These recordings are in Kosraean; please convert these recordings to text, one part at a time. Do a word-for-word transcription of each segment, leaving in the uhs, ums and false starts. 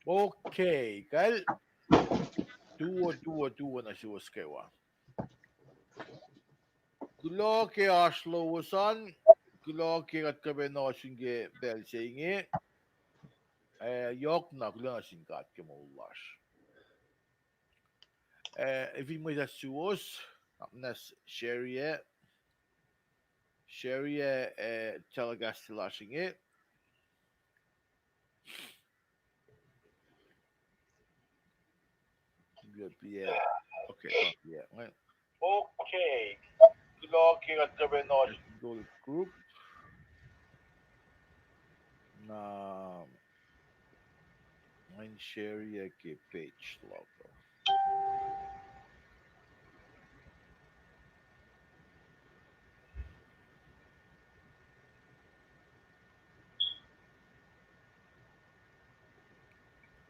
Okay, kal. Tuo, tuo, tuo nuh suwos kwewa. Kuloh ke oasr lowos an, kuloh ke kuht kuh in ohsun ke pacl se inge. Eh, yohk na kuloh nuh sin God ke moul lasr. Eh, fin mwet uh suwos, na share-i, share-i, eh, telecast lasr inge. Yep, yeah. Okay, yeah. Okay. Kuloh ke kuht kuh in ohsun. Go to group. Na, ngan share-i ke page log.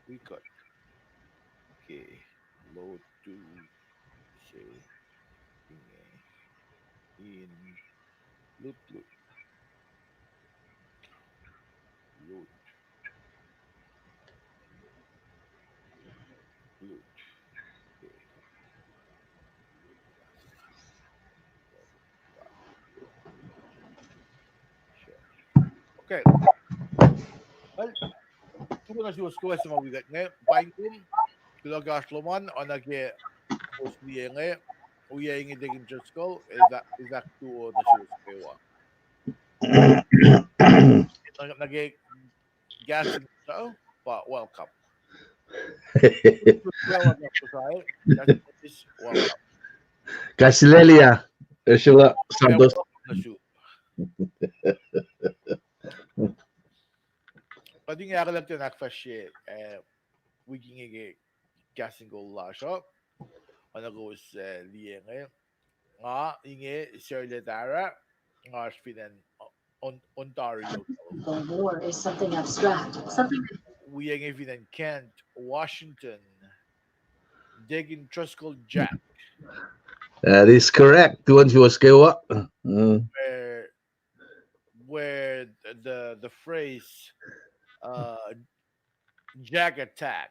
Wi kuht ke lotu se inge in lutlut. Lut. Lut. Okay. Well, tuh na suwos kwewa se ma wi kuht inge, paing kom, kuloh ke oasr lom an, oacna ke kowos liye inge, wi inge Deacon Driscoll, el fahk tuo nuh suwos kwewa. Na, na ke Kahs in Kol, pa welcome. Welcome. Kasilelia, Ursula Santos. Kuht inge ahkolah in ahkfahsrye, eh, wik inge ke Kahs in Kol lasr uh. Oacna kowos, eh, liye inge. Nga inge Serle Tara, nga oasr fin acn, uh, On-, Ontario. War is something abstract, something. Wi inge fin acn Kent, Washington, Deacon Driscoll Jack. That is correct. Tuan suwos kwewa. Mm. Where, where the, the phrase, uh, Jack attack.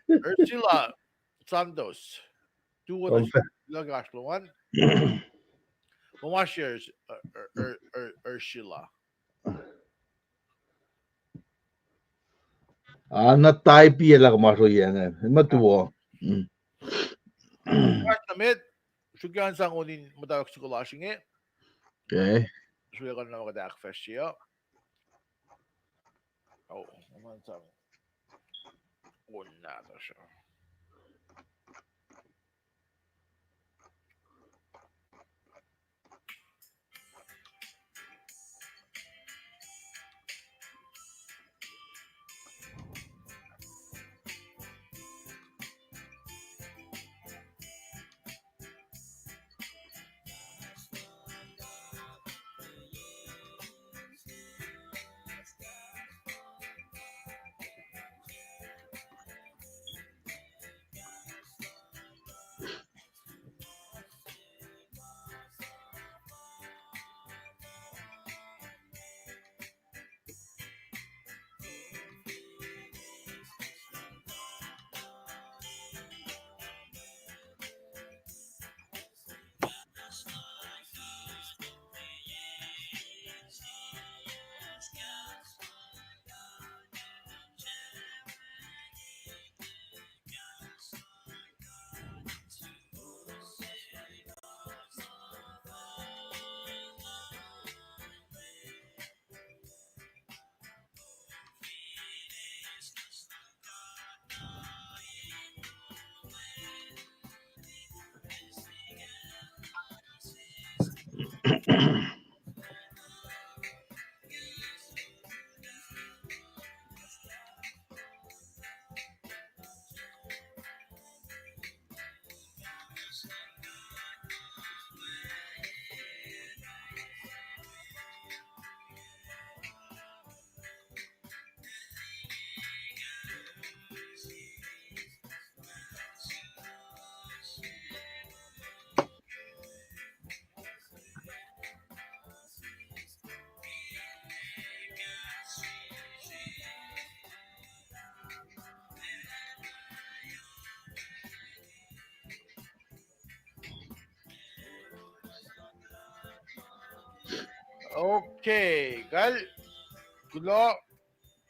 Ursula Santos. Tuo na su, kuloh ke oasr lom an. Muh ma share, uh, Ur-, Ur-, Ur-, Ursula. Ah, na type-i lah kom oasr ohiyac inge. Ma tuo. Mm. Oasr na met, sruhk an sang onin muhtwacwacack soko lasr inge. Okay. Sruhk an na ma kuht ahkfahsrye uh. Oh, ma sang on na tuhsruhk. Okay, kal, kuloh,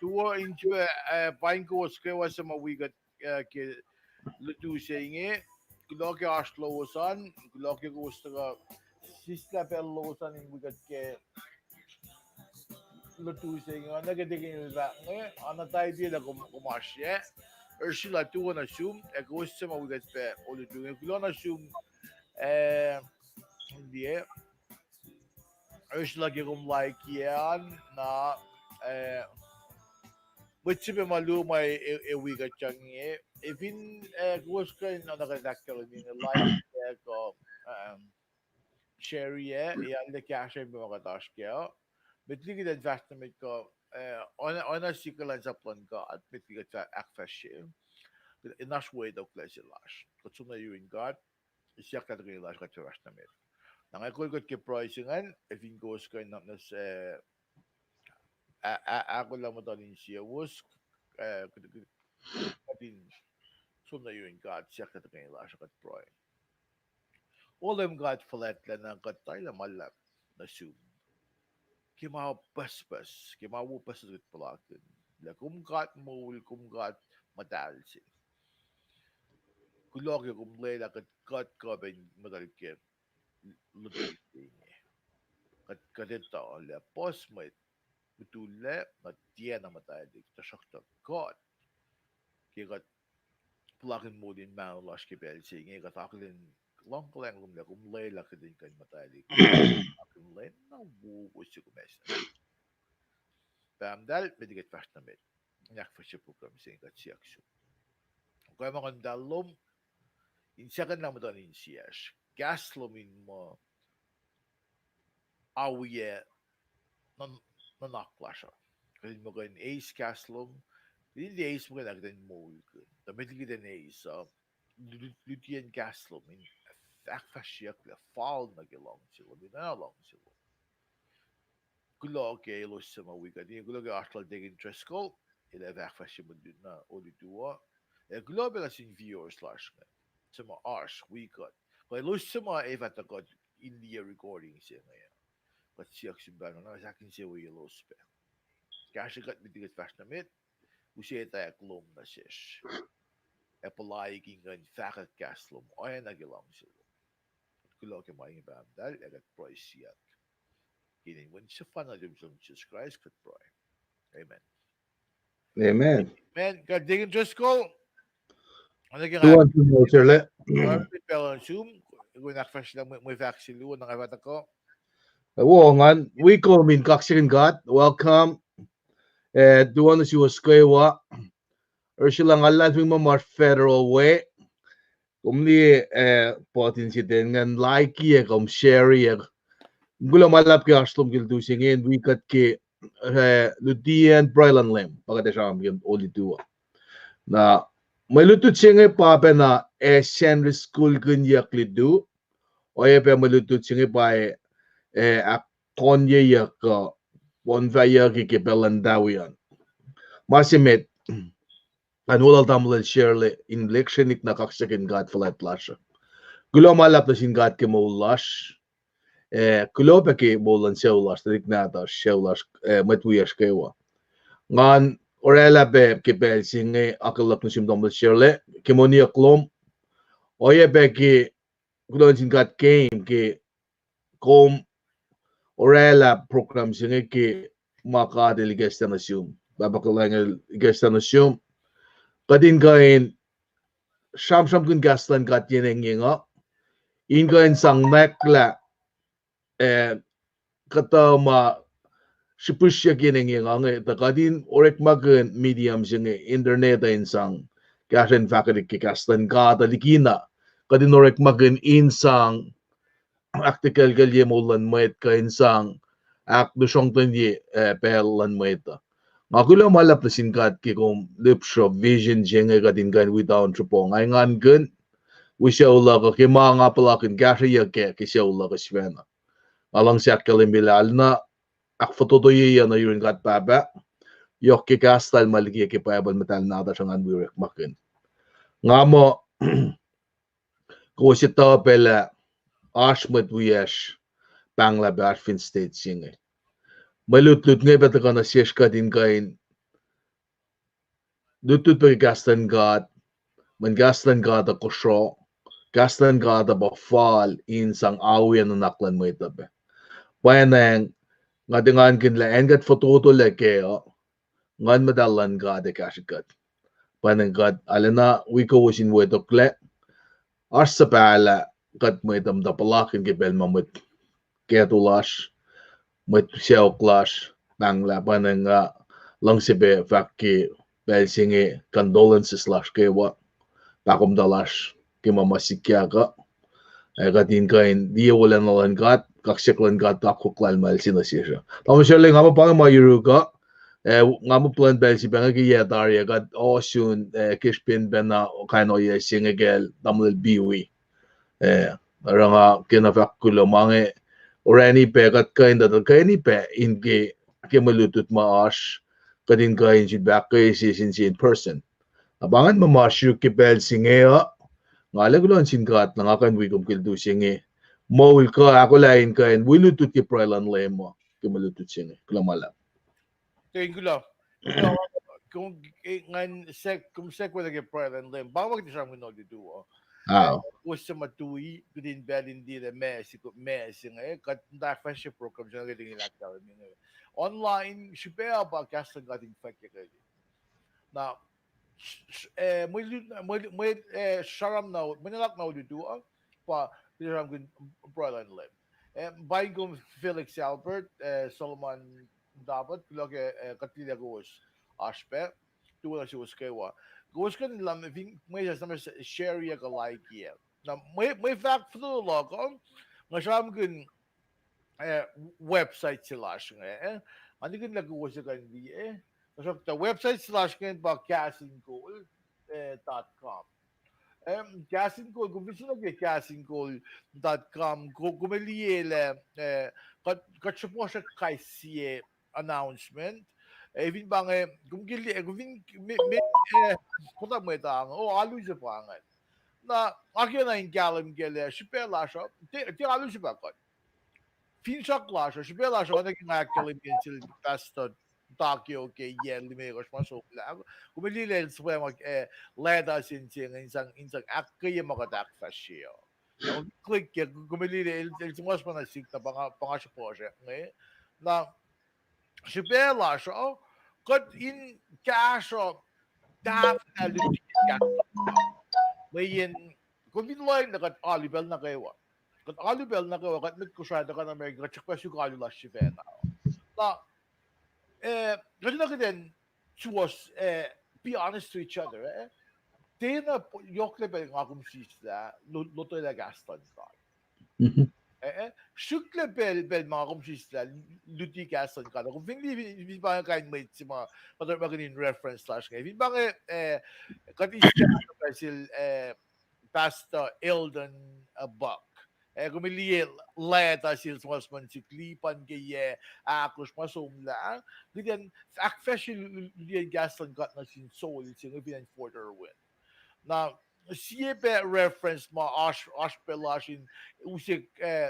tuo in sifilpac, eh, paing kowos kwewa suc ma wi kuht, eh, ke lutu se inge, kuloh ke oasr lowos an, kuloh ke kowos tuhkuh sislah pacl lowos an in wi kuht ke lutu se inge, oacna ke tekin el fahk inge, oacna taipiela kom, kom oasr yac, Ursula tuo nuh sum, ac kowos suc ma wi kuht pac olutu inge, kuloh nuh sum, eh, liye, Ursula ke kom like an, na, eh, mwet srihpac ma luo ma e, e, e wi kuht inge, e fin, eh, kowos kuh in oacna kuht ahkkahlwemye inge, like, eh, kuh, um, share, eh, ac arlac kahsruh in pac ma kuht oasr kac uh. Met liki kuht in fahsr nuh met kuh, eh, oacna, oacna sie kuhlwacnsap luhn God, met liki kuht fah-, ahkfahsrye. In oasr wetok lah se lasr. Kuht som nuh yurin God, siyuck lah tuhkweni lasr kuht fahsr nuh met. Na nga kol kuht ke pruhe se ingacn, ac fin kowos kuh in nuhnak nuh se, a-, a-, ahkolah muhtuhn insiyowos, eh, kuht, kuht, kuht in som nuh yurin God, siyuck lah tuhkweni lasr kuht pruhe. O Leum God fuhlwactlacna, kuht oraclah ma luhlahp nuh sum ke ma pucspucs, ke ma wo pucspucs kuht puhlakihn. Lah kom God moul, kom God muhtahl se. Kuloh ke kom lwelah kuht, kuht kuh pac in muhtahl ke lutu se inge. Kuht, kuht etuh lah puhs mwet mutullac, na tiacna muhtwaclihk, tuhsruhktuh kuht, ke kuht puhlakihn moul in mahno lasr ke pacl se inge, kuht akihlen luhngkuhlwacng lom lah kom lwelah kuht in kuh in muhtwaclihk, akihlen lwen na wowo se kom ase. Pahpah muhtahl, met liki kuht fahsr nuh met in ahkfahsrye program se inge, kuht siyuck sum. Kuh ma Nguhn Muhtahl lom in sahkihn lah muhtuhn insiyacsr, kahs lom in muh awiyac nuhn-, nuhnak lasr uh. Kuht in muh kuh in eis kahs lom, kuht in tiac eis muh kuh in ahkuhtweyac moulkihn. Tuh met liki kuht in eis uh, lu-, lutiyacn kahs lom in ahkfahsryeyucklac fal nuh ke luhngse lom, in oacna luhngse lom. Kuloh ke elos suc ma wi kuht inge, kuloh ke oasr lal Deacon Driscoll, el ac fah ahkfahsrye mwe lutlut na olutu uh. Ac kuloh pac nuh sin viewers lasr inge, suc ma oasr wi kuht. Kuh elos suc ma ac fah tuhkuh in liye recording se inge. Kuht siyuck sum Pahpah na ahkinsewowoye elos pac. Kahsrwe kuht met liki kuht fahsr nuh met, use etwacack lom nuh sesr. Ac puhlaik in kuh in fahkwack kahs lom oacna ke luhngse lom. Kuloh ke ma inge Pahpah muhtahl, ac kuht pruhe siyuck ke inen wen sefanna lom, Jisus Kraist kuht pruhe. Amen. Amen. Amen. Kuht Deacon Driscoll, oacna ke nga, tuan sum, Sir le, pacl on sum, kuh in ahkfahsryelah mwe, mwe fahk se luo na nga fah tuhkuh. Wo, ngan wi kom in kaksakihn God, welcome. Eh, tuan nuh suwos kwewa. Ursula, nga luhlahlfongi muh ma federal we. Kom liye, eh, button se ten ingacn, like-i ac kom share-i ac. Kuloh ma luhlahp ke oasr lom ke lutu se inge in wi kuht ke, eh, lutiyacn pruhe luhn Leum, pa kuht ac sramsramkihn olutu uh. Na mwe lutlut se inge pa pacna, eh, Sunday school-kinyuck lutu. Oacyacpac mwe lutlut se inge pa, eh, ahkkonweyuck kuh, eh, onfayucki ke pacl luhn tawi an. Ma se met, ngan wo lal tamuhlwel Shirley in lecture-nik na kaksakihn God fuhlwact lasr uh. Kuloh ma luhlahp nuh sin God ke moul lasr. Eh, kuloh pac ke moul luhn sucu lasr, tuhlihk nahtuhsr, sucu lasr, eh, mwet wiyacsr kwewa. Ngan oraclah pac ke pacl se inge akuhluhk nuh sum tamuhlwel Shirley ke moniyuck lom. Oacyacpac ke kuloh nuh sin God ke, ke kom oraclah program se inge ke ma God El ikacslah nuh sum. Pahpah kuhlwacng El ikacslah nuh sum. Kuht in kuh in sramsramkihn kahs luhn God yen engyeng uh. In kuh in sang nwacklah, eh, kuhtuh ma srihpihsriyuck yen engyeng uh inge, tuh kuht in orekmakihn medium se inge, internet uh, in sang kahsrwe in fahkwelihk ke kahs luhn God uh likina. Kuht in orekmakihn in sang ahktiac kaclkuclye moul luhn mwet kuh in sang ahklusrohngtwenye, eh, pacl luhn mwet uh. Nga kuloh ma luhlahp nuh sin God ke kom lihpsruh vision se inge kuht in kuh in wi taunsrepong. Nga engankihn wi sucu luhk uh ke ma nga puhlakihn kahsrweyuck kac ke sucu luhk uh sifacna. Nga luhngse ahkkahlwemye lah arulacna ahkfototoyeyuc nuh yurin God Pahpah, yohk ke kahs lal ma liki ke Bible muhtahl nahtuhsr uh ngan wi orekmakihn. Nga muh kowos etuh pac lah oasr mwet wiyacsr pahnglah pac oasr fin state se inge. Mwe lutlut inge pa tuhkuh nuh sesr kuht in kuh in lutlut pac ke kahs luhn God, mweyen kahs luhn God uh kosro, kahs luhn God uh pa fal in sang awi ac nuhnak luhn mwet uh pac. Pwacnwacng, nga tiac engankihn lah acn kuht fototolac kac uh, Nguhn Muhtahl luhn God ac kahsrwe kuht. Pwacnwacng kuht arulacna wi kowos in wetoklac, oasr suhpahlah kuht mwet uh muhta puhlakihn ke pacl ma mwet kahto lasr, mwet sacohk lasr, pahnglah pwacnwacng nga luhngse pac fahk ke pacl se inge condolences lasr kwewa, pahkomuhta lasr ke ma ma sikyak uh. Ac kuht in kuh in liye wolacna luhn God, kaksyak luhn God, akwuck lahlmwetmwet se nuh sesr uh. Tamuhlwel Sharleng, nga muh pa inge ma yuruk uh, ac nga muh plwacn pacl se pa inge ke yac tari ah kuht ohsun, ac ke srihpen pacna kain ohiyac se inge kacl tamuhlwel Biwi. Ac oruh nga kena fahk kuloh ma inge, orani pac kuht kuh in tuh tuhkweni pac in ke, ke mwe lutlut ma oasr, kuht in kuh in sifilpac ahkkweye sie sin sie in person. Na pa ingacn ma ma srihk ke pacl se inge uh, nga arlac kuloh nuh sin God lah nga kuh in wi kom ke lutlut se inge. Moul kuh ahkolah in kuh in wi lutlut ke pruhe luhn Leum uh ke mwe lutlut se inge. Kuloh ma luhlahp. Thank you, kuloh. Kuloh, kom, eh, ngan sek, kom sek wena ke pruhe luhn Leum. Pa ma kuht sramsramkihn olutu uh. Kowos suc ma tui, kuht in pacl in liye lah meac se, meac se inge, kuht in ahkfahsrye program se inge, kuht in ahkkahlwemye inge. Online, srihpac uh pa kahs luhn God in fahkyak. Na, s-, s-, eh, mwe lu-, mwe, mwe, eh, sramsram na, mwe nuhnak na olutu uh, pa, kuht sramsramkihn pruhe luhn Leum. Eh, paing kom Felix Albert, eh, Solomon Dapat, kuloh ke, eh, kuht liye lah kowos oasr pac, tu nuh suwos kwewa. Kowos kuh in lam fin mwe sasnam share-ye kuh like-ye. Na mwe, mwe fahk fototo luhk uh, nga sramsramkihn, eh, website se lasr inge, eh. Nga nikihn lah kowos kuh in liye, eh. Tuhsruhktuh website se lasr inge pa Kahs in Kol, eh, dot com. Em, Kahs in Kol, kom fin som nuh ke kahs in kol dot com, ko-, kom liye lah, eh, kuht, kuht sruhpuhsrak kais sie announcement. Eh, fin pa inge, kom ke liye, kom fin, me, me, eh, kuhtuh mwet uh, o, alu se pa ingacn. Na, nga ke na in kahlwem kac lah srihpac lasr uh, tiac, tiac alu se pa kuht. Finsrak lasr uh, srihpac lasr uh, oacna ke nga ahkkahlwemye sel Pastor Takeo ke yac limekohsr ma somlah. Kom liye lah el suhpwacma, eh, leta se inge in sang, in sang ahkkweye ma kuht ahkfahsrye uh. Click ke, kom liye lah el, el suhmuhslah na sik na pa nga, pa nga sruhpuhsrak inge. Na, srihpac lasr uh, kuht in kahsruh tahfwelah luti kahs. Mweyen, kom fin lohacng lah kuht alu pacl nuh kwewa. Kuht alu pacl nuh kwewa, kuht mwet Kosrae tuhkuh nuh America, kuht srackpacna suk alu lasr sifacna. Na, eh, kuht na kuht in suwohs, eh, be honest to each other, eh. Tiacna yohk lah pacl nga kom sislah, lo-, lotwelah kahs luhn God. Eh, eh, srihklac pacl, pacl ma kom sislah, luti kahs luhn God. Kom fin liye, fin, fin pa inge kain mwet se ma, ma kuht in reference lasr inge. Fin pa inge, eh, kuht eis kahs sel, eh, Pastor Eldon, eh, Buck. Eh, kom liye leta sel suhmuhslah sik lipan ke yac ahkosr ma somlah. Kuht in ahkfahsrye lu-, lu-, lutiyacn kahs luhn God nuh sin Seoul se inge fin acn Fort Irwin. Na, sie pac reference ma oasr, oasr pac lasr in use, eh,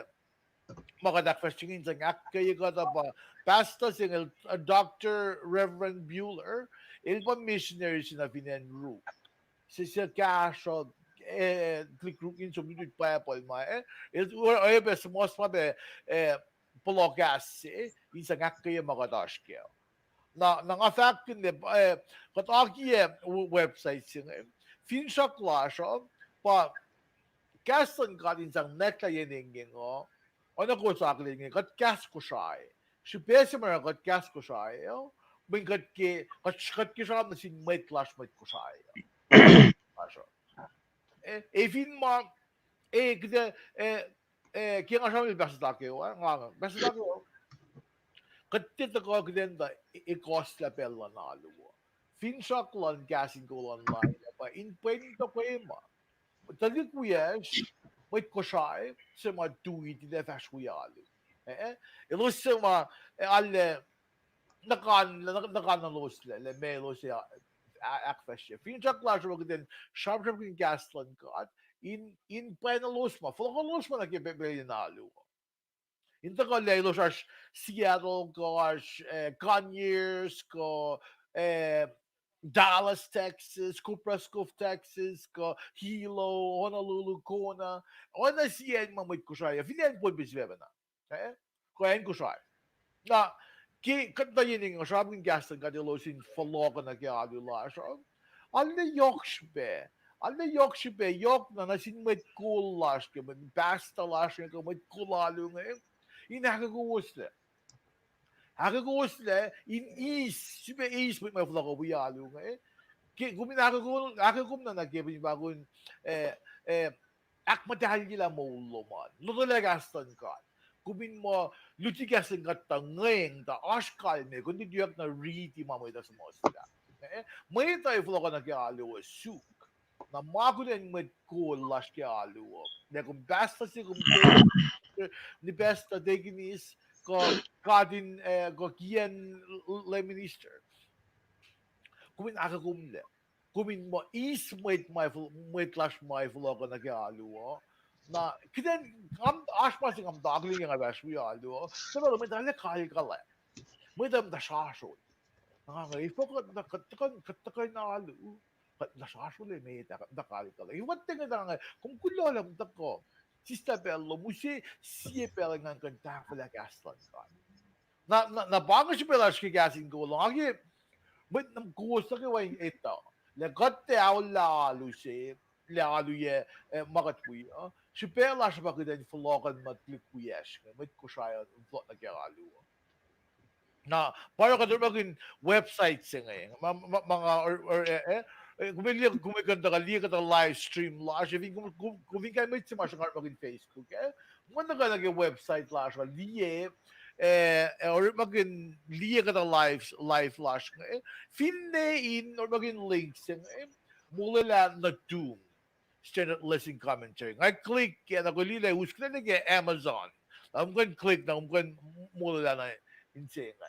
ma kuht ahkfahsrye inge in sang ahkkweye kuht uh pa, Pastor se inge, uh, Doctor Reverend Buehler, el pa missionary se nuh fin acn Ruk. Se, se kahsruh, eh, tuhlihk Ruk in som lutlut Bible ma, eh, el, oacyacpac suhmuhslah pac, eh, pohloh kahs se, in sang ahkkweye ma kuht oasr kac. Na, na nga fahkkihn lah, eh, kuht akiyac w-, website se inge. Finsrak lasr uh, pa kahs luhn God in sang nwacklah yen engyeng uh, oacna kowos akihlen inge, kuht kahs Kosrae. Srihpac se ma kuht kahs Kosrae uh, mweyen kuht ke, kuht, kuht ke sramsram nuh sin mwet lasr mwet Kosrae uh. Eh, eh, fin ma, eh, kuht, eh, eh, ke nga sramsram Pastor Takeo, eh, nga, Pastor Takeo, kuht tiac tuhkuh kuht in tuh, eh, eh, kohslah pacl luhn alu uh. Finsrak luhn Kahs in Kol online, pa in pwen tokwe ma tuhlihk wiyacsr, mwet Kosrae, se ma tui tilac fahsr wi alu. Eh, eh, elos se ma, eh, arlac, nuh kan, nuh, nuh kan elos lah, lah ma elos ac, ah, ahkfahsrye. Finsrak lasr uh kuht in sramsramkihn kahs luhn God, in, in pwen elos ma, fohlohk elos ma nuh ke pacl in alu. In tuhkuh lah elos oasr Seattle, kuh oasr, eh, Conyers, kuh, eh, Dallas, Texas, Copperas Cove, Texas, kuh Hilo, Honolulu, Kona. Oacna sie acn ma mwet Kosrae, fin acn Pohnpei sifacna. Eh? Kuh acn Kosrae. Na, ke kuht tuh yen inge, sramsramkihn kahs luhn God elos in fohlohkoh nuh ke alu lasr uh. Arlac yohk srihpac. Arlac yohk srihpac, yohk na nuh sin mwet kol lasr ke, mwet pastor lasr inge, kuh mwet kol alu inge. In ahkkowoslac. Ahkkowoslac, in eis, srihpac eis mwet ma fohlohkoh wi alu inge. Ke, kom in ahkko-, ahkkokom na nuh ke, fin pa kom, eh, eh, ahkmuhtahlyelah moul lom an. Lotwelah kahs luhn God. Kom in muh luti kahs luhn God tuh ngweng tuh oasr kalmac, kom in tiac na riti ma mwet uh suhmuhslah. Eh, mwet uh fohlohkoh nuh ke alu uh suk. Na ma kunen mwet kol lasr ke alu uh. Lah kom pastor se, kom ni pastor, deaconess, kuh katin, eh, kuh kiyacn lay minister. Kom in ahkkokomlac. Kom in muh eis mwet ma fol-, mwet lasr ma fohlohkoh nuh ke alu uh. Na, kihtin, oasr ma se nga muhta akihlen ke nga fahsr wi alu uh. Suc pa mwet arlac kalkalah. Mwet uh muhta srasrol. Na nga, efuh kuht, kuht tuhkuh, kuht tuhkuh in alu. Kuht muhta srasrol emet ah, kuht muhta kalkalah. Efuh kuht tiac nge, kom kuloh lah muhta kuh. Sista pacl lom, use sie pacl ngan kuh in tahfwelah kahs luhn God. Na, na, na pa inge srihpac lasr ke kahs in kol uh. Nga ke, mwet nuh kowos nuh kwewa in etuh lah kuht tiac aollah alu se, lah alu yac, eh, ma kuht wi uh. Srihpac lasr pa kuht in fohlohkoh nuh ke mwet wiyacsr inge, mwet Kosrae uh, fohlohk nuh ke alu uh. Na, pa oruh kuht orekmakihn website se inge. Ma, ma, ma nga, or, or, eh, eh, eh, kom liye, kom kuh in tuhkuh liye kuhtuh live stream lasr, fin kom, kom, kom fin kain mwet se ma sruhnga orekmakihn Facebook, eh? Kom kuh in tuhkuh nuh ke website lasr uh, liye, eh, eh, orekmakihn liye kuhtuh live, live lasr inge. Finne in orekmakihn link se inge, molwelah nuhtum Standard Lesson Commentary. Nga click ke, na kom liye lah us kuhtwena ke Amazon. Na kom kuh in click, na kom kuh in molwelah na inse inge.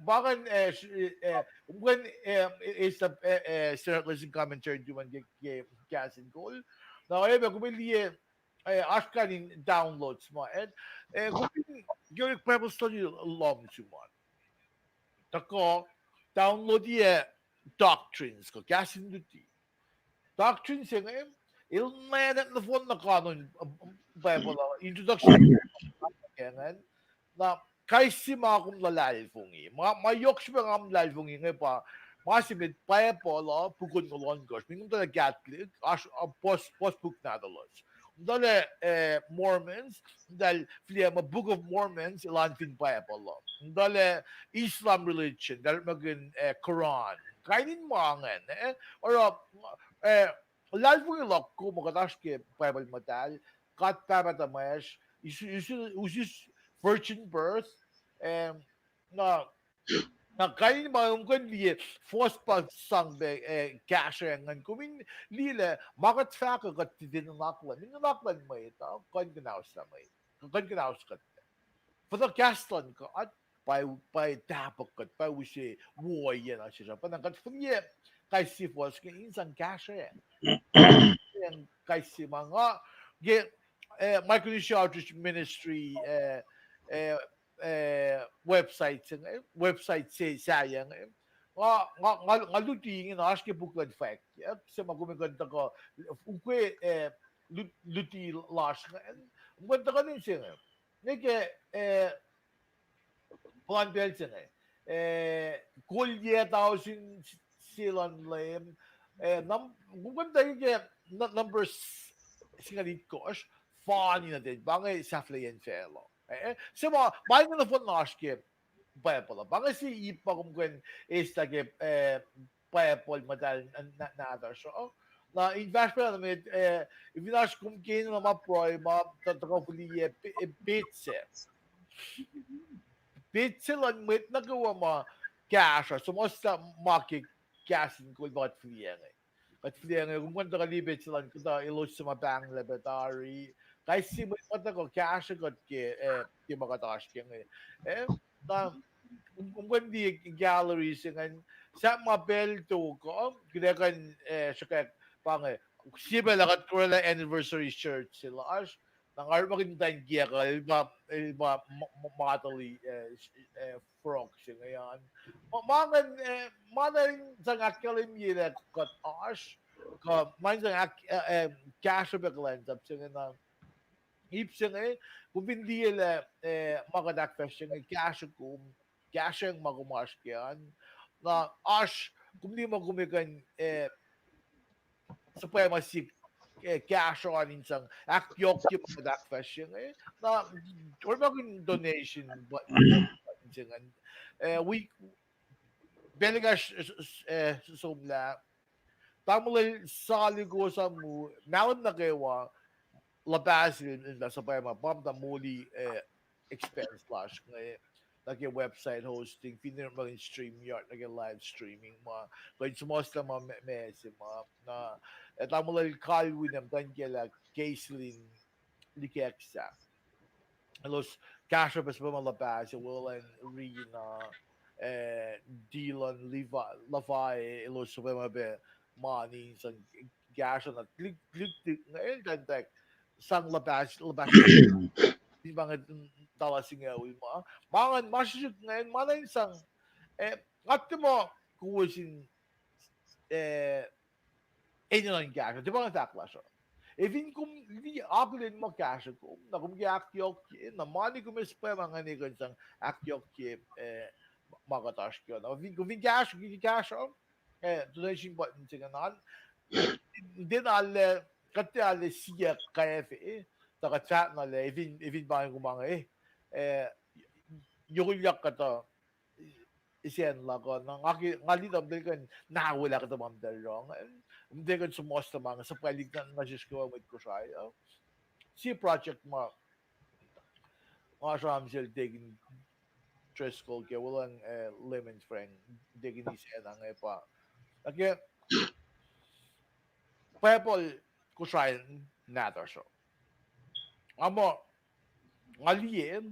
Pa ingacn, eh, eh, kom kuh in, eh, eh, Standard Lesson Commentary tuman ke, ke kahs in kol. Na oacyacpac kom liye, eh, oasr kain in downloads ma, eh, eh, kom in, ke Bible study lom se ma, tuhkuh download-i, eh, Doctrines, kuh Kahs in Luti. Doctrine se inge, el nwacklah nohfohn na kanon, uh, Bible uh, introduction ke ingacn. Na kais sie ma kom luhlahlfongi. Ma, ma yohk srihpac nga luhlahlfongi inge pa, ma se met Bible uh, puk onngoul ohnkohsr. Mweyen kom tuhlac Catholic, oasr, uh, puhs, puhs puk nahtuhlos. Kom tuhlac, eh, Mormons, kom tuhlac fihliyac muh Book of Mormons, elan fin Bible uh. Kom tuhlac Islam religion, kom orekmakihn, eh, Quran. Kain in ma ingacn, eh? Oruh, eh, luhlahlfongi luhk kom muh kuht oasr ke Bible Muhtahl, God Pahpah tuhmwacsr, us-, us-, us-, virgin birth, eh, na, na kain in ma kom kuh in liye, fohs pa sang pac, eh, kahsruh ingacn, kom in liye lah ma kuht fahk uh kuht tiac nuhnak luhn, nuhnak luhn mwet uh, kuh in kuhnauslah mwet, kuh in kuhnaus kuht. Fuhtuh kahs luhn God pa, pa tahpuhk kuht, pa use woiyacn sesr uh. Pa na kuht fihliyac kais sie fohs inge in sang kahsruh kais sie ma nga, ke, eh, Micronesia Outreach Ministry, eh, eh, eh, website se inge, website se sahyac inge. Nga, nga, nga, nga luti inge na oasr ke puk luhn fwackyak se ma kom kuh in tuhkuh ukwe, eh, lut-, luti lasr inge. Kom kuh in tuhkuh nuh se inge. Nwe ke, eh, puhlan pacl se inge, eh, kolyuck tausin se luhn Leum, eh, num-, kom kuh in tuhkuh ke nu-, Numbers singucul itkohsr, fani nuh ten, pa inge sahflahiyacn facluh. Eh, eh, se ma, ma inge nohfohn na oasr ke Bible uh. Pa inge sie ip ma kom kuh in eislah ke, eh, Bible Muhtahl na-, na-, nahtuhsr uh. Na in fahsr pacna met, eh, fin oasr kom kena ma pruhe ma, tuh-, tuhkuh fihliyac pe-, eh, petsac se. Petsac se luhn mwet nuh kwewa ma kahsruh, suhmuhslah ma ke kahs in kol pa kuht fihliyac inge. Kuht fihliyac inge, kom kuh in tuhkuh liye petsac se luhn kuhtuh elos suc ma pahnglah pac tari. Kais sie mwet ma tuhkuh kahsruh kuht ke, eh, ke ma kuht oasr ke inge. Eh, na, kom kuh in liye gallery se ingacn, sahp ma pacl tok uh, kuht ac kuh in, eh, sruhkwack pa inge, sie pacl ah kuht orwaclah anniversary shirt se lasr, Na nga orekmakihn muhtwacn kiyuhk uh, el pa, el pa ma-, ma-, matoli, eh, s-, eh, frog se inge an. Ma, ma ingacn, eh, ma na in sang ahkkahlwemye lah kuht oasr, kuh ma in sang ahk-, eh, eh, kahsruh pac kuhlwacnsap se inge na. Ip se inge, kom fin liye lah, eh, ma kuht ahkfahsrye inge, kahsruh kom, kahsruh ma kom oasr kac an. Na oasr, kom liye ma kom kuh in, eh, suhpwacma sihk, eh, kahsruh an in sang ahkyohkye ma kuht ahkfahsrye inge. Na orekmakihn donation button se ingacn. Eh, wi, pacl ekahsr, eh, somlah, tamuhlwel Sali Kosamu, mahlwem nuh kwewa, luhpah sel in lah suhpwacma, pa muhta moli, eh, expense lasr inge, nuh ke website hosting, finne orekmakihn StreamYard, nuh ke live streaming ma, kuh in suhmuhslah ma me-, ma se ma, na, eh, tamuhlwel Calvin, muhtwacn kiyuhk lah Caitlin Likaksa. Elos kahsruh pac suhpwacma luhpah se, Will and Rina, eh, Dylan, Levi, Levi, elos suhpwacma pac mani in sang kahsruh na lihk-, lihk-, lihk-, inge el tantak sang luhpah, luhpah se. Fin pa inge tala singucul ma. Ma ingacn, ma srihsrihk ingacn, ma na in sang, eh, nga tiac muh kowos in, eh, enenuh in kahsruh, tiac pa inge fahk lasr uh. Ac fin kom liye akihlen muh kahsruh kom, na kom ke ahkyohkye, na mani kom ac suhpwacma ingacn kuh in sang ahkyohkye, eh, ma kuht oasr ke. Na fin, kom fin kahsruh, ke kahsruh, eh, donation button se ingacn an, tiacna lah, kuht tiac lah siyuck kafe, tuh kuht fahk na lah, ac fin, ac fin pa inge kom inge, eh, yohkwelihk kuhtuh, isen luhk uh, na nga ke, nga liye tuh mtahl kuh in na welah kuhtuh ma mtahl rong, mtahl kuh in suhmuhslah ma inge, suhpwaclihk na, nuh sesr kwewa mwet Kosrae uh. Sie project ma nga sramsram sel Deacon Driscoll ke Welong, eh, Lemon Frank, Deacon Isacn inge pa. Nuh ke Bible Kosrae nahtuhsr uh. Nga muh, nga liye,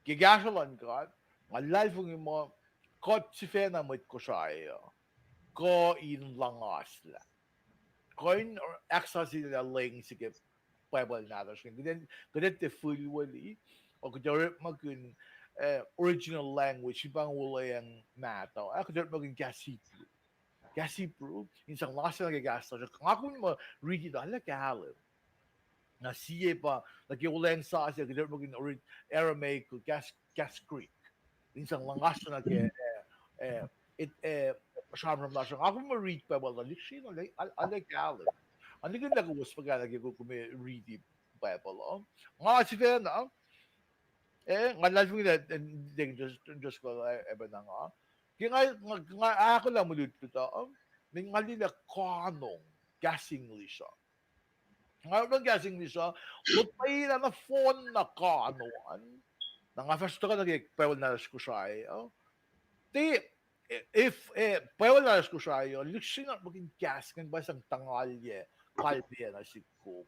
ke kahsruh luhn God, nga luhlahlfongi muh, kuht sifacna mwet Kosrae uh, kuh in luhngaslah, kuh in ahksasucyelah leng se ke Bible nahtuhsr inge. Kuht, kuht tiac fihlweli, o kuht orekmakihn, eh, original language, in pa inge wuhlweacng mahtuh, ah, kuht orekmakihn kahs Hebrew. Kahs Hebrew, in sang luhngaslah nuh ke kahs lasr uh. Nga kom muh riti tuh arlac kahlwem. Na sie pa, nuh ke wuhlweacng sasuc, kuht orekmakihn ori-, Aramaic, kahs, kahs Greek. In sang luhngaslah nuh ke, eh, eh, sramsram lasr uh. Nga kom muh riti Bible uh, lihksreni arlac, arlac kahlwem. Nga nikihn lah kowos fuhkah nuh ke kom, kom riti Bible uh. Nga sifacna, eh, nga luhlahlfongi lah, eh, Deacon Driscoll, eh, pacna nga. Ke nga, nga, nga ahkolah mwe lutlut uh, mweyen nga liye lah kanon, kahs English uh. Nga orekmakihn kahs English uh, lotwelah nohfohn na kanon an. Na nga fahsr tuhkuh nuh ke Bible nahtuhsr Kosrae uh. Tiac, eh, if, eh, Bible nahtuhsr Kosrae uh, lihksreni orekmakihn kahs ingacn pa sang tuhngalyac kalmeyac nuh sihk kom.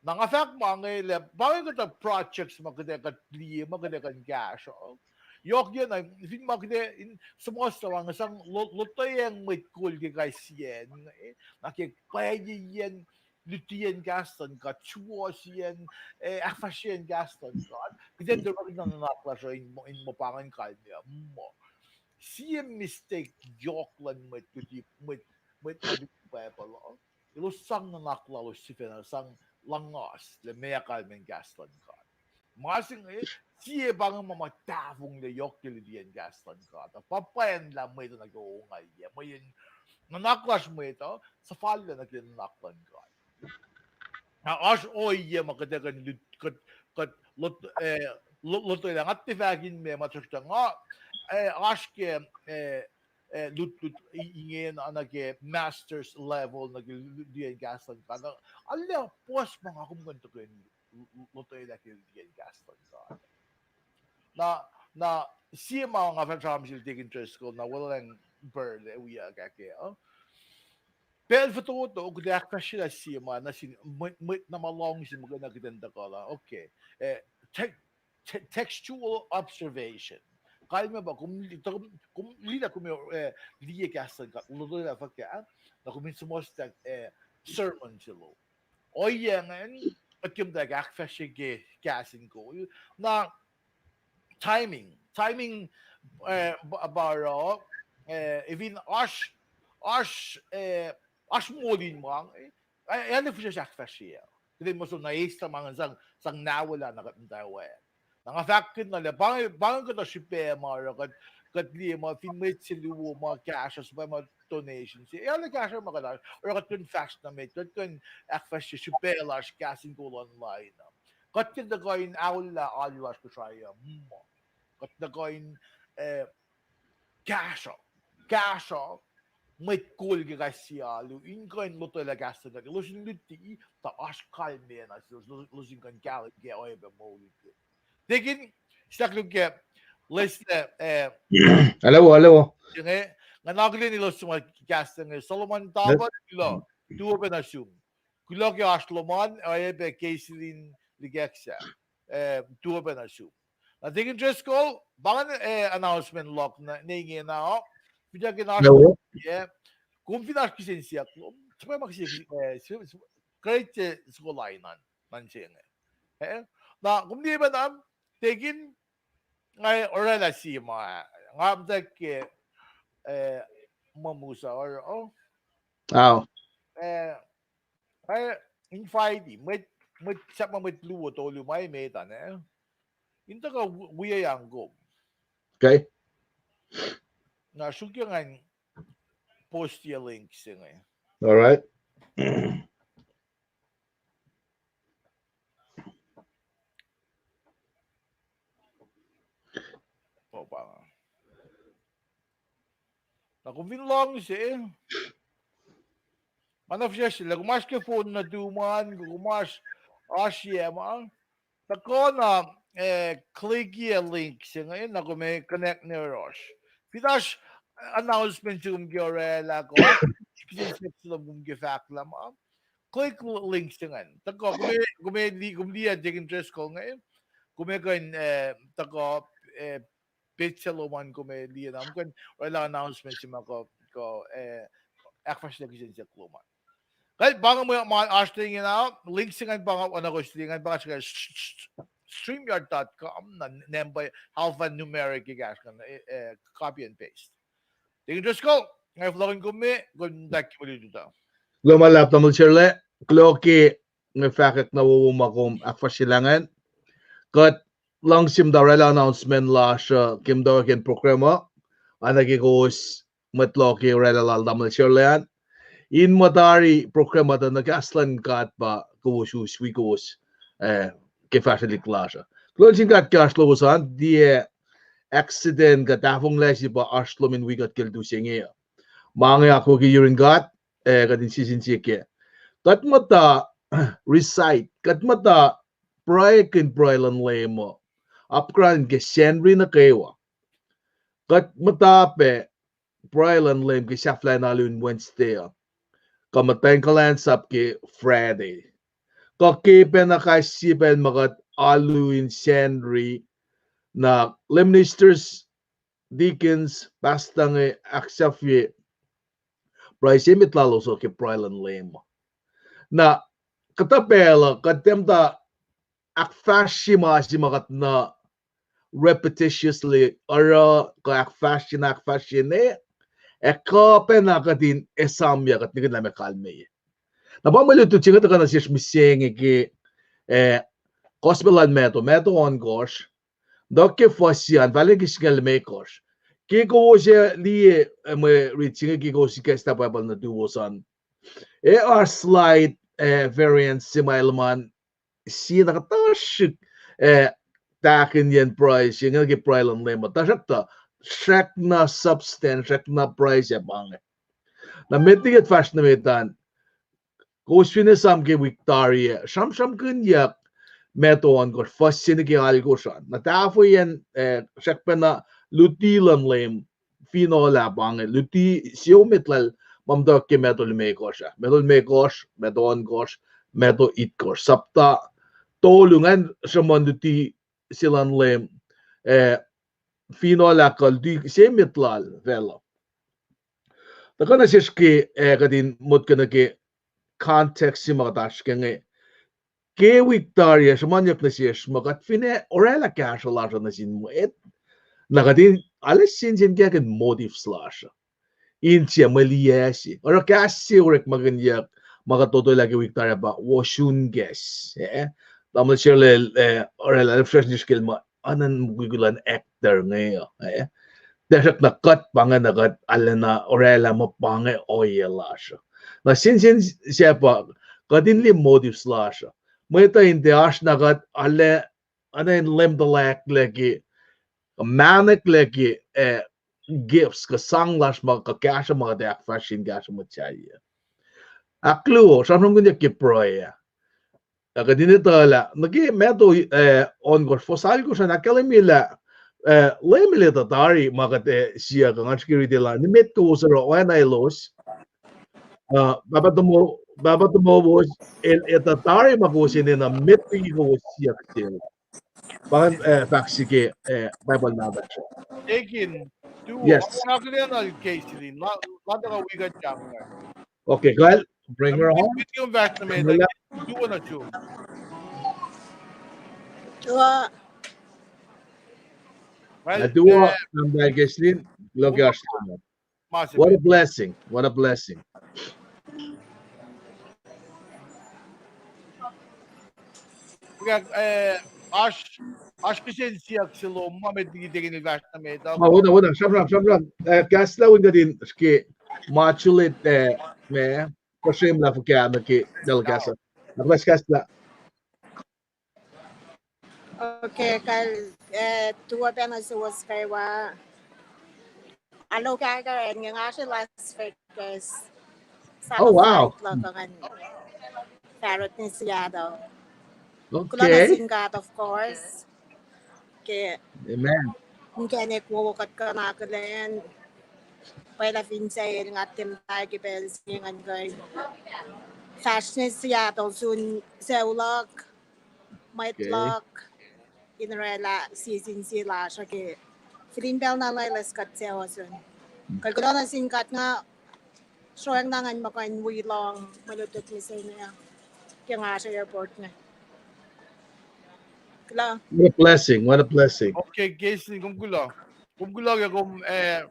Na nga fahk ma inge lah, pa inge kuhtuh projects ma kuht ac kuh in liye, ma kuht ac kuh in kahsruh. Yohk yac na, fin ma kuht ac in suhmuhslah ma inge sang lo-, lotweacng mwet kol ke kais sie acn inge, na ke pwacyeiyacn, lutiyacn kahs luhn God, suwohsyacn, eh, ahkfahsryeyacn kahs luhn God. Kuht ac tiac orekmakihn nuhnak lasr uh in, in muh pa ingacn kalmeyac, muh. Sie mistake yohk luhn mwet luti, mwet, mwet luti Bible uh. Elos sang nuhnak lalos sifacna sang luhngaslah meac kalmacn kahs luhn God. Ma se inge, sie pa inge ma ma tahfonglac yohk ke lutiyacn kahs luhn God. Pa pwacnlah mwet uh nuh ke ongaiyac. Mweyen nuhnak lasr mwet uh suhfallac nuh ke nuhnak luhn God. Na oasr ohiyac ma kuht ac kuh in lut-, kuht, kuht lot-, eh, lo-, lotwelah. Nga tiac fahk in meac ma tuhsruhktuh nga, eh, oasr ke, eh, eh, lutlut i-, ingena nuh ke master's level nuh ke lutiyacn kahs luhn God. Arlac puhs ma nga kom kuh in tuhkweni lotwelah ke lutiyacn kahs luhn God. Na, na sie ma nga fah sramsram sel Deacon Driscoll, na Welong Burley, wiyuck ah kac uh. Pacl fototo, kuht ac ahkfahsryelah sie ma nuh sin mwet, mwet na ma luhngse muhkwena kuht in tuhkuh lah, okay. Eh, te-, te-, textual observation. Kalmac pa, kom li-, kom, kom liye lah kom, eh, liye kahs luhn God, lotwelah fuhkah, na kom in suhmuhslah, eh, sermon se lom. Ohiyac ingacn, kuht ke muhtwacwacack ahkfahsrye ke kahs in kol. Na timing, timing, eh, pa, pa oruh, eh, efin oasr, oasr, eh, oasr moul in ma, eh, ac, ac fihsracsr ahkfahsrye. Kuht in muh som na eis ma ngan sang, sang nawelah na kuht muhtwacwacack. Na nga fahkkihn na lah pa, pa kuhtuh srihpac ma oruh kuht, kuht liye ma fin mwet se luo ma kahsruh, suhpwacma donation se. Ac kahsruh ma kuht oruh, oruh kuht kuh in fahsr nuh met, kuht kuh in ahkfahsrye srihpac lasr kahs in kol online uh. Kuht kuh in tuhkuh in aollah alu lasr Kosrae uh, muh. Kuht tuhkuh in, eh, kahsruh, kahsruh, mwet kol ke kais sie alu, in kuh in lotwelah kahs luhn God, elos in luti, tuh oasr kalmacna, elos, elos in kuh in kahlwem ke oacyacpac moul in God. Tekin, sahk luhk ke, leslah, eh, hello, hello. Inge, nga na akihlen elos suc ma kahs inge, Solomon Tapa, kuloh, tuo pac nuh sum. Kuloh ke oasr lom an, oacyacpac Keisilin Likaksa. Eh, tuo pac nuh sum. Na Tekin Driscoll, pa ngan, eh, announcement luhk na, ne ingena, oh. Finsrak in oasr, eh, kom fin oasr kihsen siyuck lom, srihpac ma kihsen, eh, great, eh, soko lainan, nan se inge. Eh, na kom liye pacna, Tekin, nga orwaclah sie ma, nga muhtwacwacack ke, eh, ma Musa oruh, oh. Eh, nga invite mwet, mwet, sahp ma mwet luo tolu ma emet an, eh. In tuhkuh wi-, wiyacng kom. Na sruokyac ngan postiyac link se inge. Na kom fin luhngse, ma na fihsracsr lah kom oasr ke phone nuhtum an, kom oasr, oasr yac ma, tuhkuh na, eh, click-i link se inge, na kom connect nuh yohrohsr. Fin oasr announcement se kom ke orwaclah kuh, srihpac se lom kom ke fahk lah ma, click link se ingacn. Tuhkuh, kom, kom li-, kom liye Tekin Driscoll inge, kom kuh in, eh, tuhkuh, eh, page se lom an kom liye na, kom kuh in orwaclah announcement se ma kuh, kuh, eh, ahkfahsrye kihsen siyuck lom an. Kuh pa inge mwe ma oasr ingena, link se ingacn pa inge, oacna kowos liye ingacn pa inge, StreamYard dot com, na nampa alphanumeric ke kahsruh ingacn, eh, eh, copy and paste. Tekin Driscoll, nga fohlohkihn kom, kom tak ke mwe lutlut uh. Kuloh ma luhlahp Tamuhlwel Serla, kuloh ke nge fahkwack na wowo ma kom ahkfahsryelah ingacn. Kuht luhngse muhta orwaclah announcement lasr uh ke muhtwacwacack in program uh, oacna ke kowos mwet loh ke orwaclah lal Tamuhlwel Serla an. In muhtari program uh tuh nuh kahs luhn God pa kowos us wi kowos, eh, ke fahsrwelihk lasr uh. Kuloh nuh sin God ke oasr lowos an, tiac accident kuh tahfonglac se pa oasr lom in wi kuht ke lutu se inge uh. Ma inge akwucki yurin God, eh, kuht in sisinsike. Kuht muhta recite, kuht muhta pruhekihn pruhe luhn Leum uh apkuhran ke Sacnri nuh kwewa. Kuht muhta pac pruhe luhn Leum ke sahflah in alu in Wednesday uh, kuh muhtwacn kuhlwacnsap ke Friday. Kuh ke pacna kais sie pacl ma kuht alu in Sacnri, na ministers, deacons, pastor inge ahksahfye pruhe se emet lalos uh ke pruhe luhn Leum. Na kuhtuh pacl uh kuht tiac muhta ahkfahsrye ma se ma kuht na repetitiously oruh kuh ahkfahsrye na ahkfahsrye ne, ac kuh pacna kuht in esamyuck kuht nihkihn lah meac kalmeyac. Na pa mwe lutlut se inge tuhkuh nuh sesr mihsenge ke, eh, Gospel lal Matthew, Matthew ohnkohsr, tuh ke fuhs se an, fahlen ke singucul limekohsr. Ke kowos ac liye, eh, mwe rit se inge ke kowos ikacslah Bible nuhtuwos an, ac oasr slight, eh, variance se ma el ma sie na kuhtuhsrihk, eh, tahkihnyacn pruhe se inge ke pruhe luhn Leum uh, tuhsruhktuh srackna substance, srackna pruhe se pa inge. Na met liki kuht fahsr nuh met an, kowos fin esam ke wik tari ah, sramsramkihnyuck Matthew ohnkohsr, fuhs se nuh ke alkosr an. Na tahfweyacn, eh, srackpacna luti luhn Leum, finohl ah pa inge, luti se emet lal ma muhtwacwacack ke Matthew limekohsr ah. Matthew limekohsr, Matthew ohnkohsr, Matthew itkohsr. Sapta tolu ingacn sruhmuhn luti se luhn Leum, eh, finohl ah kuh luti se emet lal facluh. Tuhkuh nuh sesr ke, eh, kuht in motko nuh ke context se ma kuht oasr ke inge. ke wik tari ah, sruhmuhnyuck nuh sesr muh kuht fin ac oraclah kahsruh lasr uh nuh sin mwet, na kuht in, arlac sensenkackihn motives lasr uh. In sie mwe liyac se. Oruh kahs se orekmakihnyuck ma kuht totolah ke wik tari ah pa wosun kahs. Eh? Tamuhlwel Sherlel, eh, oraclah lufsrasr nishkel ma anan mukwikwi luhn actor inge uh, eh? Tuhsruhk na kuht pa inge na kuht arulacna oraclah muh pa inge ohiyac lasr uh. Na sensen se pa kuht in liye motives lasr uh. Mwet uh in tiac oasr na kuht arlac, arulacna in leum tuhlahklac ke, mahneklac ke, eh, gifts kuh sang lasr ma kuh kahsruh ma kuht ahkfahsrye in kahsruh mwet sahyac. Ahkluo, sramsramkihnyuck ke pruhe ah. Ac kuht in etuh lah nuh ke Matthew, eh, ohnkohsr, fuhs alkohsr an ahkkahlwemye lah, eh, Leum El etuh tari ma kuht ac siyuck uh. Nga srihke riti lah nimet kowos oruh oacna elos, uh, Pahpah tomom, Pahpah tomomwos El etuh tari ma kowos enenuh met liki kowos siyuck sel. Pa, eh, fahk se ke, eh, Bible nahtuhsr uh. Tekin, tuo, yes, akihlen nuh ke sili, la, la tuhkuh wi kuht sang. Okay, kal, bring her home. Mit, mit kom fahsr nuh met, tuo nuh sum. Tuo. Well, tuo, eh, Namdahl Keslin, loke oasr. What a blessing. What a blessing. Oasr, oasr kihsen siyuck se lom ma met liki tekin el fahsr nuh met uh. Ma, wona, wona, sramsram, sramsram. Eh, kahs lah win kuht in srihke modulate, eh, ma, puhsremlah fuhkah nuh ke telecast uh. Na kuhlas kahs lah. Okay, kal, eh, tuo pacna suwos kwewa. Alo kahkah an inge nga oasr Las Vegas. Oh, wow. Luhk uh ngan fahsr nuh Seattle. Okay. Kuloh nuh sin God, of course. Ke, amen, inkacnek wowo kuht kuh in akihlen. Pwacye lah fin sahel nga tiac muhta ke pacl se inge ngan kuh in fahsr nuh Seattle sun sucu luhk, mwet luhk, in oraclah sie sin sie lasr uh ke fihl in pacl na loeloes kuht sucu uh sun. Kal kuloh nuh sin God nga sroacng na ngan muh kuh in wi lohng mwe lutlut mihsenge ke nga oasr airport inge. Kuloh. What a blessing, what a blessing. Okay, Keslin, kom kuloh. Kom kuloh ke kom, eh,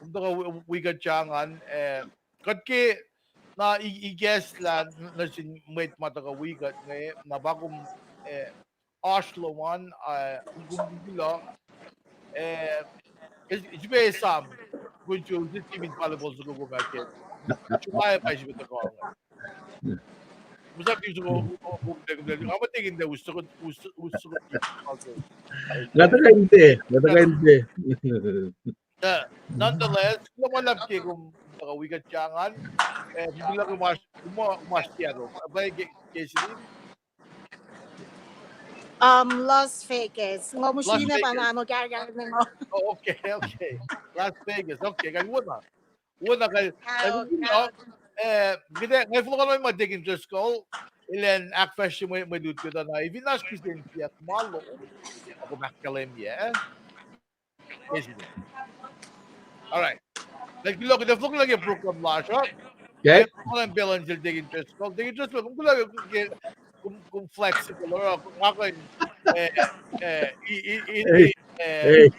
kom tuhkuh wi, wi kuht sang an, eh, kuht ke na i-, ikacslah nuh sin mwet ma tuhkuh wi kuht inge, na pa kom, eh, oasr lom an, eh, kom kuloh, eh, srihpac esam, kom srihke in volleyball soko kom ac ke July pa srihpac tuhkuh inge. Musa ki soko, kom, kom, kom, nga muh tekin tuh us soko, us, us soko. Nga tuhkuh in tiac, nga tuhkuh in tiac. Nonetheless, kuloh ma luhlahp ke kom tuhkuh wi kuht sang an, eh, kuloh ke mas, mas, mas, Um, Las Vegas. Nga muh sine pa na no kar kar ne ngo. Oh, okay, okay. Las Vegas. Okay, kal wona. Wona kal, eh, kite, nga fohlohk ma tekin Driscoll, elan ahkfahsrye mwe, mwe lutlut uh na, if in oasr kihsen siyuck ma lom, kom ahkkahlwemye. All right. Kal kuloh, kuht ac fohlohk nuh ke program lasr uh. Okay. Kuloh ma luhlahp ke Tekin Driscoll. Tekin Driscoll, kom kuloh ke, kom, kom flexible, oruh nga kuh in, eh, eh, i, i, i, eh,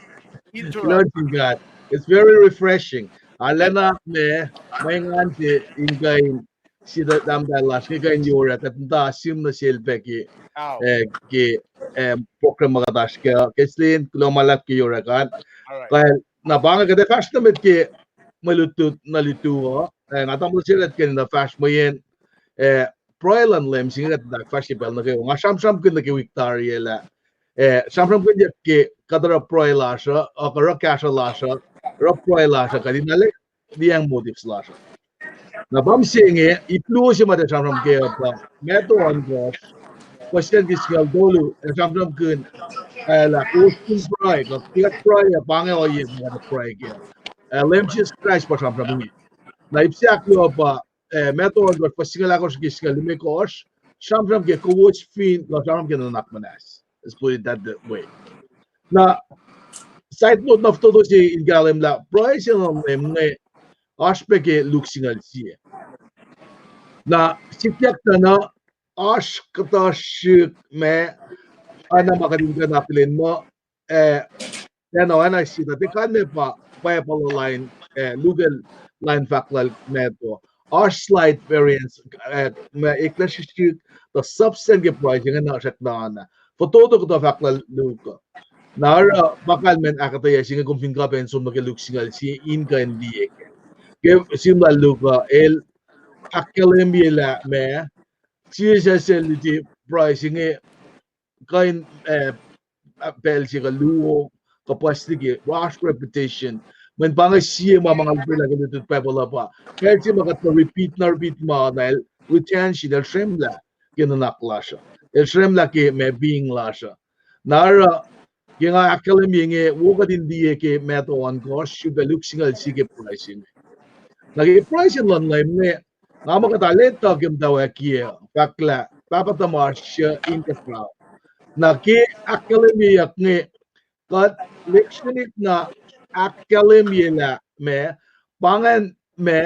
interrupt. Kuloh sin God. It's very refreshing. Arulacna ma, ma engan se in kuh in sie tahmtahel lasr inge kuh in yorah, kuht muhta sihm nuh sel pac ke, eh, ke, eh, program ma kuht oasr kac. Keslin, kuloh ma luhlahp ke yorah kuht. Kal, na pa inge kuht ac fahsr nuh met ke mwe lutlut na lutu uh, eh, nga tamuhlwel se kuht kuh in na fahsr mweyen, eh, pruhe luhn Leum se inge kuht ahkfahsrye pacl nuh kwewa. Nga sramsramkihn nuh ke wik tari ah lah, eh, sramsramkihnyuck ke kuht oruh pruhe lasr uh, oruh kahsruh lasr uh, oruh pruhe lasr uh, kuht in arlac liyacacng motives lasr uh. Na pa mihsenge, ip luo se ma kuht sramsram kac uh pa, Matthew ohnkohsr, fuhs singucul tolu, ac sramsramkihn, eh, lah kowos fin pruhe, kuh ke kuht pruhe uh pa inge ohiyac ma kuht pruhe kac. Eh, Leum Jisus Kraist pa sramsram inge. Na ip se ahkluo pa, eh, Matthew ohnkohsr, fuhs singucul ahkosr ke singucul limekohsr, sramsram ke kowos fin, kuh sramsram ke nuhnak muhnahs. Let's put it that way. Na, side note na fototo se in kahlwem lah pruhe se luhn Leum inge, oasr pac ke Luke singucul sie. Na, sikyak tuh na, oasr kuhtuh srihk ma, oacna ma kuht in kuh in akihlen muh, eh, tiacna oacna sie tuh tiac kalmac pa Bible uh lain, eh, Luke el lain fahk lal Matthew. Oasr slight variance, eh, ma eklac srihsrihk, tuh substance ke pruhe se inge na srackna na. Fototo kuhtuh fahk lal Luke uh. Na oruh pa kalmacn ahkuhtweyac se inge kom fin kuh pac in som nuh ke Luke singucul sie in kuh in liye ke. Ke sihmlac Luke uh, el ahkkahlwemye lah ma, Jisus el luti pruhe se inge kuh in, eh, pacl se kuh luo, kuh puhs liki, oasr repetition. Mweyen pa inge sie ma ma nga lotwelah ke lutlut Bible uh pa pacl se ma kuht tuh repeat na repeat ma na el retention, el sremlah ke nuhnak lasr uh. El sremlah ke ma being lasr uh. Na oruh, ke nga ahkkahlwemye inge, wo kuht in liye ke Matthew ohnkohsr, sifilpac Luke singucul sie ke pruhe se inge. Na ke pruhe se luhn Leum inge, nga muh kuht arlac etuh ke muhtwacwacack uh, fahk lah Pahpah tuhmasr uh inkuhsrao. Na ke ahkkahlwemyeyuck inge, kuht lihksreni na ahkkahlwemye lah ma, pa ingacn ma,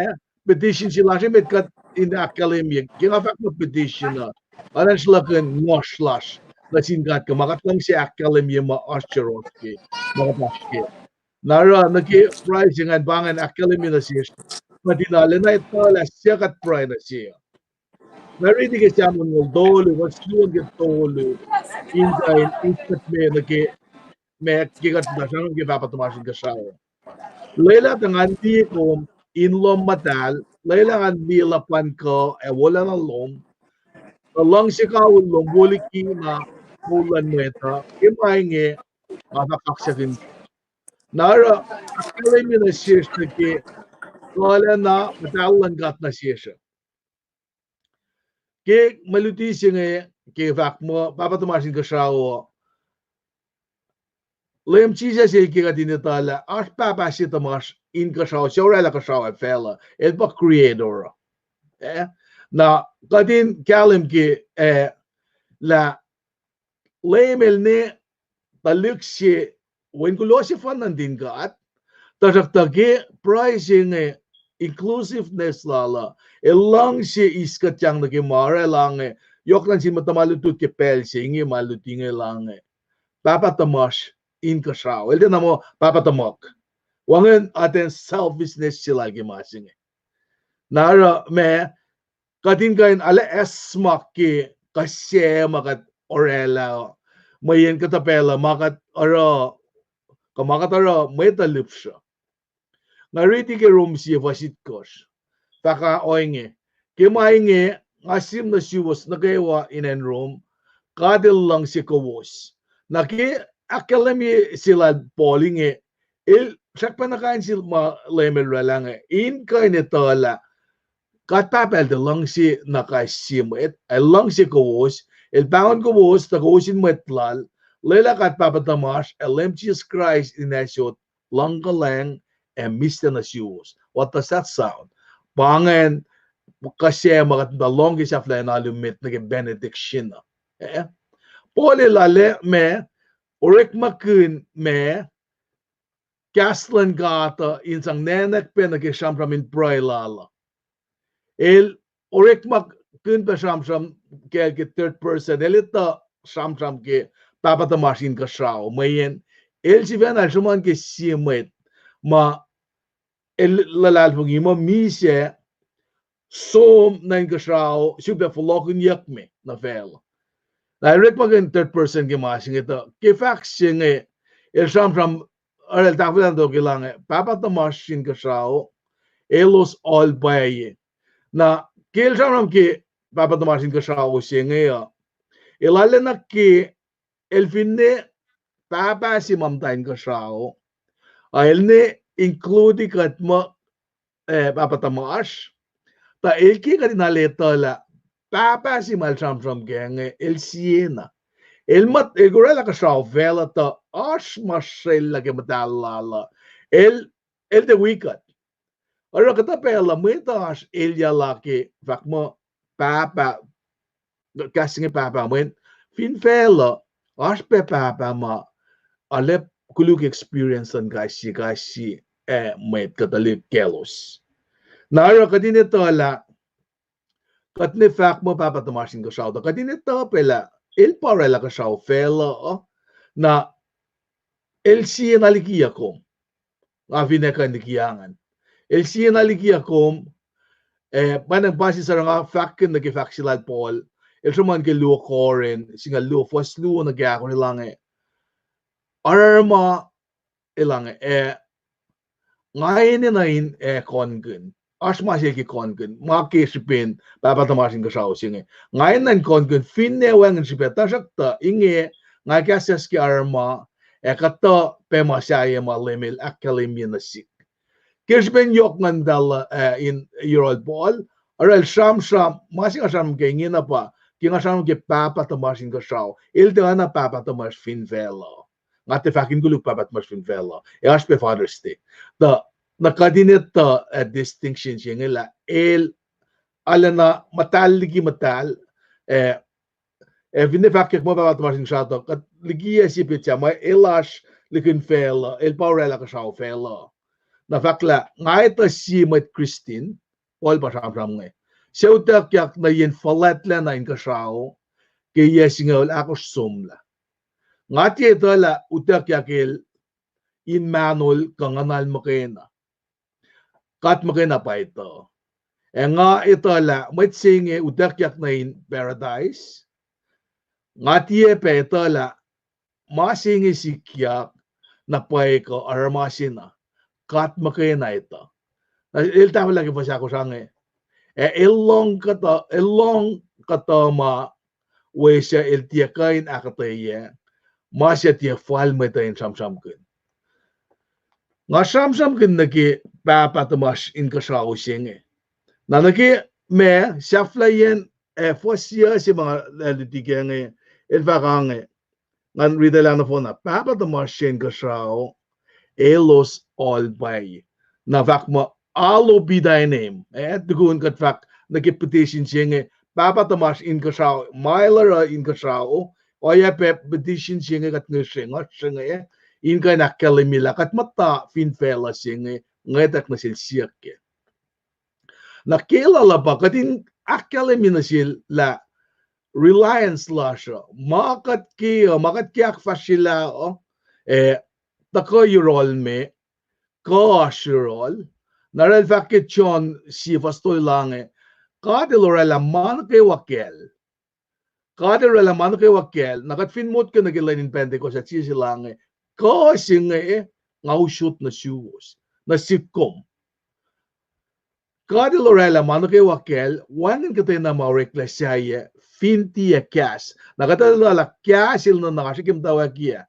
petition se lasr emet kuht in ahkkahlwemye. Ke nga fahk muh petition uh, oacna sruhlahkihn ngohsr lasr nuh sin God kuh ma kuht luhngse ahkkahlwemye ma oasr yohrohsr ke, ma kuht oasr ke. Na oruh nuh ke pruhe se ingacn pa ingacn ahkkahlwemye nuh sesr, kuht in arlac etuh lah suc kuht pruhe nuh se uh. Nga riti ke Sam onngoul tolu, fuhs luo nuh ke tolu, in kuh in uskuhtme nuh ke ma ke kuht muhta sramsram ke Pahpah tuhmasr inkuhsrao. Lwelah tuh ngan liye kom in lohm muhtahl, lwelah ngan liye luhpan kuh ac wolacna lom, tuh luhngse kawihl lom wo liki na moul luhn mwet uh. Ke ma inge nga fah kaksakihn. Na oruh ahkkahlwemye nuh sesr nuh ke kuhlacna muhtahl luhn God nuh sesr uh. Ke mwe luti se inge, ke fahk muh Pahpah tuhmasr inkuhsrao, Leum Jisus el ke kuht in etuh lah oasr Pahpah se tuhmasr inkuhsrao, suc orwaclah kuhsrao ac facluh, el pa creator uh. Eh? Na kuht in kahlwem ke, eh, lah Leum el ne tuhlihk se, wen kuloh sefanna nuhtin God, tuhsruhktuh ke pruhe se inge inclusiveness lal uh, el luhngse iskuhtyang nuh ke ma orwaclah inge, yohkna sin mwet tuhma lutlut ke pacl se inge ma luti inge lah inge, Pahpah tuhmasr inkuhsrao. El tiacna muh Pahpah tuhmuhk. Wacngihn atacn selfishness se lal ke ma se inge. Na oruh ma, kuht in kuh in arlac acsmak ke kuh se ma kuht orwaclah, mweyen kuhtuh pacl uh ma kuht oruh, kuh ma kuht oruh mwet uh lihpsruh. Nga riti ke Rom sie fuhs itkohsr. Fahk ohinge, ke ma inge, nga sihm nuh suwos nuh kwewa in acn Rom, God el luhngse kowos. Na ke ahkkahlwemye se lal Paul inge, el srackpacna kain se ma Leum el orwaclah inge, in kuh in etuh lah God Pahpah el tiac luhngse na kais sie mwet, el luhngse kowos, el pahngon kowos tuh kowos in mwet lal, lwelah God Pahpah tuhmasr ac Leum Jisus Kraist in asot luhngkuhlwacng ac mihslac nuh suwos. What does that sound? Pa ingacn kuh se ma kuht muhta lohng ke sahflah in alu met nuh ke benediction uh. Eh? Paul el arlac ma, orekmakihn ma, kahs luhn God uh in sang nwackpac nuh ke sramsram in pruhe lal uh. El orekmakihn pac sramsram kacl ke third person, el etuh sramsram ke Pahpah tuhmasr inkuhsrao, mweyen el sifacna el sruhmuhn ke sie mwet ma el luhlahlfongi muh misac som nuh inkuhsrao, sifilpac fohlohkihnyuckme nuh facluh. Na el orekmakihn third person ke ma se inge tuh ke fahk se inge, el sramsram, el tahfwelah nuh tok lah inge, Pahpah tuhmasr inkuhsrao, elos ohl pwacye. Na ke el sramsram ke Pahpah tuhmasr inkuhsrao se inge uh, el arulacna ke el finne Pahpah se ma muhta inkuhsrao, a el ne include kuht muh, eh, Pahpah tuhmasr, tuh el ke kuht in arlac etuh lah Pahpah se ma el sramsram kac inge, el siena. El muh, el orwaclah kuhsrao facluh tuh oasr ma srwaclah ke muhtahl lal uh. El, el tiac wi kuht. Oruh kuhtuh pacl uh mwet uh oasr elyah la ke fahk muh Pahpah, kahs inge Pahpah, mweyen fin facluh, oasr pac Pahpah ma arlac koluk experience luhn kais sie kais sie, eh, mwet kuh tuhlihk kaclos. Na oruh kuht in etuh lah kuht ne fahk muh Pahpah tuhmasr Inkuhsrao tuh kuht in etuh pac lah el pa orwaclah kuhsrao facluh uh, na el sie na likiyuc kom. Nga fin ac kuh in liki angan. El sie na likiyuc kom, eh, pa na pa sie sara nga fahkkihn nuh ke fahk se lal Paul, el sruhmuhn ke luo Korin, singucul luo fuhs luo nuh ke ahkosr, el ange, aruruma, el ange, eh, nga enenuh in, eh, kohnkihn. Oasr ma se ke kohnkihn, ma ke srihpen Pahpah tuhmasr Inkuhsrao se inge. Nga enenuh in kohnkihn, finne wacngihn srihpac, tuhsruhktuh inge nga kahsruhsr ke aruruma, ac kuhtuh pac ma sahyac ma Leum el ahkkahlwemye nuh sihk. Ke srihpen yohk ngan muhtahl, eh, in yohrohl Paul, oruh el sramsram, ma se nga sramsram ke ingena pa, ke nga sramsram ke Pahpah tuhmasr Inkuhsrao, el tiacna Pahpah tuhmasr fin facluh. Nga tiac fahk in koluk Pahpah tuhmasr fin facluh, ac oasr pac Father's Day. Tuh, na kuht in etuh, eh, distinction se inge lah el arulacna muhtahl liki muhtahl, eh, ac finne fahkwack muh Pahpah tuhmasr Inkuhsrao tuh, kuht likiyac sie petsac ma el oasr likihn facluh, el pa orwaclah kuhsrao facluh. Na fahk lah nga etuh sie mwet Kristin, Paul pa sramsram inge, suc utuckyak nuh yen fuhlwactlacna inkuhsrao ke yac singucul ahkosr somlah. Nga tiac etuh lah utuckyak el in mahnol kuh nguhnal muhkwena. God muhkwena pa etuh. Ac nga etuh lah mwet se inge utuckyak nuh in paradise. Nga tiac pac etuh lah ma se inge sikyak na pwacye kuh aruruma se na. God muhkwena etuh. Na el tahfwelah ke fuhs ahkosr ange, ac el lohng kuhtuh, el lohng kuhtuh ma we suc el tiac kuh in ahkuhtweyac, ma suc tiac fal mwet uh in sramsramkihn. Nga sramsramkihn nuh ke Pahpah tuhmasr Inkuhsrao se inge. Na nuh ke ma sahflahiyacn, eh, fuhs yuc se ma nga luti ke inge, el fahk ange, ngan riti lah nohfohn ah, Pahpah tuhmasr Inkuhsrao, elos oalpwacye. Na fahk muh, hallowed be thy name. Eh, tukun kuht fahk nuh ke petition se inge, Pahpah tuhmasr Inkuhsrao, ma el oruh inkuhsrao, oacyacpac petition se inge kuht ngihsre, ngihsre inge, in kuh in ahkkahlwemye lah kuht muhta fin facluh se inge, ngwetwack nuh sel siyuck kac. Na ke lal uh pa kuht in ahkkahlwemye nuh sel lah reliance lasr uh, ma kuht ke uh, ma kuht ke ahkfahsryelah uh, eh, tuhkuh yohrohl me, kuh oasr yohrohl. Na el fahk ke John sie fuhs tolu, el ange, God el orwaclah ma nuh kwewa kacl. God el orwaclah ma nuh kwewa kacl. Na kuht fin motko nuh ke lwen in Pentecost ah, Jisus el ange, kuh se inge nga usot nuh suwos, nuh sihk kom. God el orwaclah ma nuh kwewa kacl, wacngihn kuhtwena ma oreklac sahyac, fin tiac kahs. Na kuht etuh lah kahs el nuhnak ah srihke muhtwacwacack ah.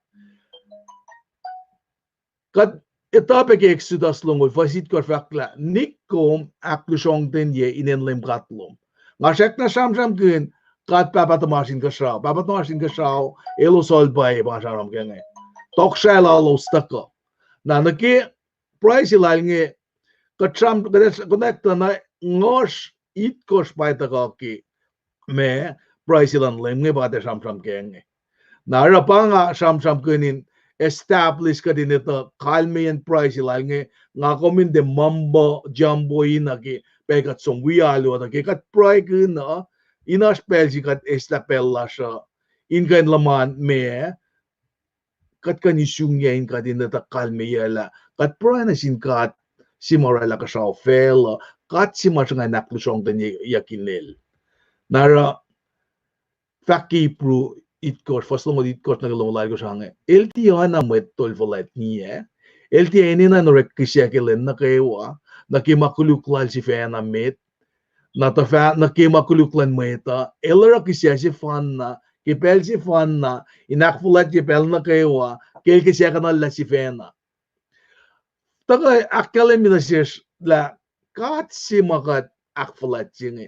Kuht etuh pac ke Exodus longoul fuhs itkohsr fahk lah, nik kom ahklusrohngtenye inen Leum God lom. Nga srackna sramsramkihn God Pahpah tuhmasr Inkuhsrao. Pahpah tuhmasr Inkuhsrao, elos oalpwacye pa nga sramsram ke inge. Tohkohsrahi lalos tuhkuh. Na nuh ke pruhe se lal inge, kuht sram, kuht konwacack tuh na ngohsr itkohsr pa tuhkuh ke ma pruhe se luhn Leum inge pa kuht ac sramsram ke inge. Na oruh pa nga sramsramkihn in establish kuht in etuh kalmeyacn pruhe se lal inge, nga kom in tiac mumbo jumbo in uh ke pacl kuht som wi alu uh tuh ke kuht pruhekihn uh, in oasr pacl se kuht eslah pacl lasr uh in kuh in luhman ma kuht kuh in isungyuc in kuht in etuh kalmeyac lah kuht pruhe nuh sin God se ma orwaclah kuhsrao facluh, God se ma sruhnga in ahklusrohngtenyeyuck inel. Na oruh fahk ke Hebrew itkohsr, fuhs longoul itkohsr nuh ke longoul alkohsr ange, el tiac oacna mwet tol fuhlwact niyac, el tiac enenuh in orek kihsac ke lwen nuh kwewa, nuh ke ma koluk lal sifacna met, na tuhfah nuh ke ma koluk luhn mwet uh, el oruh kihsac sefanna ke pacl sefanna, in ahkfuhlwactye pacl nuh kwewa ke el kihsackuhnlah sifacna. Tuhkuh ahkkahlwemye nuh sesr lah God se ma kuht ahkfuhlwactye inge,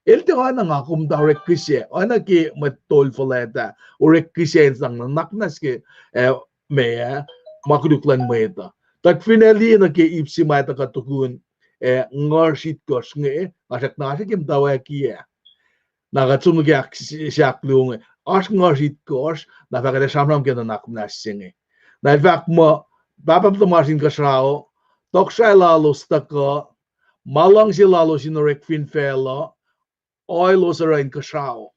el tiac oacna nga kom tuh orek kihsac, oacna ke mwet tol fuhlwact ah orek kihsac in sang nuhnak muhnahs ke, eh, ma, ma koluk luhn mwet uh. Kuht fin liye nuh ke ip se ma tuhkuh tukun, eh, ngohsr itkohsr inge, nga srackna oasr ke muhtwacwacack ah. Na kuht som nuh ke ahk-, sahk luo inge, oasr ngohsr itkohsr, na fah kuht ac sramsram ke nuhnak muhnahs se inge. Na el fahk muh, Pahpah tuhmasr Inkuhsrao, tohkohsrahi lalos tuhkuh, ma luhngse lalos in orek fin facluh, oelos oruh inkuhsrao.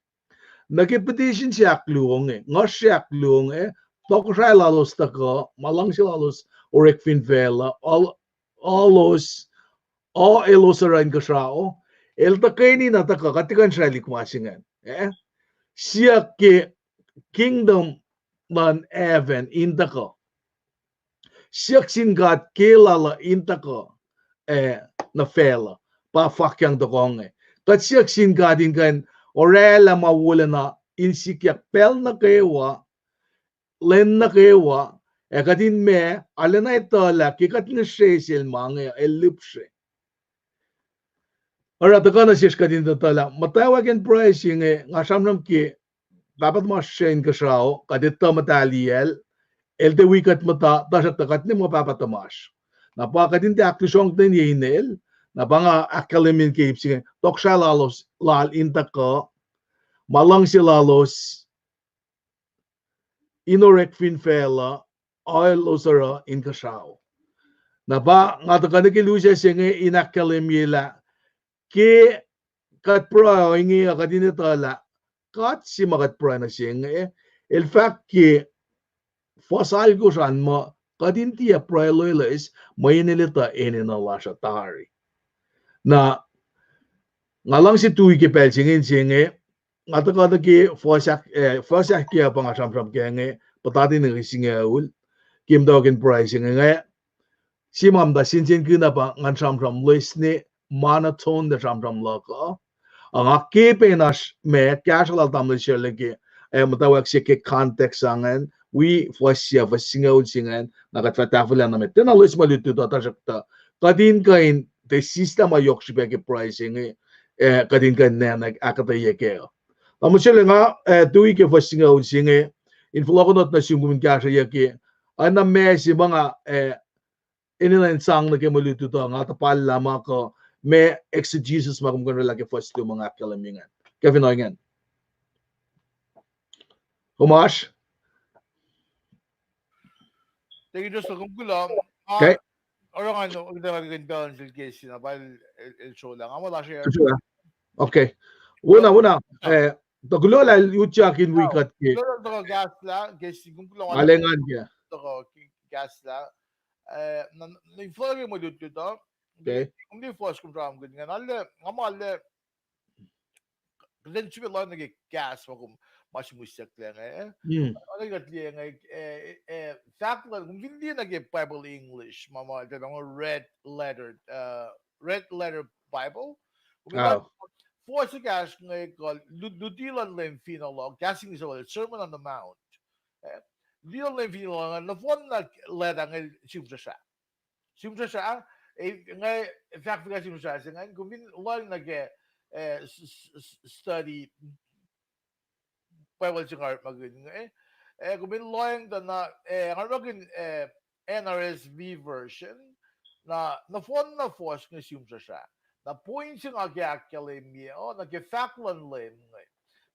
Nuh ke petition se ahkluo inge, nguhsr se ahkluo inge, tohkohsrahi lalos tuhkuh, ma luhngse lalos orek fin facluh, oelos, oelos oruh inkuhsrao, el tuhkweni na tuhkuh, kuht tiac kuh in sraclihk ma se ingacn, eh? Siyuck ke kingdom luhn heaven in tuhkuh. Siyuck sin God ke lal uh in tuhkuh, eh, nuh facluh, pa fwackyang tohkoh inge. Kuht siyuck sin God in kuh in oraclah ma wolacna in sikyak pacl nuh kwewa, lwen nuh kwewa, ac kuht in ma, arulacna etuh lah ke kuht ngihsre sel ma inge, el lihpsre. Oruh tuhkuh nuh sesr kuht in etuh lah muhtwacwacack in pruhe se inge, nga sramsram ke Pahpah tuhmasr se inkuhsrao, kuht etuh muhtahliyacl, el tiac wi kuht muhta, tuhsruhktuh kuht ne muh Pahpah tuhmasr. Na pa kuht in tiac ahklusrongten ye inel, na pa nga ahkkahlwemye ke ip se inge, tohkohsrahi lalos, lal in tuhkuh, ma luhngse lalos in orek fin facluh, oelos oruh inkuhsrao. Na pa nga tuhkuh nuh ke lusac se inge in ahkkahlwemye lah ke kuht pruhe ohinge uh kuht in etuh lah God se ma kuht pruhe nuh se inge, el fahk ke fuhs alkosr an muh kuht in tiac pruhe loeloes, mweyen el etuh enenuh lasr uh tari. Na nga luhngse tui ke pacl se inge, se inge, nga tuhkuh nuh ke fuhs ahk-, eh, fuhs ahkkweye pa nga sramsram kac inge, puhtatlac nuh ke singucul, ke muhtwacwacack in pruhe se inge, se ma muhta sensenkihn uh pa ngan sramsram loes ne monotone na sramsram luhk uh. Ac nga ke pacna oasr ma kahsruh lal tamuhlwel Sherle ke, eh, muhtwacwacack se ke context se ingacn, wi fuhs se, fuhs singucul se ingacn, na kuht fah tahfwelah na met. Tiacna loes ma lutlut uh, tuhsruhktuh kuht in kuh in tiac sislah ma yohk srihpac ke pruhe se inge, eh, kuht in kuh in nacna ahkuhtweyac kac uh. Tamuhlwel Sherle, nga, eh, tui ke fuhs singucul se inge, in fohlohkohnot nuh sum kom in kahsrweyuc ke, oacna ma se ma nga, eh, enenuh in sang nuh ke mwe lutlut uh, nga tuhpallah ma kuh ma exegesis ma kom kuh in orwaclah ke fuhs luo ma nga ahkkahlwemye ingacn. Ke fin ohinge, kom oasr? Thank you, Joseph. Kom kuloh. Okay. Oruh ngan, oruh ngan pacl sel case na pa el, el, el srolah. Nga muh lasr. Okay. Wona, wona. Eh, tuh kuloh lah utyak in wi kuht ke. Kuloh tuh kahslah, case kom kuloh. Alengan ke. Tuh kahslah. Eh, na, na inflow ke mwe lutlut uh. Okay. Kom di fuhs kom sramsramkihn ingacn. Arlac, nga muh arlac, kuht in sifil lohng nuh ke kahs ma kom, ma sihmihsyucklac inge. Arlac kuht liye inge, eh, eh, fahk lah, kom fin liye nuh ke Bible English, ma, ma, the red letter, uh, Red Letter Bible. Kom fin fuhs ekahsr inge kuh lu-, luti luhn Leum Finohl uh, kahs English uh, Sermon on the Mount. Eh, luti luhn Leum Finohl uh, nohfohn na leta inge sihm srasra. Sihm srasra, eh, nga fahk fuhkah sihm srasra se ingacn, kom fin lohng nuh ke, eh, s-, s-, s-, study Bible se nga orekmakihn inge, eh, kom fin lohng tuh na, eh, nga orekmakihn, eh, N R S V version, na, nohfohn na fuhs inge sihm srasra. Na point se nga ke ahkkahlwemye uh, nuh ke fahk luhn Leum inge.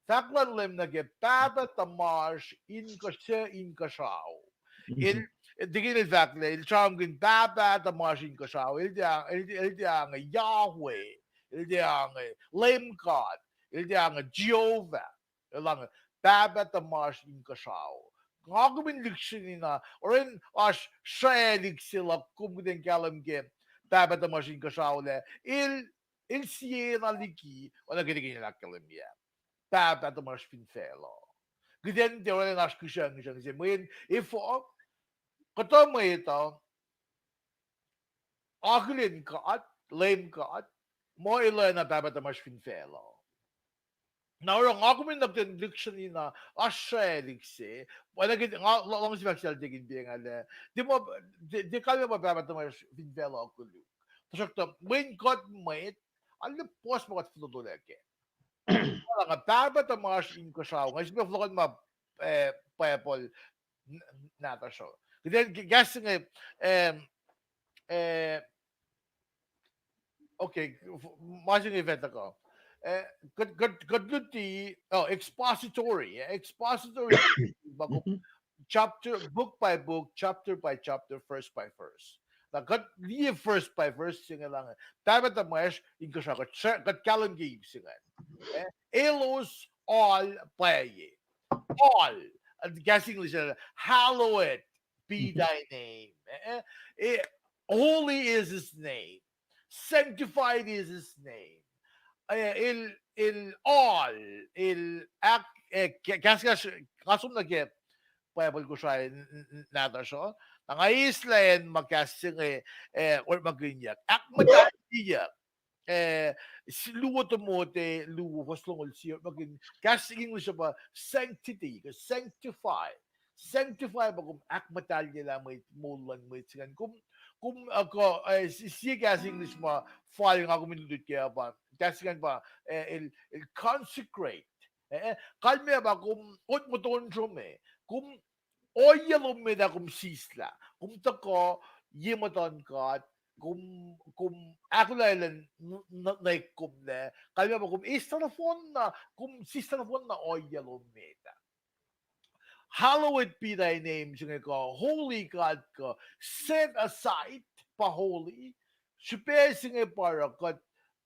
Fahk luhn Leum nuh ke Pahpah tuhmasr inkuhsrao, inkuhsrao. El, tikihn el fahk lah, el sramsramkihn Pahpah tuhmasr inkuhsrao, el tiac, el, el tiac inge Yahweh, el tiac inge Leum God, el tiac inge Jehovah, el inge Pahpah tuhmasr inkuhsrao. Nga kom in lihksreni na, oruh in oasr sraclihk se luhk kom kuht in kahlwem ke Pahpah tuhmasr inkuhsrao lah, el, el siena liki, oacna ke tikihn el ahkkahlwemye, Pahpah tuhmasr fin facluh. Kuht in tiac orwaclah in oasr kihsrucng, kihsrucng se mweyen, efuh, kuhtuh mwet uh akihlen God, Leum God, muh el oacna Pahpah tuhmasr fin facluh. Na oruh nga kom in nuh kuht in lihksreni na oasr sraclihk se, oacna ke nga, luhngse fahk sel tekin pacngah lah, tiac ma, tiac, tiac kalmac pa Pahpah tuhmasr fin facluh koluk. Tuhsruhktuh mweyen kuht mwet, arlac puhs ma kuht fototolac kac. Nga Pahpah tuhmasr inkuhsrao, nga sifilpac fohlohkohn ma, eh, Bible nahtuhsr uh. Kuht in kahs inge, eh, eh, okay, ma se inge fah tuhkuh. Eh, kuht, kuht, kuht luti, oh, expository, eh, expository, chapter, book by book, chapter by chapter, verse by verse. Kuht liye verse by verse se inge lah, Pahpah tuhmwacsr inkuhsrao, kuht, kuht kahlwem ke ip se ingacn. Eh, elos oal pwacye. Oal, uh, kahs English, uh, hallowed be thy name. Eh, eh, holy is his name. Sanctified is his name. Eh, el, el oal, el ahk, eh, ke-, kahs, kahs, nga som nuh ke Bible Kosrae n-, n-, n-, nahtuhsr uh. Na nga eislah acn ma kahs se inge, eh, orekmakihnyuck. Ahkmuhtahliyuck. Eh, s-, luo Timothy, luo, fuhs longoul sie, orekmakihn, kahs English uh pa sanctity, kuh sanctify. Sanctify pa kom ahkmuhtahlyelah mwet, moul luhn mwet se ingacn. Kom, kom, uh, kuh, eh, s-, sie kahs English ma fal nga kom in lutlut kac uh pa, kahs se ingacn pa, eh, el, el consecrate. Eh, eh, kalmac pa kom ot muhtuhn srome, kom ohiyac lom met ah kom sislah, kom tuhkuh ye muhtuhn God, kom, kom ahkolah elan n-, n-, nwek kom lac, kalmac pa kom eis tuh nohfohn na, kom sislah nohfohn na ohiyac lom met ah. Hallowed be thy name, se inge kuh holy God kuh set aside pa holy, srihpac se inge pa oruh kuht,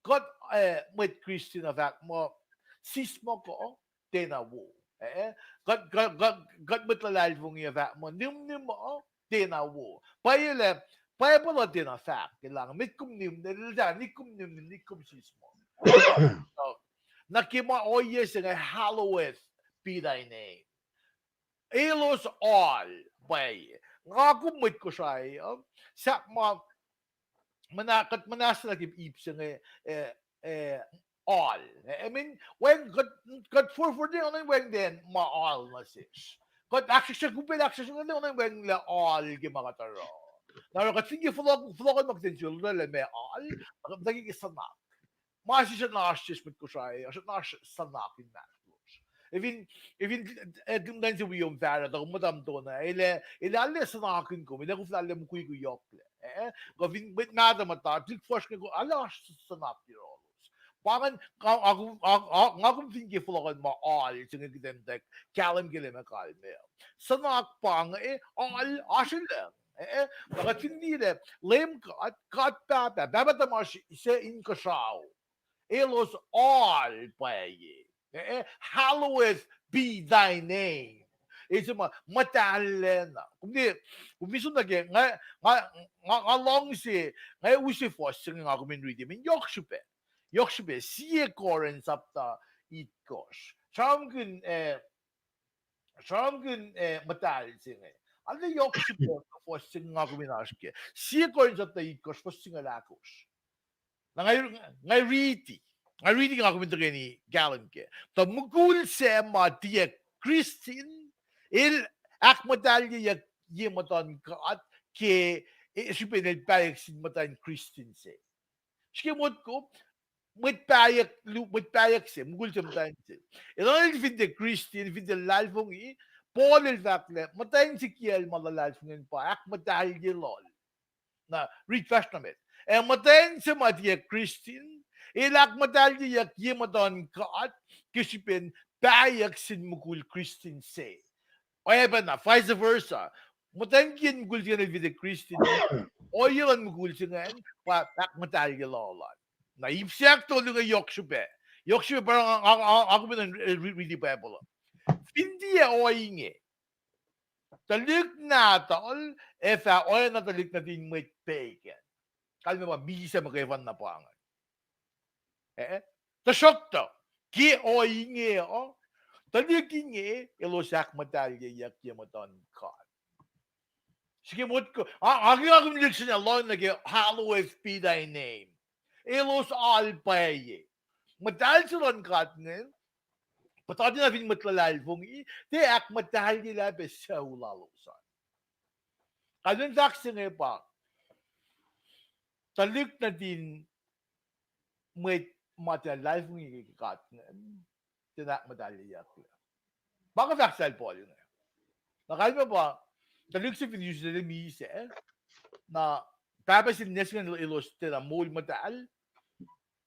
kuht, eh, mwet Christian uh fahk muh, sismohk uh tiacna wo. Eh, kuht, kuht, kuht, kuht mwet luhlahlfongi uh fahk muh, nihmnihm uh tiacna wo. Pwacye lah, Bible uh tiacna fahk, elah met kom nihmnihm, el ta, nihk kom nihmnihm, nihk kom sismohk. Na ke ma ohiyac se inge, hallowed be thy name. Elos oal pwacye. Nga kom mwet Kosrae uh, sahp ma, muna-, kuht muhnahs nuh ke ip se inge, eh, eh, oal. Eh, I mean, wacng kuht, kuht forfor ne onan wacng ten ma oal nuh sesr. Kuht ahksrihksrihk, upac ahksrihksrihk ne onan wacng lah oal ke ma kuht oruh. Na oruh kuht fin ke fohlohk-, fohlohkohn ma kuht in siyuck lah meac oal, na kuht muhta ke suhnak. Ma sesr na oasr sesr mwet Kosrae, oasr na oasr suhnak inmahsrlosr. Efin, efin, eh, muhtwacn se wi om fahsruh, tuh kom muhta muhtuhnoa, el ac, el ac arlac suhnakihn kom, el ac koflah arlac mukwikwi yohklac. Eh, kuh fin mwet mahtuh muhta, tuhlihk fuhsr inge, arlac oasr suhnak yohrohlos. Pa ingacn, nga, nga, nga, nga, nga kom fin ke fohlohkohn ma oal se inge kuht in tuh kahlwem ke lah meac kalmac. Suhnak pa inge, eh, oal, oasr elan. Eh, eh, na kuht fin liye lah Leum God, God Pahpah, Pahpah tuhmasr se inkuhsrao, elos oal pwacye. Eh, eh, hallowed be thy name. El se ma muhtahllacna. Kom ne, kom fin som nuh ke, nga, nga, nga, nga luhngse, nga use fuhs se inge nga kom in riti, min yohk srihpac. Yohk srihpac, sie Corinth sapta itkohsr. Sramsramkihn, eh, sramsramkihn, eh, muhtahl se inge. Arlac yohk srihpac fuhs se inge nga kom in oasr ke. Sie Corinth sapta itkohsr, fuhs singucul ahkosr. Na nga, nga riti, nga riti nga kom in tuhkweni kahlwem kac. Tuh mukul se ma tiac Kristin, el ahkmuhtahlyeyuck ye muhtuhn God ke, eh, srihpen el pahyuck sin muhtwacn Kristin se. Srihke motko, mwet pahyuck lu-, mwet pahyuck se, mukul se muhtwacn se. Elan el fin tiac Kristin, fin tiac luhlahlfongi, Paul el fahk lah muhtwacn se kiyacl ma luhlahlfongi pa ahkmuhtahlye lal. Na, read fahsr nuh met. Ac muhtwacn se ma tiac Kristin, el ahkmuhtahlyeyuck ye muhtuhn God ke srihpen pahyuck sin mukul Kristin se. Oacyacpac na, vice versa. Muhtwacn kiyacl mukul se ingacn el fin tiac Kristin, ohiyac luhn mukul se ingacn pa ahkmuhtahlye lal an. Na ip se ahktolu inge yohk srihpac. Yohk srihpac pa nga, nga, nga, nga kom in riti Bible uh. Fin tiac ohinge, tuhlihk nahtuhl ac fah oacna tuhlihk nuhtin mwet pagan. Kalmac pa misac muhkwena pa ingacn. Eh? Tuhsruhktuh, ke ohinge uh, tuhlihk inge elos ahkmuhtalyeyuck ye muhtuhn God. Srihke motko, a, a, nga kom lihksreni lohng nuh ke hallowed be thy name. Elos oal pwacye. Muhtahl se luhn God inge, puhtatna fin mwet luhlahlfongi, tiac ahkmuhtahlyelah pac sucu lalos an. Kalmen fahk se inge pa, tuhlihk nuhtin mwet ma tiac luhlahlfongi ke God inge, tiac ahkmuhtahleyucklac. Pa inge fahk sel Paul inge. Na kalmac pa, tuhlihk se fin use misac, na pahpah se ninac se ingacn elos tiacna moul muhtahl,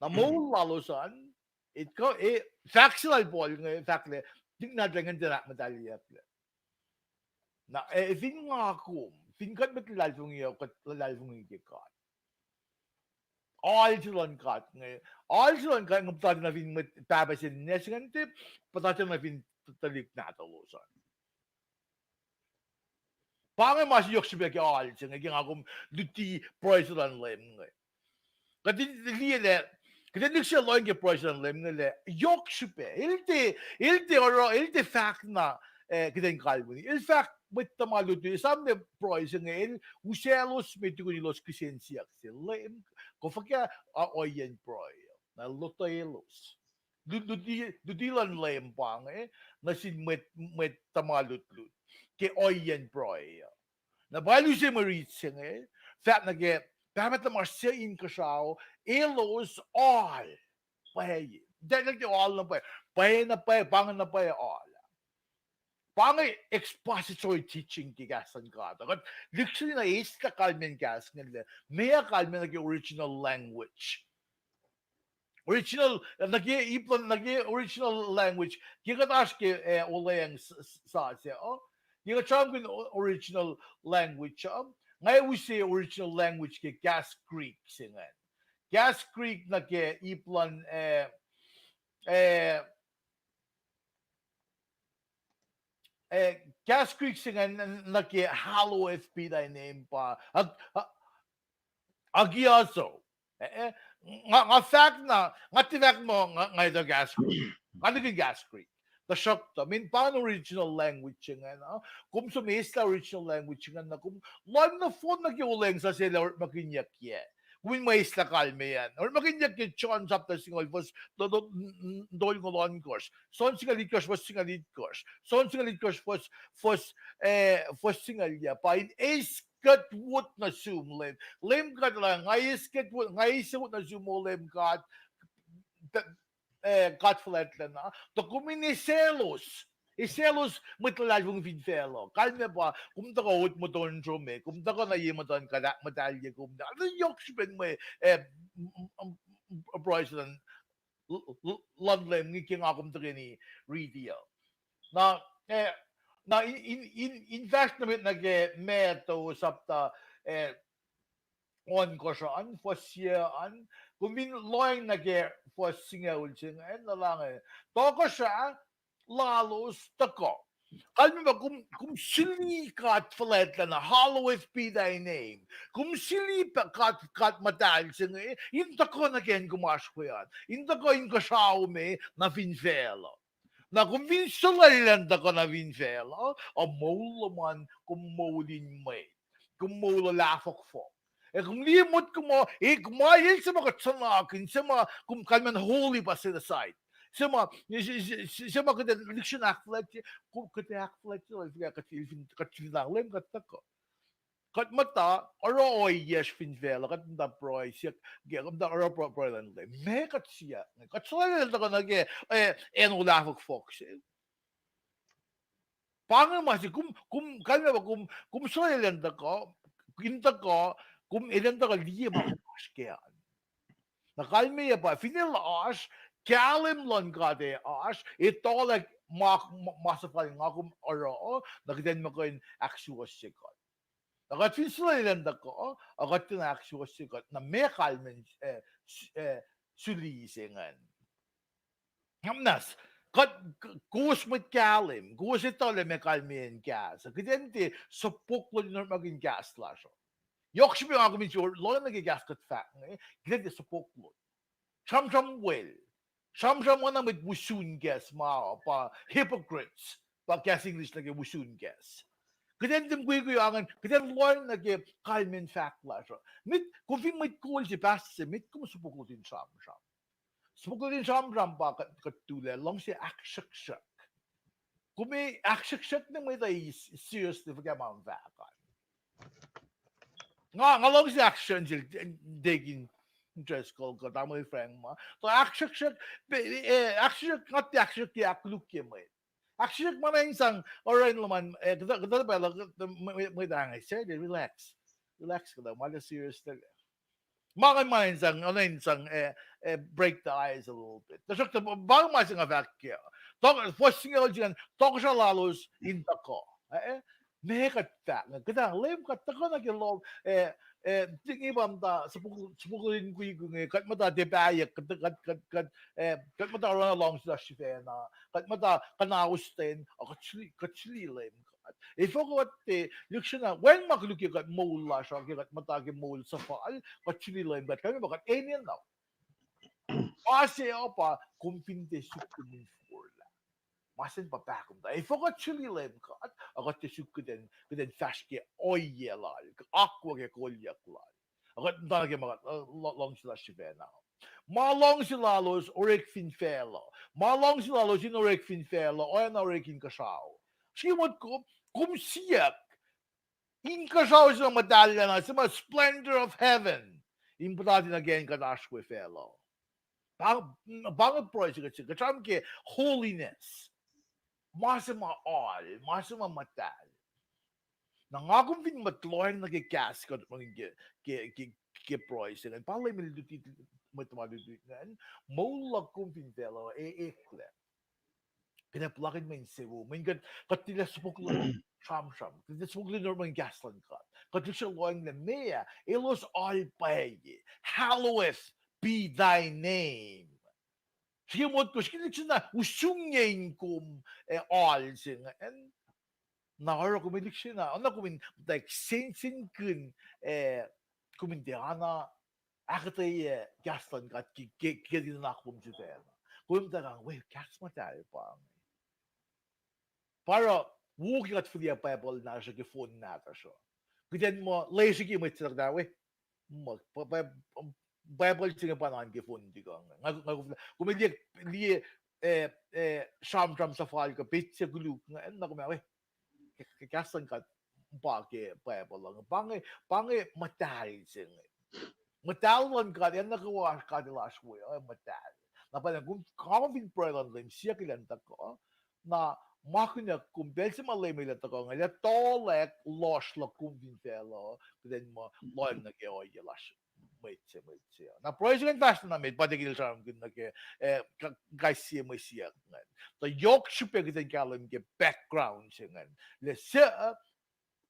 na moul lalos an, it ko, e, fahk se lal Paul inge, fahk lah, tuhlihk nahtuhl ingacn tiac ahkmuhtahleyucklac. Na, e, fin nga kom, Fin kuht mwet luhlahlfongi uh, kuht luhlahlfongi ke God. Alu se luhn God inge, alu se luhn God inge puhtatlac nuh fin mwet pahpah se ninac se ingacn, puhtatlac nuh fin tuhlihk nahtuhlos an. Pa inge ma se yohk srihpac ke alu se inge, ke nga kom luti pruhe se luhn Leum inge. Kuht in liye lah, kuht in lihksreni lohng ke pruhe se luhn Leum inge lah yohk srihpac. El tiac, el tiac oruh, el tiac fahk na, eh, kuht in kalweni. El fahk mwet tuhma lutlut, esam lah pruhe se inge el usaclos me tukun elos kihsen siyuck se, Leum, kom fuhkah ohiyacn pruhe uh? Na lotwelos. Lu-, luti, luti luhn Leum pa inge nuh sin mwet, mwet tuhma lutlut ke ohiyacn pruhe uh. Na pa el use mwe rit se inge, fahk nuh ke Pahpah tuhmasr se inkuhsrao, elos alu pwacye. Tiac ke alu na pwacye, pwacye na pwacye, pa inge na pwacye alu. Pa inge expository teaching ke kahs luhn God. Kuht lihksreni na eislah kalmacn kahs inge lah meac kalmac nuh ke original language. Original, nuh ke ip luhn, nuh ke original language. Ke kuht oasr ke, eh, olweacng s-, s-, sasuc uh, ke kuht sramsramkihn o-, original language uh, nga use original language ke kahs Greek se ingacn. Kahs Greek nuh ke ip luhn, eh, eh, eh, kahs Greek se ingacn nuh ke hallowed be thy name pa, ag-, a-, agiazo. Eh, eh, nga, nga fahk na, nga tiac fahk muh nga, nga etuh kahs Greek. Nga nihkihn kahs Greek. Tuhsruhktuh, min pa original language se ingacn, ah, kom som eislah original language se ingacn, na kom lohng nohfohn nuh ke olweacng sasuc lah orekmakihnyuckyak. Kom in mwe eislah kalmac an. Orekmakihnyuck ke John chapter singucul, verse, do-, do-, n-, n-, tolngoul ohnkohsr. John singucul itkohsr, verse singucul itkohsr. John singucul itkohsr, verse, verse, eh, verse singucul yac. Pa in eis kuht wot nuh sum, Leum. Leum God lah, nga eis kuht wot, nga eis wot nuh sum, O Leum God, eh, God fuhlwactlacna. Tuh kom in eisaclos. Eisaclos mwet luhlahlfongi fin facluh. Kalmac pa, kom tuhkuh ot moton srome, kom tuhkuh nuh ye muhtuhn kuht ahkmuhtahlye kom. Yohk srihpen mwe, eh, m-, m-, m-, pruhe se luhn, l-, l-, luhn Leum inge ke nga kom tuhkweni riti uh. Na, eh, na in, in, in, in fahsr nuh met nuh ke Matthew chapter, eh, ohnkohsr an, fuhs yac an, kom fin lohng nuh ke fuhs singucul se ingacn, na lah inge, tohkohsrah lalos tuhkuh. Kalmac pa kom, kom suli God fuhlwactlacna, hallowed be thy name. Kom suli pa God, God muhtahl se inge, in tuhkuh nuh ke acn kom oasr we an. In tuhkuh inkuhsrao me nuh fin facluh. Na kom fin sulaclah elan tuhkuh nuh fin facluh, uh, moul lom an kom moul in mwet. Kom moul uh lahfokfok. Ac kom liye motko muh, e, kom ma el se ma kuht suhnakihn, se ma kom kalmac holy pa set aside. Se ma, se, se, se, se ma kuht ac lihksreni ahkfuhlwactye, kom kuht ac ahkfuhlwactye, kuht fin, kuht fin, kuht fin, Leum kuht tuhkuh. Kuht muhta oruh ohiyacsr fin facluh, kuht muhta pruhe, siyuck, kuht muhta oruh pruhe, pruhe luhn Leum. Ma kuht siyuck, kuht sulaclah elan tuhkuh nuh ke, eh, acn olahfokfok se. Pa inge ma se kom, kom, kalmac pa kom, kom sulaclah elan tuhkuh, in tuhkuh, kom elan tuhkuh liye ma kom oasr kac an. Na kalmac pa, fin el oasr, kahlwem luhn God ac oasr, etuhlah ma, ma, ma suhfal nga kom oruh, na kuht in muh kuh in ahksuwohsye kuht. Na kuht fin sulaclah elan tuhkuh, uh, kuht tiacna ahksuwohsye kuht, na meac kalmacn, eh, s-, eh, suli se ingacn. Hamnas, kuht, k-, kowos mwet kahlwem, kowos etuhlah meac kalmacn kahs uh. Kuht in tiac sopuk lot in orekmakihn kahs lasr uh. Yohk srihpac nga kom in sure lohng nuh ke kahs kuht fahk inge, kuht in tiac sopuk lot. Sramsram wel. Sramsram oacna mwet wusun kahs ma, pa hypocrites, pa kahs English nuh ke wusun kahs. Kuht in tiac mukwikwi ingacn, kuht in lohng nuh ke kalmacn fahk lasr uh. Met, kom fin mwet kol se, pastor se, met kom sopuk lot in sramsram. Sopuk lot in sramsram pa kuht, kuht tulac, luhngse ahksruhksruhk. Kom ac ahksruhksruhk nuh met uh, seriously, fuhkah ma fahk an. Nga, nga luhngse ahksruhksruhk sel, eh, Deacon Driscoll kuh Tamuhlwel Frank ma. Tuh ahksruhksruhk, eh, ahksruhksruhk, nga tiac ahksruhksruhk ke ahkkolukye mwet. Ahksruhksruhk ma na in sang, oruh in luhman, eh, kuhtuh, kuhtuh pacl uh, mwet, mwet, mwet ange, relax. Relax kuhtuh, ma serious tuh. Ma ngan ma in sang, oacna in sang, eh, eh, break the ice a little bit. Tuhsruhktuh, pa ma se nga fahk kac. Tohk-, fuhs singucul se ingacn, tohkohsrah lalos in tuhkuh. Eh, eh? Meac kuht fahk inge? Kuht ac Leum God tuhkuh nuh ke lohm, eh, eh, inge pa muhta sifil, sifil in kui inge, kuht muhta tiac pahyuck, kuht, kuht, kuht, kuht, eh, kuht muhta oruh luhngse lasr sifacna, kuht muhta kuhnaus ten, ac kuht suli, kuht suli Leum God. Efuh kuht tiac lihksreni, wacngihn ma koluk ke kuht moul lasr uh, ke kuht muhta ke moul suhfal, kuht suli Leum God, kuht, kuht enenuh. Ma se uh pa kom fin tiac suk kom in forlah. Ma se pa pahkomuhta. Efuh kuht suli Leum God, ac kuht tiac suk kuht in, kuht in fahsr ke ohiyac lal, akwuck ac kolyuck lal. Ac kuht muhta nuh ke ma, uh, lu-, luhngse lasr sifacna. Ma luhngse lalos orek fin facluh. Ma luhngse lalos in orek fin facluh, oacna orek inkuhsrao. Srihke motko, kom siyuck. Inkuhsrao se ma muhtahllah na, se ma splendor of heaven. In puhtati nuh ke acn kuht oasr we facluh. Pa, pa inge pruhe se kuht, kuht sramsram ke holiness. Ma se ma oal, ma se ma muhtahl. Na nga kom fin mwet lohacng nuh ke kahs kuht mangin ke, ke, ke, ke pruhe se ingacn, pa Leum El luti, mwet ma luti ingacn, moul luhk kom fin facluh, e, eklac. Kuht ac puhlakihn mwe insewowo, mweyen kuht, kuht tilac sifil sramsram, kuht tilac sifil oruh mwe kahs luhn God. Kuht lihksreni lohacng lah meac, elos oal pwacye, hallowed be thy name. Srihke motko, srihke lihksreni na usunge in kom, eh, oal se ingacn. Na oruh kom in lihksreni na, oacna kom in muhtwacwacack sensenkihn, eh, kom in tiac ana ahkuhtweyac kahs luhn God ke, ke, ke nuhnak lom sifacna. Kom in muhtwacwacack lah, we, kahs muhtahl pa inge. Pa oruh, wo ke kuht fihliyac Bible nahtuhsr uh ke phone nahtuhsr uh. Kuht in muh lesrihki mwet se tuhkuh na, we, muh, Bi-, Bi-, Bible se inge pa na ke phone tikuh inge. Nga, nga, kom liye, liye, eh, eh, sramsram suhfal kuh petsac koluk inge, na kom ac, we, ke, ke kahs luhn God pa ke Bible uh. Pa inge, pa inge muhtahl se inge. Muhtahl luhn God, acn nuh kwewa God El oasr we uh, muhtahl. Na pa na kom, kom fin pruhe luhn Leum siyuck elan tuhkuh, na ma kunuck kom pacl se ma Leum El ac tuhkuh inge, El ac tolack lohsr luhk kom fin facluh, kuht in muh lohacng nuh ke ohiyac lasr mwet se, mwet se. Na pruhe se ingacn fahsr na met, pa tiac kihtin sramsramkihn nuh ke, eh, ka-, kais sie mwe siyuck ingacn. Tuh yohk srihpac kuht in kahlwem ke background se ingacn. Lah suc,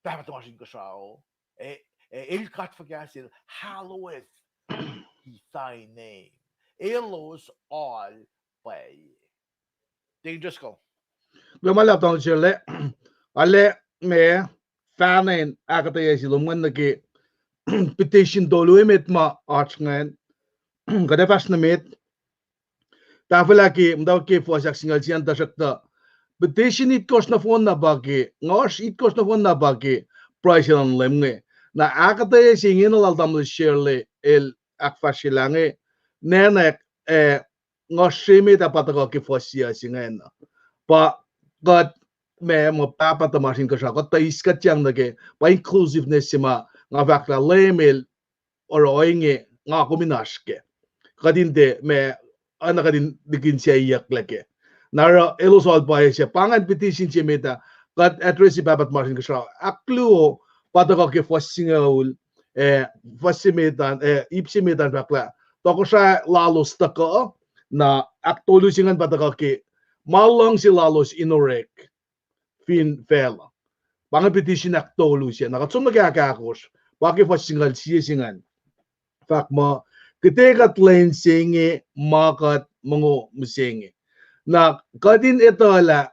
Pahpah tuhmasr Inkuhsrao, eh, eh, El God fuhkah se, hallowed be thy name. Elos oal pwacye. Deacon Driscoll. Kuloh ma luhlahp tamuhlwel Sherle, ale me fahna in ahkuhtweyac se lom ingacn nuh ke petition tolu emet ma oasr ingacn. Kuht ac fahsr nuh met. Tahfwelah ke muhtwacwacack ke fuhs ahksingucul sie an, tuhsruhktuh petition itkohsr nohfohn na pa ke, nga oasr itkohsr nohfohn na pa ke pruhe se luhn Leum inge. Na ahkuhtweyac se ingena lal tamuhlwel Sherle el ahkfahsryelah inge, nacnack, eh, nga sremet ah pa tuhkuh ke fuhs se ingacn. Pa kuht ma, ma Pahpah tuhmasr Inkuhsrao, kuht tuh eis kuhtyang nuh ke, pa inclusiveness se ma nga fahk lah Leum El oruh ohinge nga kom in oasr kac. Kuht in tiac ma, oacna kuht in likinsiyucklac kac. Na oruh elos oal pwacye se, pa ingacn petition se met ah, kuht address-i Pahpah tuhmasr Inkuhsrao. Ahkluo, pa tuhkuh ke fuhs singucul, eh, fuhs se met an, eh, ip se met an fahk lah tohkohsrahi lalos tuhkuh, na ahktolu se ingacn pa tuhkuh ke ma luhngse lalos in orek fin facluh. Pa inge petition ahktolu se. Na kuht som nuh ke ahkahkosr, pa ke fuhs singucul sie se ingacn. Fahk muh, kihte kuht lwen se inge ma kuht mongo mihsenge. Na kuht in etuh lah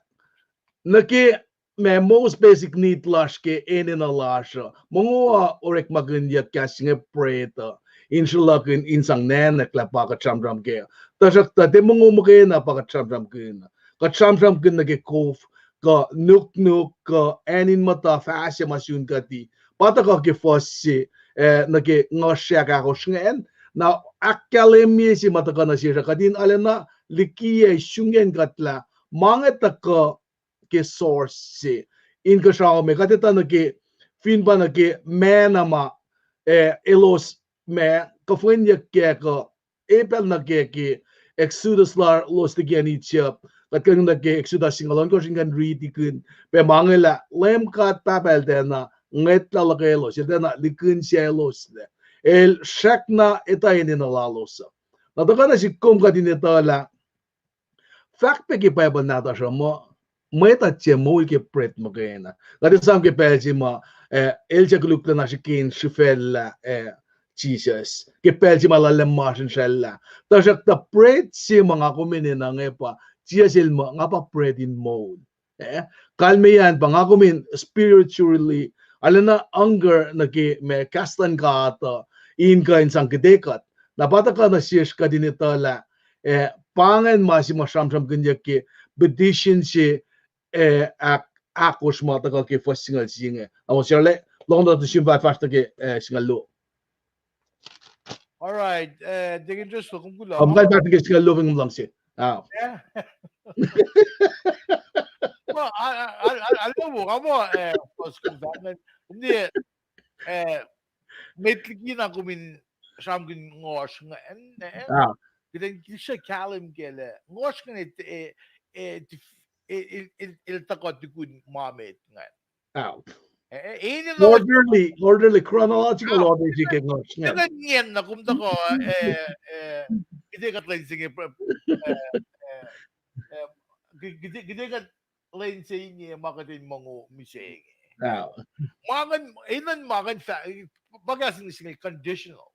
nuh ke ma most basic need lasr ke enenuh lasr uh, mongo uh orekmakihnyuck kahs inge bread uh, in sruhlakihn in sang nacnack lah pa kuht sramsram kac. Tuhsruhktuh tiac mongo muhkwena pa kuht sramsramkihn. Kuht sramsramkihn nuh ke kof, kuh nuknuk, kuh acn in muhta fahsr ma sun kuhti. Pa tuhkuh ke fuhs se, eh, nuh ke nguhsr ahkosr ingacn, na ahkkahlwemye se ma tuhkuh nuh sesr uh, kuht in arulacna likiyac sungacn kuht lah ma inge tuhkuh ke source se. Inkuhsrao me, kuht etuh nuh ke, fin pa nuh ke manna ma, eh, elos ma kuhfwenyuck kac kuh epacl nuh kac ke Exodus lalos liki acn Egypt, kuht kuh in nuh ke Exodus singucul ohnkohsr in kuh in ritikihn pac ma inge lah Leum God Pahpah El tiacna ngwetlah luhkwelos, El tiacna likinsacloslac. El srackna etuh enenuh lalos uh. Na tuhkuh nuh sihk kom kuht in etuh lah fahk pac ke Bible nahtuhsr uh muh, mwet uh tiac moul ke bread muhkwena. Nga tiac esam ke pacl se ma, eh, el tiac koluklac na srihke in srihfaclah, eh, Jesus. Ke pacl se ma lal Leum masr in sraclah. Tuhsruhktuh bread se ma nga kom enenuh inge pa, Jesus el muh, nga pa bread in moul. Eh, kalmeyac an pa nga kom in spiritually, arulacna hunger nuh ke ma kahs luhn God uh, in kuh in sang kuhtwekuht. Na pa tuhkuh nuh sesr kuht in etuh lah, eh, pa ingacn ma se ma sramsramkihnyuck ke petition se, eh, ahk-, ahkosr ma tuhkuh ke fuhs singucul sie inge. Na ma srale, lohng tuh sihmpa fahsr nuh ke, eh, singucul luo. All right, eh, Deacon Driscoll, kom kuloh. Kom kuloh, fahsr nuh ke singucul luo fin kom luhngse. Ah. Well, I, I, I, I, I love what, eh, of course, kom fahk ingacn. Kom tiac, eh, met liki na kom in sramsramkihn ngohsr ingacn, eh? Ah. Kuht in kihsruh kahlwem ke lah ngohsr ingacn, eh, eh, eh, eh, el, el, el tuhkuh tukun ma met ingacn. Ah. Eh, eh, enenuh orderly, orderly, chronological order se ke ngohsr ingacn. Tuhkuh ingena kom tuhkuh, eh, eh, kuht ac kuht lwen se inge, eh, eh, eh, kuht ac, kuht ac kuht lwen se inge ma kuht in mongo mihsenge. Ah. Ma ingacn, enenuh ma ingacn fah-, pa kahs in single conditional.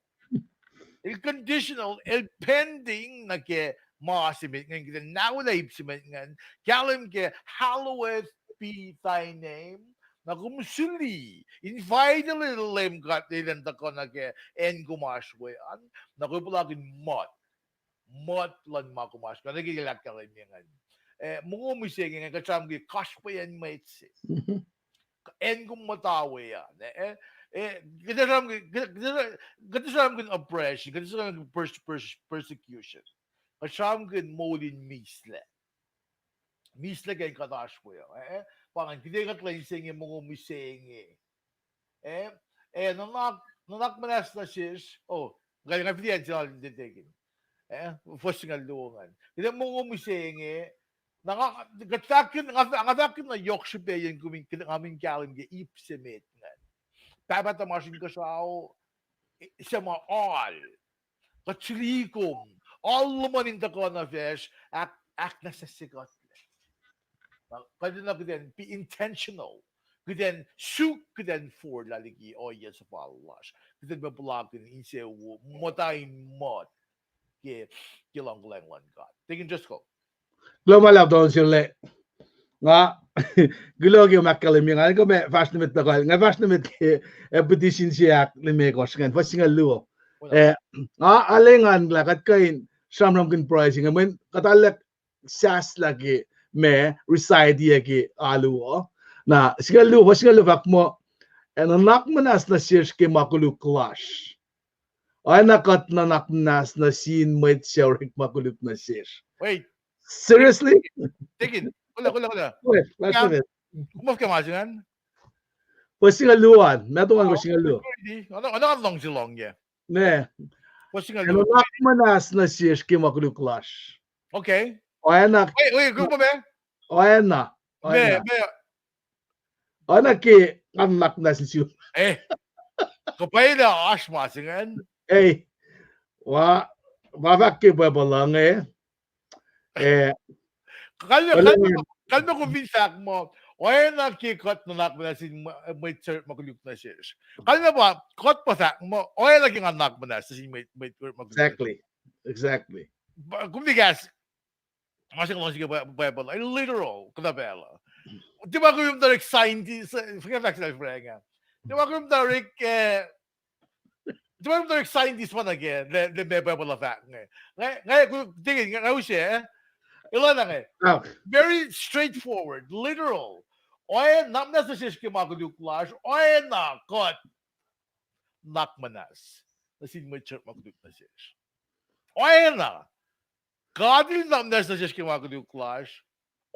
El conditional, el pending nuh ke ma se met ingacn, kuht in nahwela ip se met ingacn, kahlwem ke hallowed be thy name, na kom suli, in faidel Leum God, el in tuhkuh nuh ke acn kom oasr we an, na kom puhlakihn mot, mot luhn ma kom oasr, kuht ac ke el ahkkahlwemye ingacn. Eh, mongo mihsenge ingacn, kuht sramsramkihn kasrpaciyacn mwet se. Acn kom muhta we an, eh, eh, kuht sramsramkihn, kuht, kuht, kuht sramsramkihn oppression, kuht sramsramkihn pers-, pers-, persecution. Kuht sramsramkihn moul in mislac. Mislac ke kuht oasr we, eh, pa ingacn, kuht ac kuht lwen se inge mongo mihsenge. Eh, eh, nuhnak, nuhnak muhnahs nuh sesr, oh, nga, nga fihliyac se lal Deacon. Eh, fuhs singucul luo ingacn. Kuht ac mongo mihsenge, na nga, kuht fahk, nga, nga fahk na yohk srihpac yen kom in, nga kom in kahlwem ke ip se met ingacn. Pahpah tuhmasr Inkuhsrao, eh, suc ma oal. Kuht suli kom, oal lom an in tuhkuh nuh facsr, ahk, ahknwacsnwacsye kuht. Na kuht enenuh kuht in be intentional. Kuht in suk, kuht in forlah liki ohiyac suhfal lasr. Kuht in puhlakihn insewowo, muhta in mot ke, ke luhngkuhlwacng luhn God. Deacon Driscoll. Kuloh ma luhlahp, Doctor Sirlac. Nga, kuloh ke ma ahkkahlwemye, nga kom ac fahsr nuh met tuhkuh, nga fahsr nuh met ke, eh, petition se ahk limekohsr ingacn, fuhs singucul luo. Eh, nga arulacna lah kuht kuh in sramsramkihn pruhe se inge, mweyen kuht arlac sahslah ke ma recite-ye ke alu uh. Na singucul luo, fuhs singucul luo fahk muh, ac nuhnak muhnahs nuh sesr ke ma koluk lasr. Oacna kuht nuhnak muhnahs nuh sin mwet suc orek ma koluk nuh sesr. Wait. Seriously? Deacon, kuloh, kuloh, kuloh. Kom oasr ke ma se ingacn? Fuhs singucul luo an, ma tuhkuh fuhs singucul luo. Oacna, oacna luhngse lohng, yeah. Ne. Fuhs singucul luo. Ac nuhnak muhnahs nuh sesr ke ma koluk lasr. Okay. Oacna. Wait, wait, kom, kom, eh? Oacna. Oacna. Oacna ke nga nuhnak muhnahs nuh sum. Eh. Kuh pwacye lah oasr ma se ingacn? Eh. Wa, ma fahk ke Bible uh inge. Eh. Kalmac, kalmac, kalmac kom fin fahk muh, oacna ke kuht nuhnak muhnahs sin mwet suc ma koluk nuh sesr. Kalmac pa, kuht pa fahk muh, oacna ke nga nuhnak muhnahs nuh sin mwet, mwet suc ma koluk nuh sesr. Exactly. Exactly. Kom fin kahs, ma se nga luhngse ke Bible, literal, kuhtuh pacl uh. Tiac ma kom orek scientist, fahk sel Frank ah. Tiac ma kom orek, eh, tiac ma kom orek scientist ma nuh ke, lah, lah ma Bible uh fahk inge. Nga, nga, nga use, eh? Elan inge. Very straightforward, literal. Oacna, nuhnak muhnahs nuh sesr ke ma koluk lasr, oacna kuht nuhnak muhnahs nuh sin mwet suc ma koluk nuh sesr. Oacna. God El nuhnak muhnahs nuh sesr ke ma koluk lasr.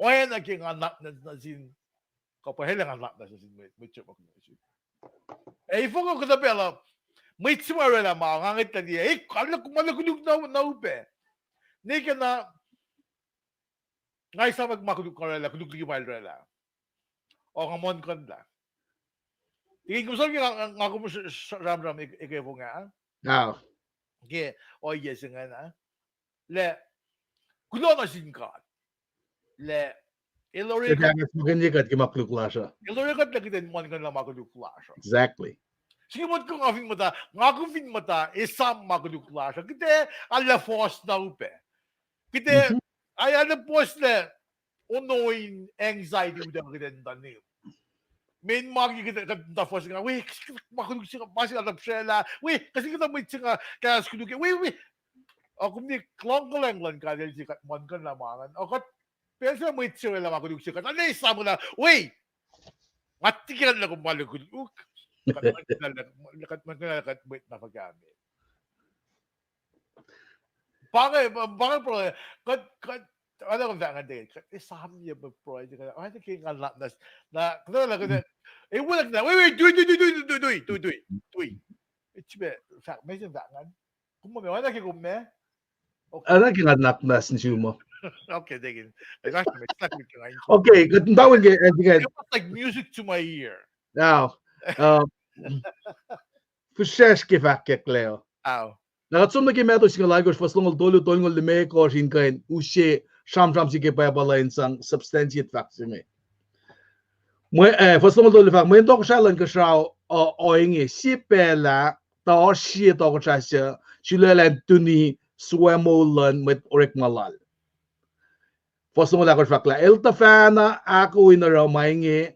Oacna ke nga nuhnak muhnahs nuh sin, kuh pwacye lah nga nuhnak muhnahs nuh sin mwet, mwet suc ma koluk nuh sesr. Ac efuh kuhtuh pacl uh, mwet se ma orwaclah ma, nga ngwet tuh liye, eh, kuh lah ma koluk na, na upac. Ne ke na, nga esamwack ma koluk nga orwaclah, koluk liki ma el orwaclah. O nga muhlkuhnlah. Tikin kom som ke nga, nga kom sramsram eke fong ah. Ke ohiyac se ingacn ah. Lah, kuloh nuh sin God. Lah, El orekmakihn kuht ke ma koluk lasr uh. El orekmakihn kuht lah kuht in muhlkuhnlah ma koluk lasr uh. Exactly. Srihke motko nga fin muhta, nga kom fin muhta, esam ma koluk lasr uh. Kuht ac arlac fohs na upac. Kuht ac, arlac fohs lah, ono in anxiety utuckuh kuht in tuh nihk. Meac ma kuht, kuht tuh fohs nga, we, ma koluk se, ma se nga tuh psraclah, we, kuht in kuhtuh mwet se nga, kahs koluk, we, we. Ac kom ne lohng kuhlwacng luhn God El se kuht muhlkuhnlah ma ingacn. Ac kuht pacl se mwet se orwaclah ma koluk se kuht, ac esam lah, we, nga tiac kuh in kom ma koluk. Kuht muhlkuhnlah, kuht muhlkuhnlah kuht mwet na fuhkah me. Pa inge, pa inge pruhe, kuht, kuht, arlac kom fahk ngan tuh, kuht esamyac pa pruhe, kuht, arlac ke nga nuhnak muhnahs, na, kuht, na, kuht, e, wolacna, we, we, tui, tui, tui, tui. Srihpac, fahk, meac se fahk ngan. Kom ma, arlac ke kom ma. Okay. Arlac ke nga nuhnak muhnahs nuh sum uh. Okay, thank you. Like, gosh, it's not good to mind. Okay, kuht muhta ke, eh, ke. It was like music to my ear. Now, um, fihsracsr ke fahkwack lac uh. Ow. Na kuht som nuh ke Matthew singucul oalkosr, fuhs longoul tolu, tolngoul limekohsr in kuh in use sramsram se ke Bible uh in sang substantiate fahk se inge. Mwe, eh, fuhs longoul tolu fahk, mweyen tohkohsrahi luhn inkuhsrao uh ohinge, sie pacl ah tuh oasr sie tohkohsrah suc sulaclah in tuni suwomoul luhn mwet orekma lal. Fuhs longoul ahkosr fahk lah, el tuhfahna ahkoo in oruh ma inge,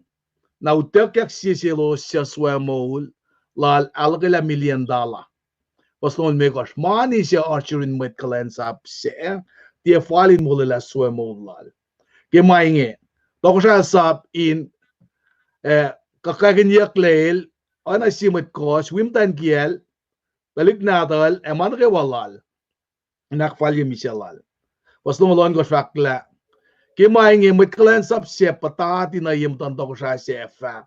na utuckyak sie selos suc suwomoul lal ahluhkwelah miliacn tala. Fuhs longoul limekohsr, mani suc oasr yurin mwet kuhlwacnsap sac, tiac fal in molwelah suwomoul lal. Ke ma inge, tohkohsrah sap in, eh, kuhkkahkihnyucklac el, oacna sie mwet kohs, wi muhtwacn kiyacl, tuhlihk nahtuhl, ac ma nuh kwewa lal in ahkfalye misac lal. Fuhs longoul ohnkohsr fahk lah, ke ma inge mwet kuhlwacnsap sac puhtati nuh ye muhtuhn tohkohsrah sac ac fahk,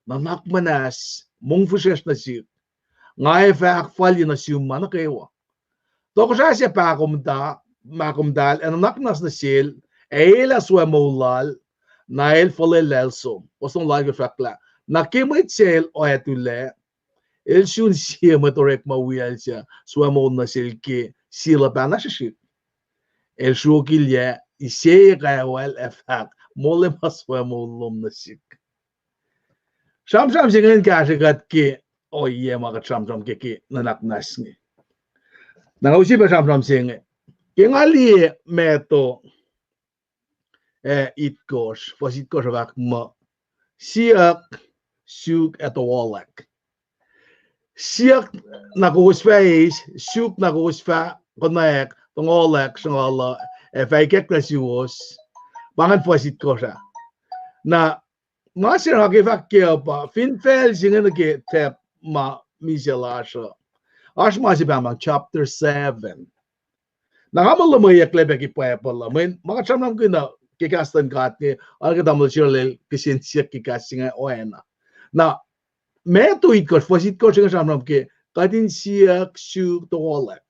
nuhnak muhnahs, mongfihsrwacsr nuh sihk, nga ac fah ahkfalye nuh sum ma nuh kwewa. Tohkohsrah sac pahkomtahl, pahkomtahl, ac nuhnak muhnahs nuh sel, ac elah suwomoul lal, na el fuhlwelah el som. Fuhs longoul oalkosr fahk lah, na ke mwet sac el oactulac, el sun sie mwet orekma wiyacl suc suwomoul nuh sel ke sie luhpah na srihsrihk. El sruokilyac, iseye kawihl ac fahk, moli ma suwomoul lom nuh sihk. Sramsram se ingacn kahsrwe kuht ke ohiyac ma kuht sramsram ke, ke nuhnak muhnahs inge. Na nga use pac sramsram se inge. Ke nga liye Matthew, eh, itkohsr, fuhs itkohsr uh fahk muh, siyuck, suk, ac towohlack. Siyuck na kowos fah eis, suk na kowos fah konwacack, towohlack sruhnguhl uh ac fah ikacklah suwos. Pa ingacn fuhs itkohsr ah. Na ma se nga ke fahk kac uh pa fin facl se inge nuh ke tap ma misac lasr uh, oasr ma se pahngpahng chapter seven. Na nga muh luhmweyucklac pac ke Bible uh, mweyen ma kuht sramsramkihn uh ke kahs luhn God inge, oacna ke tamuhlwel Sirlel kihsen siyuck ke kahs se inge oacna. Na Matthew itkohsr, fuhs itkohsr inge sramsram ke kuht in siyuck, suk, towohlack.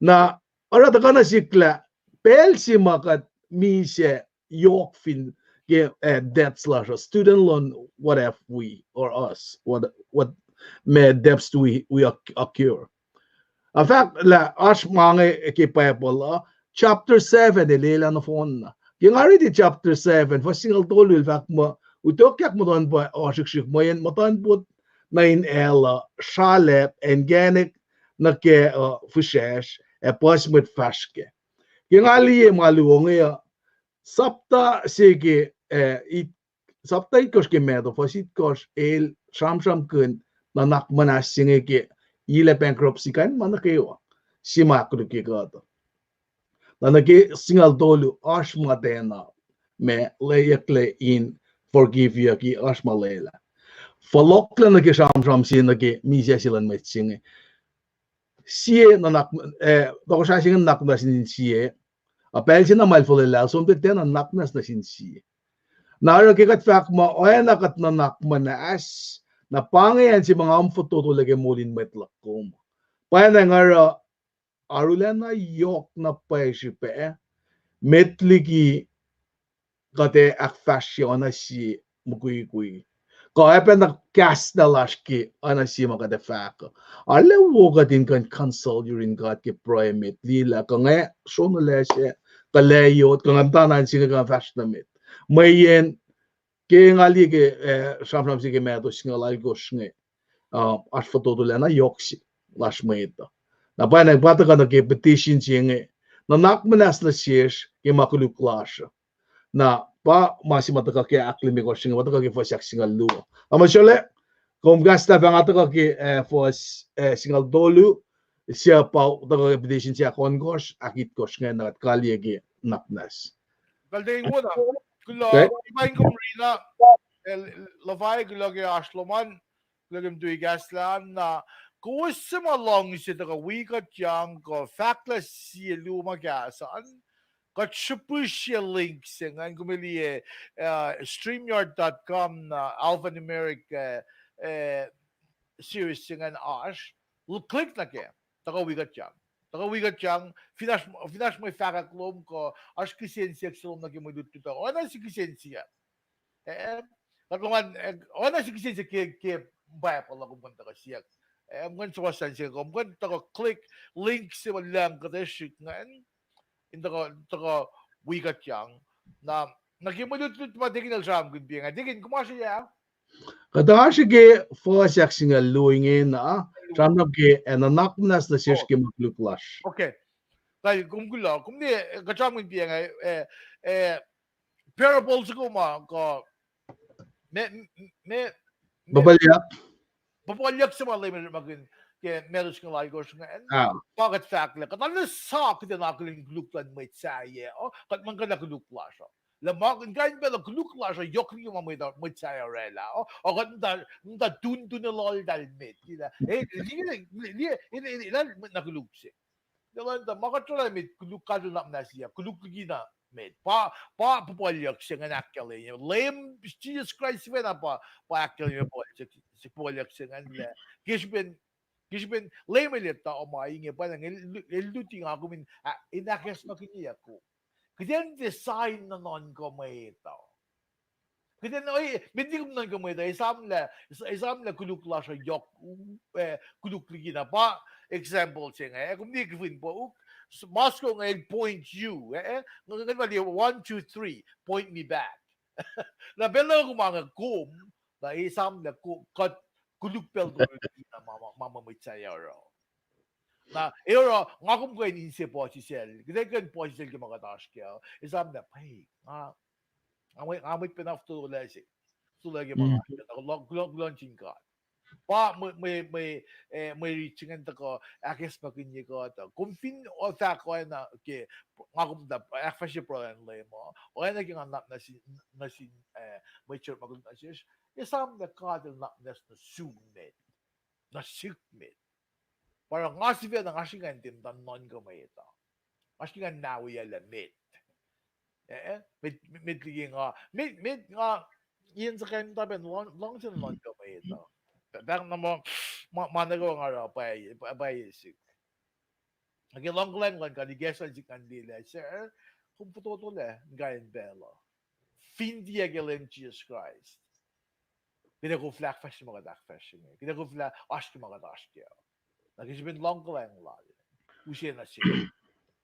Na oruh tuhkuh nuh sihk lah pacl se ma kuht misac yohk fin ke, eh, debts lasr uh, student loan, what have we, or us, what, what, ma debts do we, we acc-, accrue. Ac fahk lah oasr ma inge ke Bible uh, chapter seven el lwelah nohfohnna. Ke nga riti chapter seven, fuhs singucul tolu el fahk muh, utuckyak muhtuhnpot uh srihsrihk mweyen muhtuhnpot nuh in acl uh sralacp ac inkacnek nuh kac uh fihsracsr ac puhs mwet fahsr kac. Ke nga liye ma luo inge uh, sapta se ke, eh, it-, sapta itkohsr ke Matthew, fuhs itkohsr el sramsramkihn nuhnak muhnahs se inge ke ilah bankruptcy kain ma nuh kwewa, se ma ahkkolukye kuht uh. Na nuh ke singucul tolu, oasr ma tiacna, ma lweyucklac in forgive-yucki, oasr ma lwelah. Fohlohklac nuh ke sramsram se nuh ke misac se luhn mwet se inge. Sie nuhnak, eh, tohkohsrah se inge nuhnak muhnahs nuh sin sie. Ac pacl se na ma el fuhlwelah el som, tiacna nuhnak muhnahs nuh sin sie. Na oruh ke kuht fahk muh oacna kuht nuhnak muhnahs, na pa inge acn se ma nga fototo lah ke moul in mwet luhk kom. Pwacyena nga oruh arulacna yohk na pwacye srihpac, met liki kuht ac ahkfahsrye oacna sie mukwikwi. Kuh oacyacpac na kahs na lasr ke oacna sie ma kuht ac fahk uh. Arlac wo kuht in kuh in consult yurin God ke pruhe met, liye lah kuh nga sronulac se, kuh lah yot, kuh nga muhtana in se inge kuh fahsr nuh met. Mweyen ke nga liye ke, eh, sramsram se ke Matthew singucul alkosr inge, uh, oasr fototo lah na yohk se lasr mwet uh. Na pwacnwacng pa tuhkuh nuh ke petition se inge, nuhnak muhnahs nuh sesr ke ma koluk lasr uh. Na pa ma se ma tuhkuh ke ahklimekohsr inge, ma tuhkuh ke fuhs ahksingucul luo. Na ma sole, kom kahs lah pahng uh tuhkuh ke, eh, fuhs, eh, singucul tolu, se pa tuhkuh ke petition se ahkohnkohsr, ahkitkohsr inge, na kuht kaliye ke nuhnak muhnahs. Kalde in wona. Kuloh, paing kom Rina, eh, Lafai, kuloh ke oasr lom an, kuloh ke mtui kahs lah na, kowos se ma luhngse tuhkuh wi kuht yang kuh fahklah sie luo ma kahs an, kuht srihpihsye link se ingacn, kom liye, uh, streamyard dot com na alphanumeric, uh, uh, series se ingacn oasr, click nuh kac, tuhkuh wi kuht yang. Tuhkuh wi kuht yang, fin oasr, fin oasr mwe fahkwack lom kuh oasr kihsen siyuck se lom nuh ke mwe lutlut uh, oacna sie kihsen siyuck. Eh, kuht lom an, eh, oacna sie kihsen siyuck ke, ke Bible uh, kom kuh in tuhkuh siyuck. Eh, kom kuh in suhmuhslah se, kom kuh in tuhkuh click link se ma lucng kuht ac srihk ingacn, in tuhkuh, tuhkuh wi kuht yang. Na, nuh ke mwe lutlut ma Deacon el sramsramkihn pa inge, Deacon, kom oasr ea? Kuht oasr ke fuhs ahksingucul luo ingena, sramsram ke, eh, nuhnak muhnahs nuh sesr ke ma koluk lasr. Okay. Kal, kom kuloh, kom liye, kuht sramsramkihn pa inge, eh, eh, parable soko ma kuh, me, me, puhpuhlyuck. Puhpuhlyuck se ma Leum el sramsramkihn ke Matthew singucul alkosr ingacn, pa kuht fahklah, kuht arlac sa kuht in akihlen koluk luhn mwet sahyac uh, kuht muh kuh na koluk lasr uh. Lah ma in kain pacl uh koluk lasr uh yohk liki ma mwet, mwet sahyac orwaclah uh, uh, kuht muhta, muhta tuntun elaltahl met, lah, eh, liye, liye, liye, liye, liye, mwet na koluk se. Elan tuh ma kuht orwaclah met koluk, God el nuhnak muhnahs uh, koluk likina met. Pa, pa puhpuhlyuck se ingacn ahkkahlwemye. Leum Jisus Kraist sifacna pa, pa ahkkahlwemye puhpuhlyuck se, puhpuhlyuck se ingacn lah, ke srihpen, ke srihpen Leum el etuh ma inge, pa inge, el, el luti nga kom in, ah, in ahkacsmakihnye kom. Kuht in tiac sa in nuhnuhnkuh mwet uh. Kuht in, oi, met liki kom nuhnkuh mwet uh, esamlah, esamlah koluk lasr uh yohk, eh, koluk likina. Pa example se inge, eh, kom liye ke fin pouk, s-, ma soko inge el point you, eh, eh, nga, nga, nga liye one, two, three, point me back. Na pacl uh kom ange kom, na esamlah ko-, kuht koluk pacl kom likina ma, ma, ma, ma mwet sahyac oruh. Na, eh, oruh, nga kom kuh in inse puhsisacl, kuht kuh in puhsisacl ke ma kuht oasr kac, esamlah, pwacye, nga, nga mwet, nga mwet pacna fototo lah se, fototo lah ke ma, kulo-, kulo-, kuloh nuh sin God. Pa mwe, mwe, mwe, eh, mwe rit se ingacn tuhkuh ahkacsmakihnye kuht uh. Kom fin o fahk oacna ke, nga kom tuh ahkfahsrye pruhe luhn Leum uh, oacna ke nga nuhnak nuh sin, nuh sin, eh, mwet srihk ma koluk nuh sesr, esamlah God el nuhnak muhnahs nuh sum met, nuh sihk met. Pa oruh nga sifacna nga srihke in tiac muhta nuhnkuh mwet uh. Nga srihke in na wiyaclah met. Eh, eh, met, met, met liki nga, met, met nga, in suhkahn tapen luhng-, luhngse nuhnkuh mwet uh. Pa-, pahng na ma, ma, ma nuh kwewa nga oruh pwacye, pwacye sihk. Ke luhngkuhlwacng luhn God, ikacslah sihk ngan liye lah, sir, kom fototo lah in kain pacl uh. Fin tiac ke Leum Jisus Kraist, kuht ac koflah ahkfahsrye ma kuht ahkfahsrye inge, kuht ac koflah oasr ke ma kuht oasr kac. Na ke srihpen luhngkuhlwacng lal, use nuh sesr,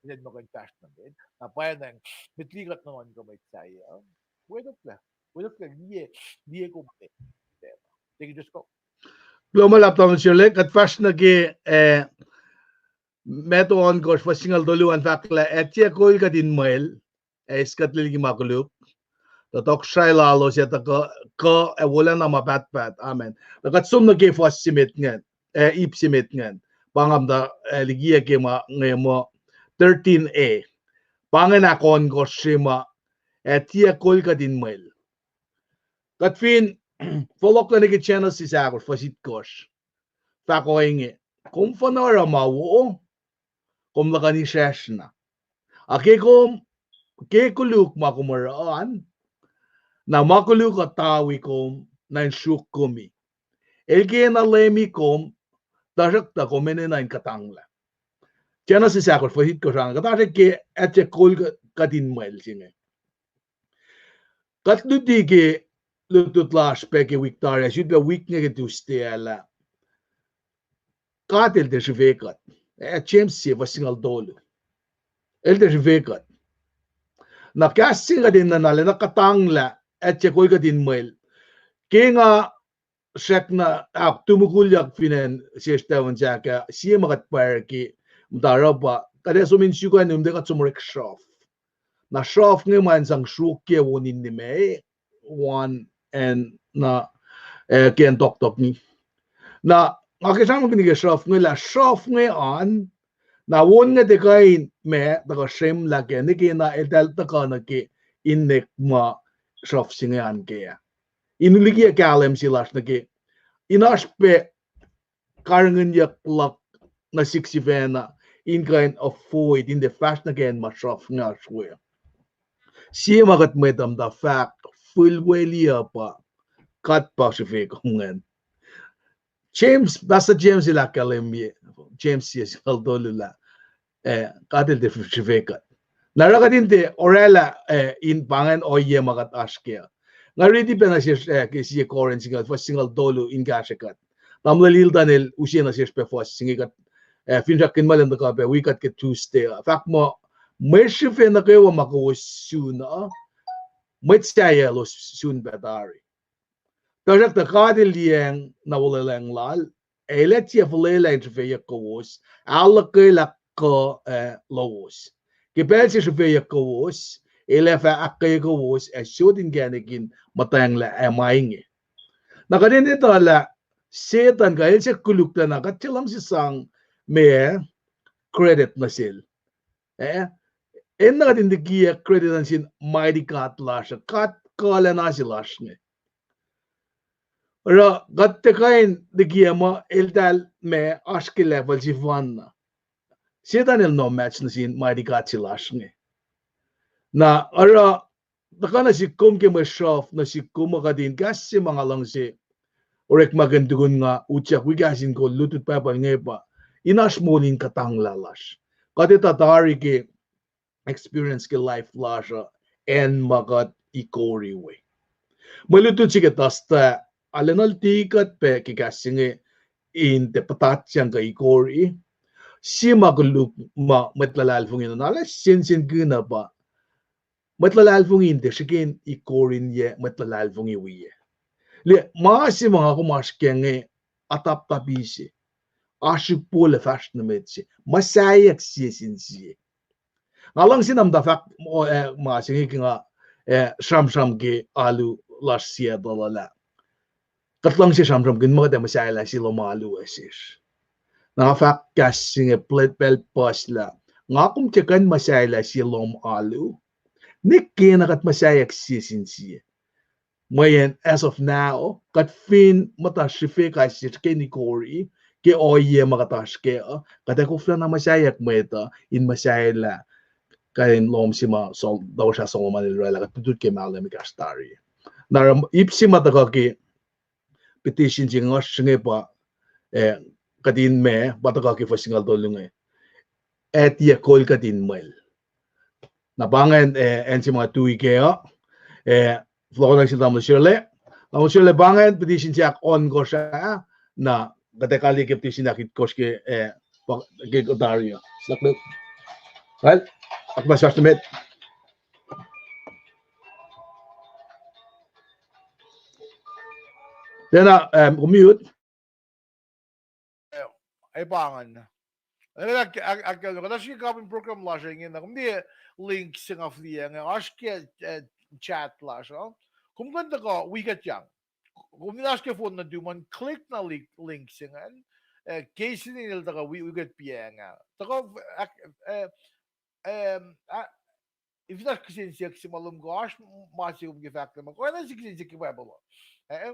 kuht in muh kuh in fahsr nuh met. Na pwacnwacng, met liki kuht nuhnkuh mwet sahyac, wetoklah, wetoklah, liye, liye kom met. Thank you, just go. Kuloh ma luhlahp tamuhlwel Shirley, kuht fahsr nuh ke, eh, Matthew ohnkohsr, fuhs singucul tolu an fahk lah, ac tiac kol kuht in mwel, ac eis kuht liki ma koluk. Tuh tohkohsrahi lalos ac tuh kuh, kuh ac wolacna ma pahtpaht. Amen. Tuh kuht som nuh ke fuhs se met ingacn, eh, ip se met ingacn. Pa nga muhta, eh, likiyac ke ma inge muh thirteen A. Pa ingacn ahkohnkohsr se ma, ac tiac kol kuht in mwel. Kuht fin fohlohklac nuh ke Genesis ahkosr, fuhs itkohsr, fahk ohinge, kom fin oruh ma wo, kom luhkuhn israsr na. Ac ke kom, ke koluk ma kom oruh an, na ma koluk uh tawi kom, na in sruok komi. El kena leumi kom, tuhsruhktuh kom enenuh in kuhtanglah. Genesis ahkosr, fuhs itkohsr an, kuht oasr ke, ac tiac kol kuht in mwel se inge. Kuht luti ke lutlut lasr pac ke wik tari ah, sifilpac wik inge ke Tuesday ah lah God el tiac srihfe kuht. Eh, James sie fuhs singucul tolu. El tiac srihfe kuht. Na kahs se kuht enenuh na lwelah kuhtanglah, ac tiac kol kuht in mwel. Ke nga srackna ahktuhmukulyak fin acn sesr tafun sahk ah, sie ma kuht pwacrki, muhta oruh pa kuht ac som in suk an um tuh kuht som orek sruhf. Na sruhf inge ma in sang sruokyac won in nime, won acn na, eh, ke acn toktok inge. Na nga ke sramsramkihn ke sruhf inge lah sruhf inge an, na won inge tiac kuh in ma tuhkuh sremlah kac, nwe ke na eltahl tuhkuh nuh ke in nek ma sruhf se inge an kac ah. In liki kahlwem se lasr nuh ke, in oasr pac karihngihnyuck luhk nuh sihk sifacna, in kuh in avoid, in tiac fahsr nuh ke acn ma sruhf inge oasr we. Sie ma kuht mwet uh muhta fahk, fihl weliyac pa, kuht pa srihfe kom ingacn. James, Pastor James el ahkkahlwemye, James sie singucul tolu lah, eh, God el tiac srihfe kuht. Na oruh kuht in tiac orwaclah, eh, in pa ingacn ohiyac ma kuht oasr kac. Nga riti pac nuh sesr, eh, ke sie Corinth singucul, fuhs singucul tolu in kahsrwe kuht. Tamuhlwel Hilton el use nuh sesr pac fuhs se inge kuht, eh, finsrakkihn ma lwen tuhkuh pac wi kuht ke Tuesday uh. Fahk muh, mwe srihfe nuh kwewa ma kowos sun uh, mwet sahyac elos sun pac tari. Tuhsruhktuh God el liyacacng na olwelah lal, ac el ac tiac fuhlwelah in srihfeyuck kowos, ahluhkwelah kuh, eh, lowos. Ke pacl se srihfeyuck kowos, el ac fah ahkkweye kowos ac sot inkacnek in muhtwacnglah ac ma inge. Na kuht in etuh lah Setuhn kuh el se koluk tuh na kuht tiac luhngse sang ma credit nuh sel. Eh, enenuh kuht in likiyac credit an sin mighty God lasr uh, God kuhlacna se lasr inge. Oruh kuht tiac kuh in likiyac muh eltahl ma oasr ke level sefanna. Setuhn el no match nuh sin mighty God se lasr inge. Na oruh tuhkuh nuh sihk kom ke mwe sruhf nuh sihk kom uh kuht in kahs se ma nga luhngse orekmakihn tukun nga utyak wi kahs in kol lutlut Bible inge pa, in oasr moul in kuhtanglah lasr. Kuht etuh tari ke experience ke life lasr uh, acn ma kuht ikori we. Mwe lutlut se ke Thursday, arulacna luti kuht pac ke kahs se inge in tiac puhtatyang kuh ikori. Sie ma koluk ma mwet luhlahlfongi nuhna lah sensenkihn uh pa mwet luhlahlfongi in tiac srihke in ikoriyac mwet luhlahlfongi wiyac. Lah ma se ma nga kom oasr kac inge, ataptap ise, oasr ukpol ac fahsr nuh met se, muhsaheack sie sin sie. Nga luhngse na muhta fahk, eh, ma se inge ke nga, eh, sramsram ke alu lasr Seattle uh lah kuht luhngse sramsramkihn muh kuht ac muhsahelah sie lohm alu uh sesr. Na nga fahk kahs se inge pacl puhslah, nga kom tiac kuh in muhsahelah sie lohm alu, nwe ke na kuht muhsaheack sie sin sie. Mweyen as of now, kuht fin muhta srihfe kais sie srihke in ikori ke ohiyac ma kuht oasr kac uh, kuht ac koflana muhsaheack mwet uh in muhsahelah kain lohm se ma Tohkohsrah Solomon el orwaclah, kuht lutlut ke mahlwem ekahsr tari. Na oruh ip se ma tuhkuh ke petition se inge, nga srihke pa, eh, kuht in ma pa tuhkuh ke fuhs singucul tolu inge, ac tiac kol kuht in mwel. Na pa ingacn, eh, acn se ma tui kac uh, eh, fohlohkohnlah sel tamuhlwel Shirley. Tamuhlwel Shirley, pa ingacn petition se ahkohnkohsr ah, na kuht ac kaliyac ke petition ahkitkohsr ke, eh, ke tari uh. Well, ahkmas fahsr nuh met. Tiacna, um, kom mute. Eh, ac pa ingacn. Ac, ac, ac, ac, kuht oasr ke kapin program lasr inge na, kom tiac link se nga fihliyac inge, oasr ke, eh, chat lasr uh. Kom kuh in tuhkuh wi kuht yang. Kom fin oasr ke phone nuhtum an, click na link, link se ingacn. Eh, Casey el tuhkuh wi, wi kuht piacng ah. Tuhkuh, eh, eh, eh, ah, If oasr kihsen siyuck se ma lom kuh oasr ma se kom ke fahk lah ma kuh oacna se kihsen siyuck ke Bible uh. Eh,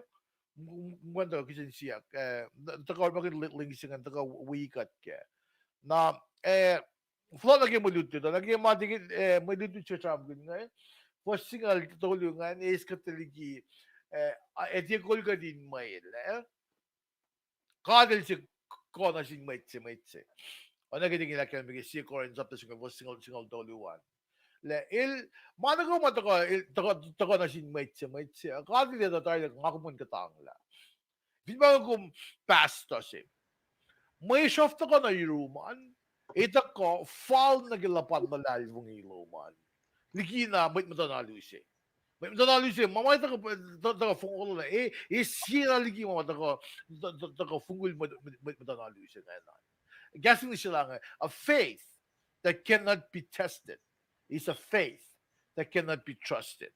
m-, m-, mweyen tuhkuh kihsen siyuck, eh, n-, tuhkuh orekmakihn li-, link se ingacn tuhkuh wi kuht kac. Na, eh, fohlohk nuh ke mwe lutlut, nuh ke ma, eh, mwe lutlut se sramsramkihn inge. Fuhs singucul tolu ingacn, eis kuht liki, eh, a, ac tiac kol kuht in mwel, eh. God el se kuh nuh sin mwet se, mwet se. Oacna ke tikin ahkkahlwemye ke sie Corinth chapter singucul, verse singucul, singucul tolu an. Lah el, ma nuh kwewa ma tuhkuh, el, tuhkuh, tuhkuh nuh sin mwet se, mwet se. God el etuh tari lah nga kom kuh in kuhtanglah. Fin pa kom pastor se. Mwe sruhf tuhkuh nuh yurum an, ac tuhkuh fal nuh ke luhpan luhlahlfongi lom an. likina mwet muhtuhn alu se. Mwet muhtuhn alu se, ma ma tuhkuh, tuhkuh fongul na, e, e sie na liki ma ma tuhkuh, tuhkuh fongul mwet, mwet, mwet muhtuhn alu se ingacn. Kahs English se lah inge, a faith that cannot be tested is a faith that cannot be trusted.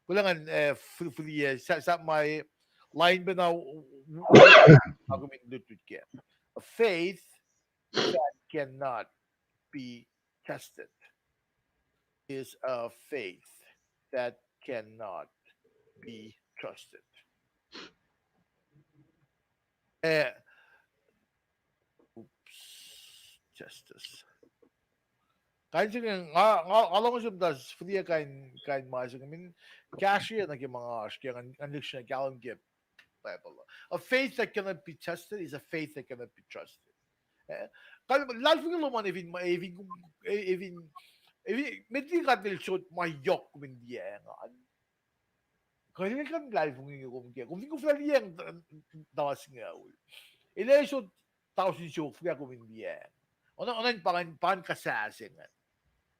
Kuloh ngan, eh, filiya, sahp ma, lain pacna, ma kom in lutlut kac. A faith that cannot be tested is a faith that cannot be trusted. Eh, oops, justice. Kain se inge, nga, nga, nga lohng sum tas filiya kain, kain ma se inge, min kahsruh nuh ke ma nga oasr ke, ngan, ngan lihksreni kahlwem ke Bible. A faith that cannot be tested is a faith that cannot be trusted. Eh, kal-, luhlahlfongi lom an efin, efin, efin, efin, met liki God El sot ma yohk kom in liyacacng an, kuh El kuh in luhlahlfongi kom ke, kom fin koflah liyacacng ta-, talas inge ul. El ac sot tausin siofok fuhkah kom in liyacacng. Oacna, oacna in pa ngan, pa ngan kahs se inge.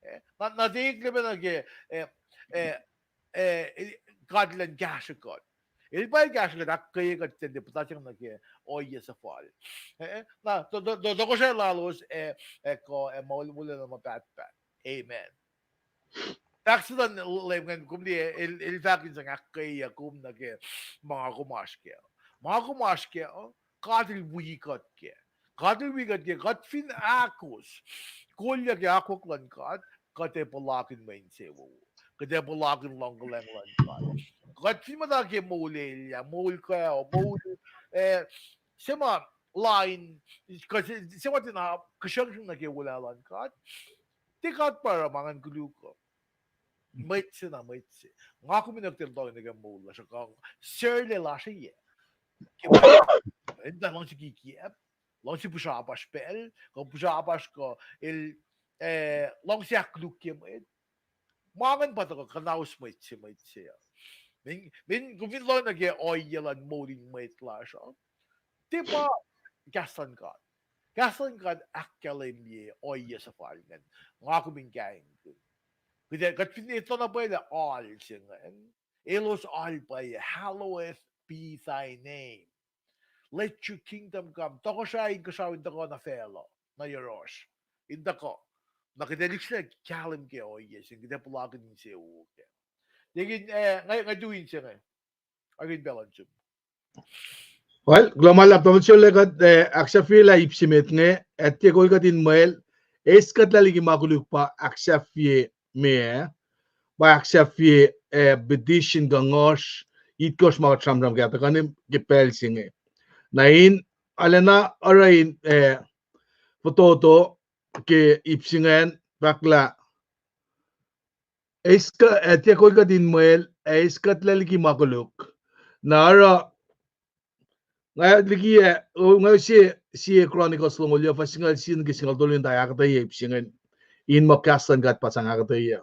Eh, na, na tiac eklac pacna ke, eh, eh, eh, God El an kahsruh kuht. El pa El kahsruh kuht, ahkkweye kuht, tiac puhtatyang nuh ke ohiyac suhfal. Eh, na, to-, to-, to-, tohkohsrahi lalos, eh, ac kuh, ac moul wolacna ma pahtpaht. Amen. Fahk se luhn Leum ingacn, kom liye, el, el fahk in sang ahkkweye kom nuh ke ma nga kom oasr kac. Ma nga kom oasr kac, God El wi kuht kac. God El wi kuht kac, kuht fin ahkos kolyuck ac akwuck luhn God, kuht ac puhlakihn mwe insewowo. Kuht ac puhlakihn luhngkuhlacng luhn God. Kuht fin muhta ke moul elyah, moul kac, moul, eh, se ma lain, kuh se, se ma tiacna kihsrucngsreng nuh ke wolacna luhn God, tiac God pa oruh ma ingacn koluk uh. Mwet se na mwet se. Nga kom in kuht in lohng nuh ke moul lasr uh, kuh sarlac lasr uh, ke, in tuh luhngse kikiacp, luhngse pihsrapasr pacl, kuh pihsrapasr kuh el, eh, luhngse ahkkoluk ke mwet. Ma ingacn pa tuhkuh kuhnaus mwet se, mwet se uh. Min, min, kom fin lohng nuh ke ohiyac luhn moul in mwet lasr uh, tiac pa kahs luhn God. Kahs luhn God ahkkahlwemye ohiyac suhfal ingacn. Nga kom in kaingkihn. Kuht, kuht fin etuh na pwacye lah oal se ingacn, elos oal pwacye, hallowed be thy name. Let your kingdom come. Tohkohsrahi inkuhsrao in tuhkuh nuh facluh, nuh yohrohsr. In tuhkuh. Na kuht ac lihksreni kahlwem ke ohiyac se, kuht ac puhlakihn insewowo kac. Tekin, eh, nga, nga tu in se inge. Akihlen pacl luhn sum. Well, kuloh ma luhlahp, tamuhlwel Sole, kuht, eh, ahksahfyelah ip se met inge, ac tiac kol kuht in mwel, eis kuht lah liki ma koluk pa ahksahfye meac, pa ahksahfye, eh, petition kuh ngohsr, itkohsr ma kuht sramsram kahto kuh in ke pacl se inge. Na in, arulacna oruh in, eh, fototo ke ip se ingacn, fahk lah, eis kuht, ac tiac kol kuht in mwel, ac eis kuht lah liki ma koluk. Na oruh, nga liki, eh, nga sie, sie Chronicles longoul yac fuhs singucul sie nuh ke singucul tolu in tuh ahkuhtweyac ip se ingacn, in muh kahs luhn God pa sang ahkuhtweyac.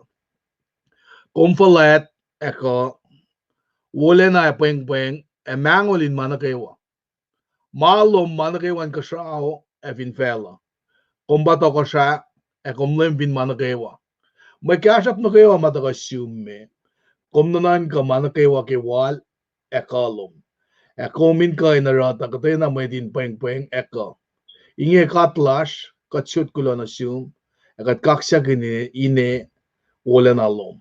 Kom fuhlwact, ac kuh, wolacna ac pwengpweng, ac mangol in ma nuh kwewa. Ma lom ma nuh kwewa inkuhsrao ac fin facluh. Kom pa tohkohsrah, ac kom leum fin ma nuh kwewa. Mwe kahsruhp nuh kwewa ma tuhkuh sum me. Kom nuhnuhnkuh ma nuh kwewa ke wal ac kuh lom. Ac kom in kuh in oruh tuh kuhtwena mwet in pwengpweng ac kuh. Inge God lasr, kuht sot kuloh nuh sum, ac kuht kaksakihn ine wolacna lom.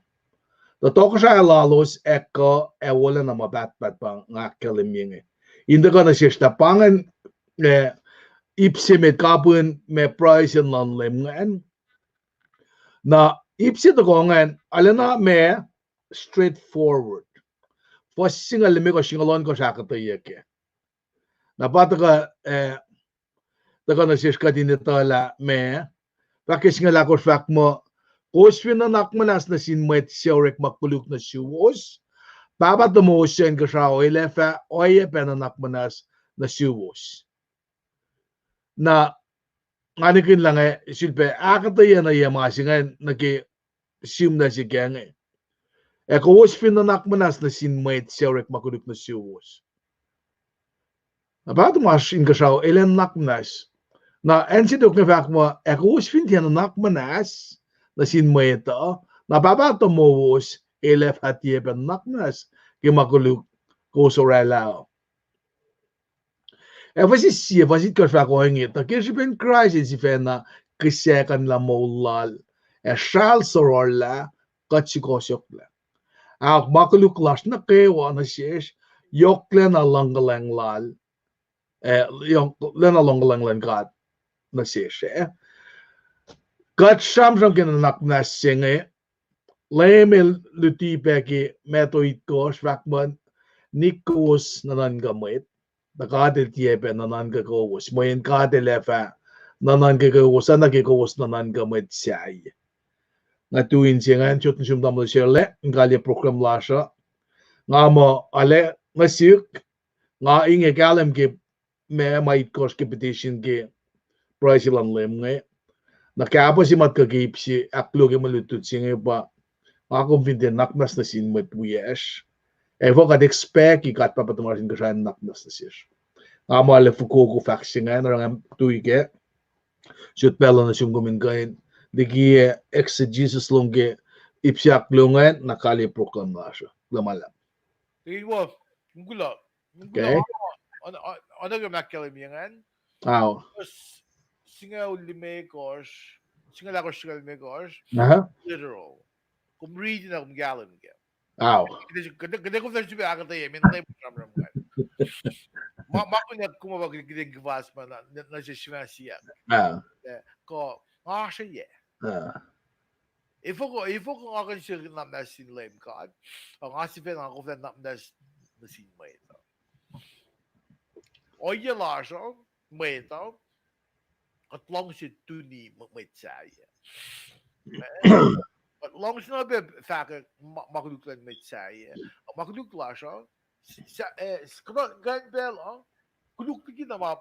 Tuh tohkohsrahi lalos ac kuh ac wolacna ma pahtpaht pa nga ahkkahlwemye inge. In tuhkuh nuh sesr lah pa ingacn, eh, ip se met kapihn ma pruhe se luhn Leum ingacn. Na ip se tohkoh ingacn, arulacna ma straightforward. Fuhs singucul limekohsr, singucul ohnkohsr ahkuhtweyac kac. Na pa tuhkuh, eh, tuhkuh nuh sesr kuht in etuh lah ma, fahk ke singucul ahkosr fahk muh, kowos fin nuhnak muhnahs nuh sin mwet suc orekma koluk nuh suwos, Pahpah tomowos suc inkuhsrao El ac fah oacyacpac nuhnak muhnahs nuh suwos. Na nga nihkihn lah inge sulpac ahkuhtweyac nuh ye ma se ingacn nuh ke sihmlac se ke inge. Ac kowos fin nuhnak muhnahs nuh sin mwet suc orekma koluk nuh suwos. Na Pahpah tomowos inkuhsrao El ac nuhnak muhnahs. Na acn se tok inge fahk muh, ac kowos fin tiac nuhnak muhnahs nuh sin mwet uh, Na Pahpah tomowos El ac fah tiac pac nuhnak muhnahs ke ma koluk kowos oraclah uh. Ac fuhs sie, fuhs itkohsr fahk ohinge, tuh ke srihpen Kraist El sifacna kihsackuhnlah moul Lal ac sral sororlah, kuht sukohsohklah. Ahok, ma koluk lasr nuh kwewa nuh sesr yohklacna luhngkuhlwacng Lal, eh, yohklacna luhngkuhlwacng luhn God nuh sesr, eh. Kuht sramsram ke nuhnak muhnahs se inge, Leum El luti pac ke Matthew itkohsr, fahk muh, nik kowos nuhnuhnkuh mwet, tuh God El tiac pac nuhnuhnkuh kowos. Mweyen God El ac fah nuhnuhnkuh kowos, oacna ke kowos nuhnuhnkuh mwet sahyac. Nga tu in se ingacn, sot nuh sum tamuhlwel Sharla in kalye program lasr uh. Nga muh arlac nuh sihk, nga inge kahlwem ke ma, ma itkohsr ke petition ke pruhe se luhn Leum inge. Na kahpah se ma tuhkuh ke ip se ahkluo ke mwe lutlut se inge pa, nga kom fin tiac nuhnak muhnahs nuh sin mwet wiyacsr, ac fah kuht expect ke God Pahpah tuhmasr Inkuhsrao in nuhnak muhnahs nuh sesr? Nga muh arlac fokoko fahk se ingacn, oruh nga tui kac. Sot pacl uh nuh sum kom in kuh in likiyac exegesis lom ke ip se ahkluo ingacn, na kalye program lasr uh. Kuloh ma luhlahp. Thank you, Wolf. Kuloh. Kuloh. Okay. Oacna ke ma ahkkahlwemye ingacn. Ao. Singucul limekohsr, singucul ahkosr, singucul limekohsr. Aha. Literal. Kom riti na kom kahlwem kac. Ao. Kuht, kuht, kuht kom fahsr srihpac ahkuhtweyac, men lem sramsram ingacn. Ma, ma kunac kom pa kuht in kihfasma na, na, nuh sesr ma siyuck. Ah. Eh, kuh, nga srwacyac. Ah. Efuh, efuh nga kuh in siyuck nuhnak muhnahs sin Leum God, ah, nga sifacna nga koflah nuhnak muhnahs nuh sin mwet uh. Ohiyac lasr uh, mwet uh, kuht luhngse tuni mw-, mwet sahyac. Kuht luhngse na pac fahkwack ma, ma koluk luhn mwet sahyac. Ma koluk lasr uh, s-, sa-, eh, s-, kuhtuh kuh in pacl uh, koluk liki na ma,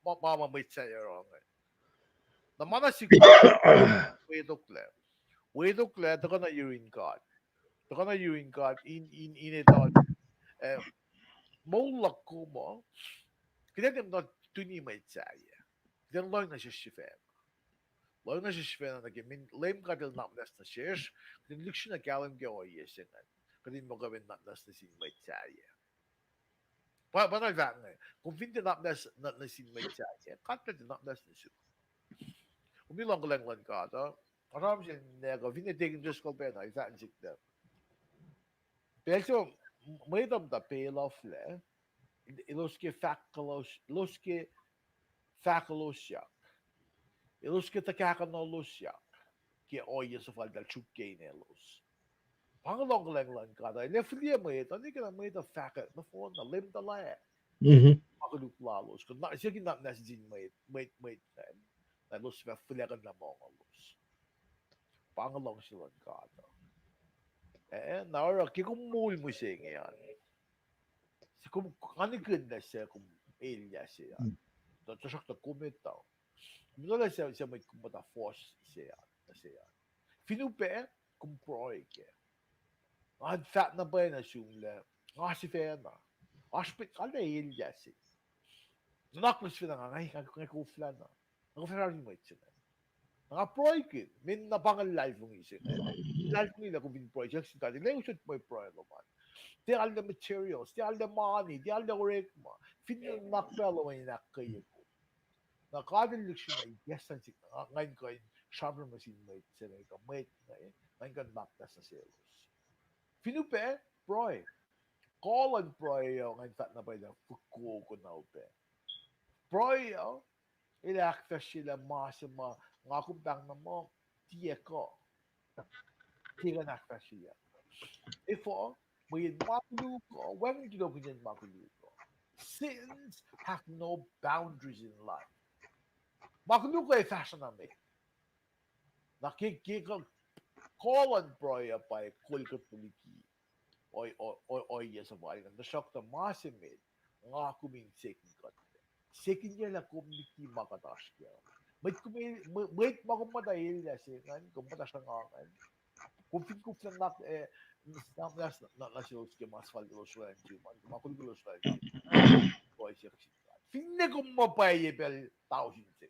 ma, ma, ma mwet sahyac oruh inge. Na ma na sik, wetoklac. Wetoklac, tuhkuh nuh yurin God. Tuhkuh nuh yurin God in, in, in etuh, eh, moul luhk kom uh, kuht in etuh tuni mwet sahyac. Kuht in lohng nuh sesr sifacna. Lohng nuh sesr sifacna nuh ke min Leum God El nuhnak muhnahs nuh sesr, kuht in lihksreni kahlwem ke ohiyac se ingacn. Kuht in muhkwena nuhnak muhnahs nuh sin mwet sahyac. Pa, pa na fahk inge, kom fin tiac nuhnak muhnahs nuh, nuh sin mwet sahyac, God El tiac nuhnak muhnahs nuh sum. Kom fin luhngkuhlwacng luhn God uh, nga sramsram se inge kuh fin etekin Driscoll pacna, el fahk nuh sihk lah pacl se mwet uh muhta pay off lac, elos ke fahk, elos ke fahkolosyak, elos ke tuhkahkuhnuhlosyak ke ohiyac suhfal eltahl suk ke inelos. Pa inge luhngkuhlwacng luhn God uh, el ac fihliyac mwet uh, nwe ke na mwet uh fahkwack nohfohn na Leum tuhlac ma koluk lalos, kuh na siyuck nuhnak muhnahs nuh sin mwet, mwet, mwet ingacn, na elos fah fihliyac kuh na mongolos. Pa inge luhngse luhn God uh. Eh, na oruh ke kom moul mihsenge an, se kom, nga nihkihn lah se kom elyah se an. Tuh, tuhsruhktuh kom etuh, kom etuh lah se, se mwet kom muhta fohs se an, nuh se an. Fin upac, kom pruhe kac. Nga fahk na pwacye nuh sum lah nga sifacna, oasr pac kalmac elyah se. Nuhnak muhnahs sifacna nga, nga, nga koflah na, nga koflah sramsram mwet se inge. Nga pruhekihn, men na pa inge luhlahlfongi se inge. Luhlahlfongi lah kom fin pruhe, siyuck sin God, el ac usot mwe pruhe lom an. Tiac arlac materials, tiac arlac mani, tiac arlac orekma. Fin nuhnak pac lom an in ahkkweye kom. Na God El lihksreni kahs an sihk, nga, nga in kuh in sramsram nuh sin mwet se inge, kuh mwet inge, nga in kuh in nuhnak muhnahs nuh selos. Fin upac, pruhe. Kol luhn pruhe uh, nga in fahk na pwacye lah fokoko na upac. Pruhe uh, el ahkfahsryelah ma se ma nga kom pahng na muh tiac kuh, tiac kuh in ahkfahsryelah. Efuh? Mweyen ma koluk uh, wacngihn tulokihnyacn ma koluk uh. Sins have no boundaries in life. Ma koluk uh ac fahsruh na met. Na ke, ke kuh, kol luhn pruhe uh pa kol kuht liki ohiyac suhfal ingacn, tuhsruhktuh ma se met, nga kom in sekin kuht. Sekinyaclah kom liki ma kuht oasr kac. Mwet kom, mwet ma kom muhta elyah se ingacn, kom muhta sruhnga ingacn, kom fin koflah nuhnak, eh, nuhnak muhnahs nuh selos ke ma suhfal elos oraclah nuh sum an, ma koluk elos oraclah nuh sum an, pruhe siyuck sin God. Finne kom muh pwacye pacl tausin se,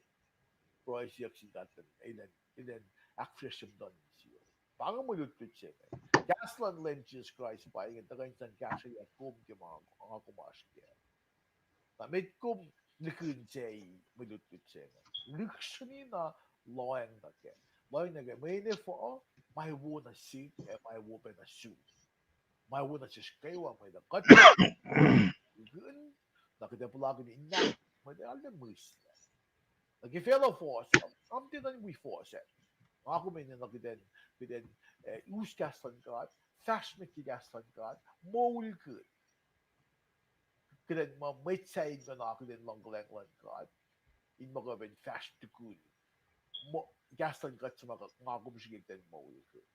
pruhe siyuck sin God, elan, elan ahkfihsracsrye muhtuhn insiyom. Pa inge mwe lutlut se inge. Kahs luhn Leum Jisus Kraist pa inge tuhkuh in sang kahsrweyuck kom ke ma nga kom oasr kac. Na met kom likina se mwe lutlut se inge. Lihksreni na lohacng nuh kac. Lohacng nuh kac. Mwe enefuh, ma wo nuh sihk, ac ma wo pac nuh sum. Ma wo nuh sesr kwewa mwet uh. Kuht likina, na kuht ac puhlakihn in na, mwet uh arlac mihslac. Na ke facluh fohs, am tiac nuh wi fohs ah. Nga kom enenuh kuht in, kuht in, eh, us kahs luhn God, fahsr met ke kahs luhn God, moulkihn. Kuht in ma mwet sahyacn kuh na kuht in luhngkuhlwacng luhn God. In ma kuh in fahsr tukun kahs luhn God suc ma nga kom srihke kuht in moulkihn.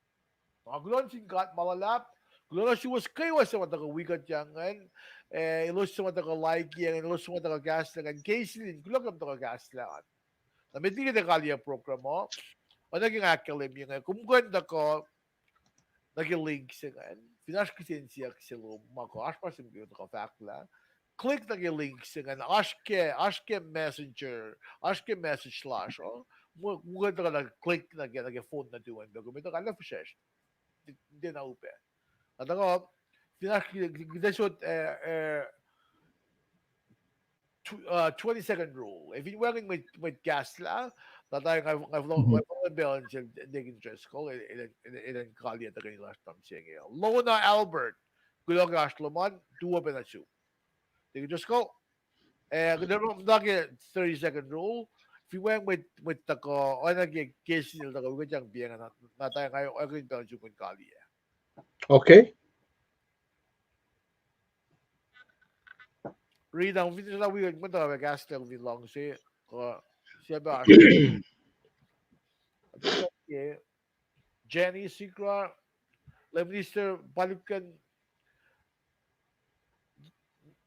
Nga kuloh nuh sin God ma luhlahp, kuloh nuh suwos kwewa suc ma tuhkuh wi kuht ingacn, eh, elos suc ma tuhkuh like ingacn, elos suc ma tuhkuh kahslah ingacn, Keisilin, kuloh ke kom tuhkuh kahslah an. Na met liki kuht ac kaliyac program uh, oacna ke nga ahkkahlwemye inge, kom kuh in tuhkuh nuh ke link se ingacn, fin oasr kihsen siyuck se lom ma kuh oasr ma se kom tuhkuh fahklah, click nuh ke link se ingacn, oasr ke, oasr ke Messenger, oasr ke message lasr uh, kom kuh in tuhkuh na click nuh ke, nuh ke phone nuhtum an pac, kom etuh kala fihsracsr. Tiacna upac. Na tuhkuh, fin oasr, kuht ac sot, eh, eh, tw-, uh, twenty second rule. Ac fin wacngihn mwet, mwet kahslah, na tari nga, nga, nga fohlohk pacl in sel Deacon Driscoll, el, el, el, el in kaliyac tuhkweni lasr nuh mihsenge. Lona Albert, kuloh ke oasr lom an, tuo pac nuh sum. Deacon Driscoll, eh, kuht ac muhta ke thirty second rule. Fin wacngihn mwet, mwet tuhkuh, oacna ke Keisilin el tuhkuh wi kuht yang piacng, na, na tari nga oackuhn pacl in sum in kaliyac. Okay. Rita, fin sa wi mwet uh kahslah fin luhngse, kuh, sie pa, Jenny Sikra, Lay Minister Palukan,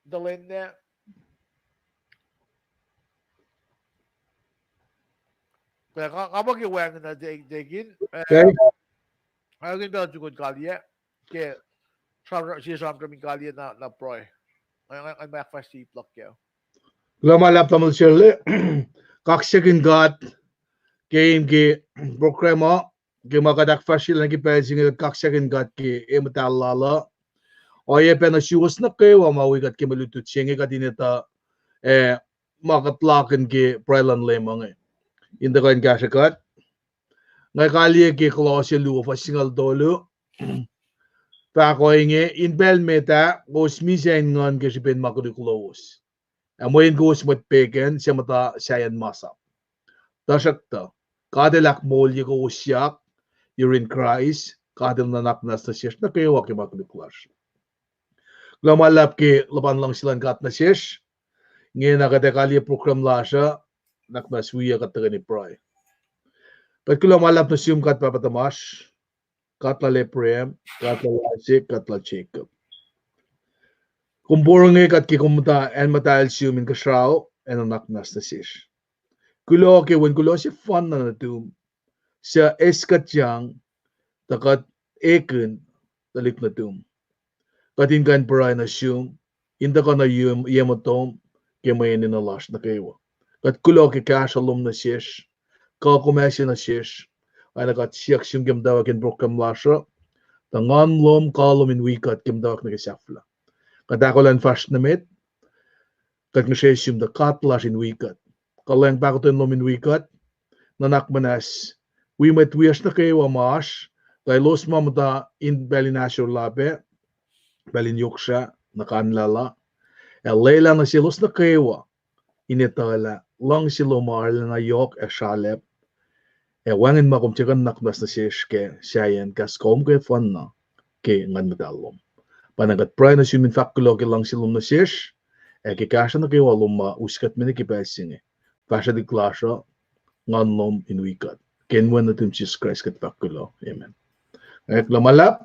Delenne. Nga, nga pa ke wacngihn na Deacon, eh, nga oackuhn pacl in sum in kaliyac, ke sram, sie sramsram in kaliyac na, na pruhe. Nga, nga, nga ahkfahsrye ip luhk kac. Kuloh ma luhlahp tamuhlwel Shirley. Kaksakihn God ke, ke program uh, ke ma kuht ahkfahsryelah nuh ke pacl se inge, kaksakihn God ke e muhtahl lal uh. Oacyacpac nuh suwos nuh kwewa ma wi kuht ke mwe lutlut se inge, kuht in etuh, eh, ma kuht puhlakihn ke pruhe luhn Leum inge. In tuhkuh in kahsrwe kuht. Nga kaliyac ke Kolosse luo fuhs singucul tolu. Fahk ohinge, in pacl met ah, kowos misac in nguhn ke srihpen ma koluk lowos. Ac mweyen kowos mwet pegan, suc muhta sahyacn masap. Tuhsruhktuh, God El ahkmoulye kowosyak yurin Kraist, God El nuhnak muhnahs nuh sesr nuh kwewa ke ma koluk lasr. Kuloh ma luhlahp ke luhpan luhngse luhn God nuh sesr. Inge na kuht ac kaliyac program lasr uh, nuhnak muhnahs wiyuc kuht tuhkweni pruhe. Kuht kuloh ma luhlahp nuh sum God Pahpah tuhmasr, God lal Abraham, God lal Isaac, God lal Jacob. Kom porongo kuht ke kom muhta acn muhtahl sum inkuhsrao ac nuhnak muhnahs nuh sesr. Kuloh ke wen kuloh sefanna nuhtum, suc eis kuht yang, tuh kuht ekihn tuhlihk nuhtum. Kuht in kuh in pruhe nuh sum, in tuhkuh nuh ye, ye motom, ke mwe enenuh lasr nuh kwewa. Kuht kuloh ke kahsruh lom nuh sesr, kuh kom ase nuh sesr, oacna kuht siyuck sum ke muhtwacwacack in program lasr uh, tuh Nguhn lom, kuh lom in wi kuht ke muhtwacwacack nuh ke sahflah. Kuht ahkolah in fahsr nuh met, kuht ngihsre sum tuh God lasr in wi kuht. Kuhlwacng pahkotwen lom in wi kuht, nuhnak muhnahs, wi mwet wiyacsr nuh kwewa ma oasr, kuh elos ma muhta in pacl in ahsor lapac, pacl in yohksrah, nuh kanlahlah, ac lwelah nuh selos nuh kwewa in etuhlah luhngse lom arulacna yohk ac sralacp, ac wacngihn ma kom tiac kuh in nuhnak muhnahs nuh sesr ke sahyacn kahs kom ke fanna ke Nguhn Muhtahl lom. Pa na kuht pruhe nuh sum in fahk kuloh ke luhngse lom nuh sesr, ac ke kahsruh nuh kwewa lom ma us kuht me nuh ke pacl se inge. Fahsrwelihk lasr uh, Nguhn lom in wi kuht. Ke inen wen nuhtum Jisus Kraist kuht fahk kuloh. Amen. Ac kuloh ma luhlahp.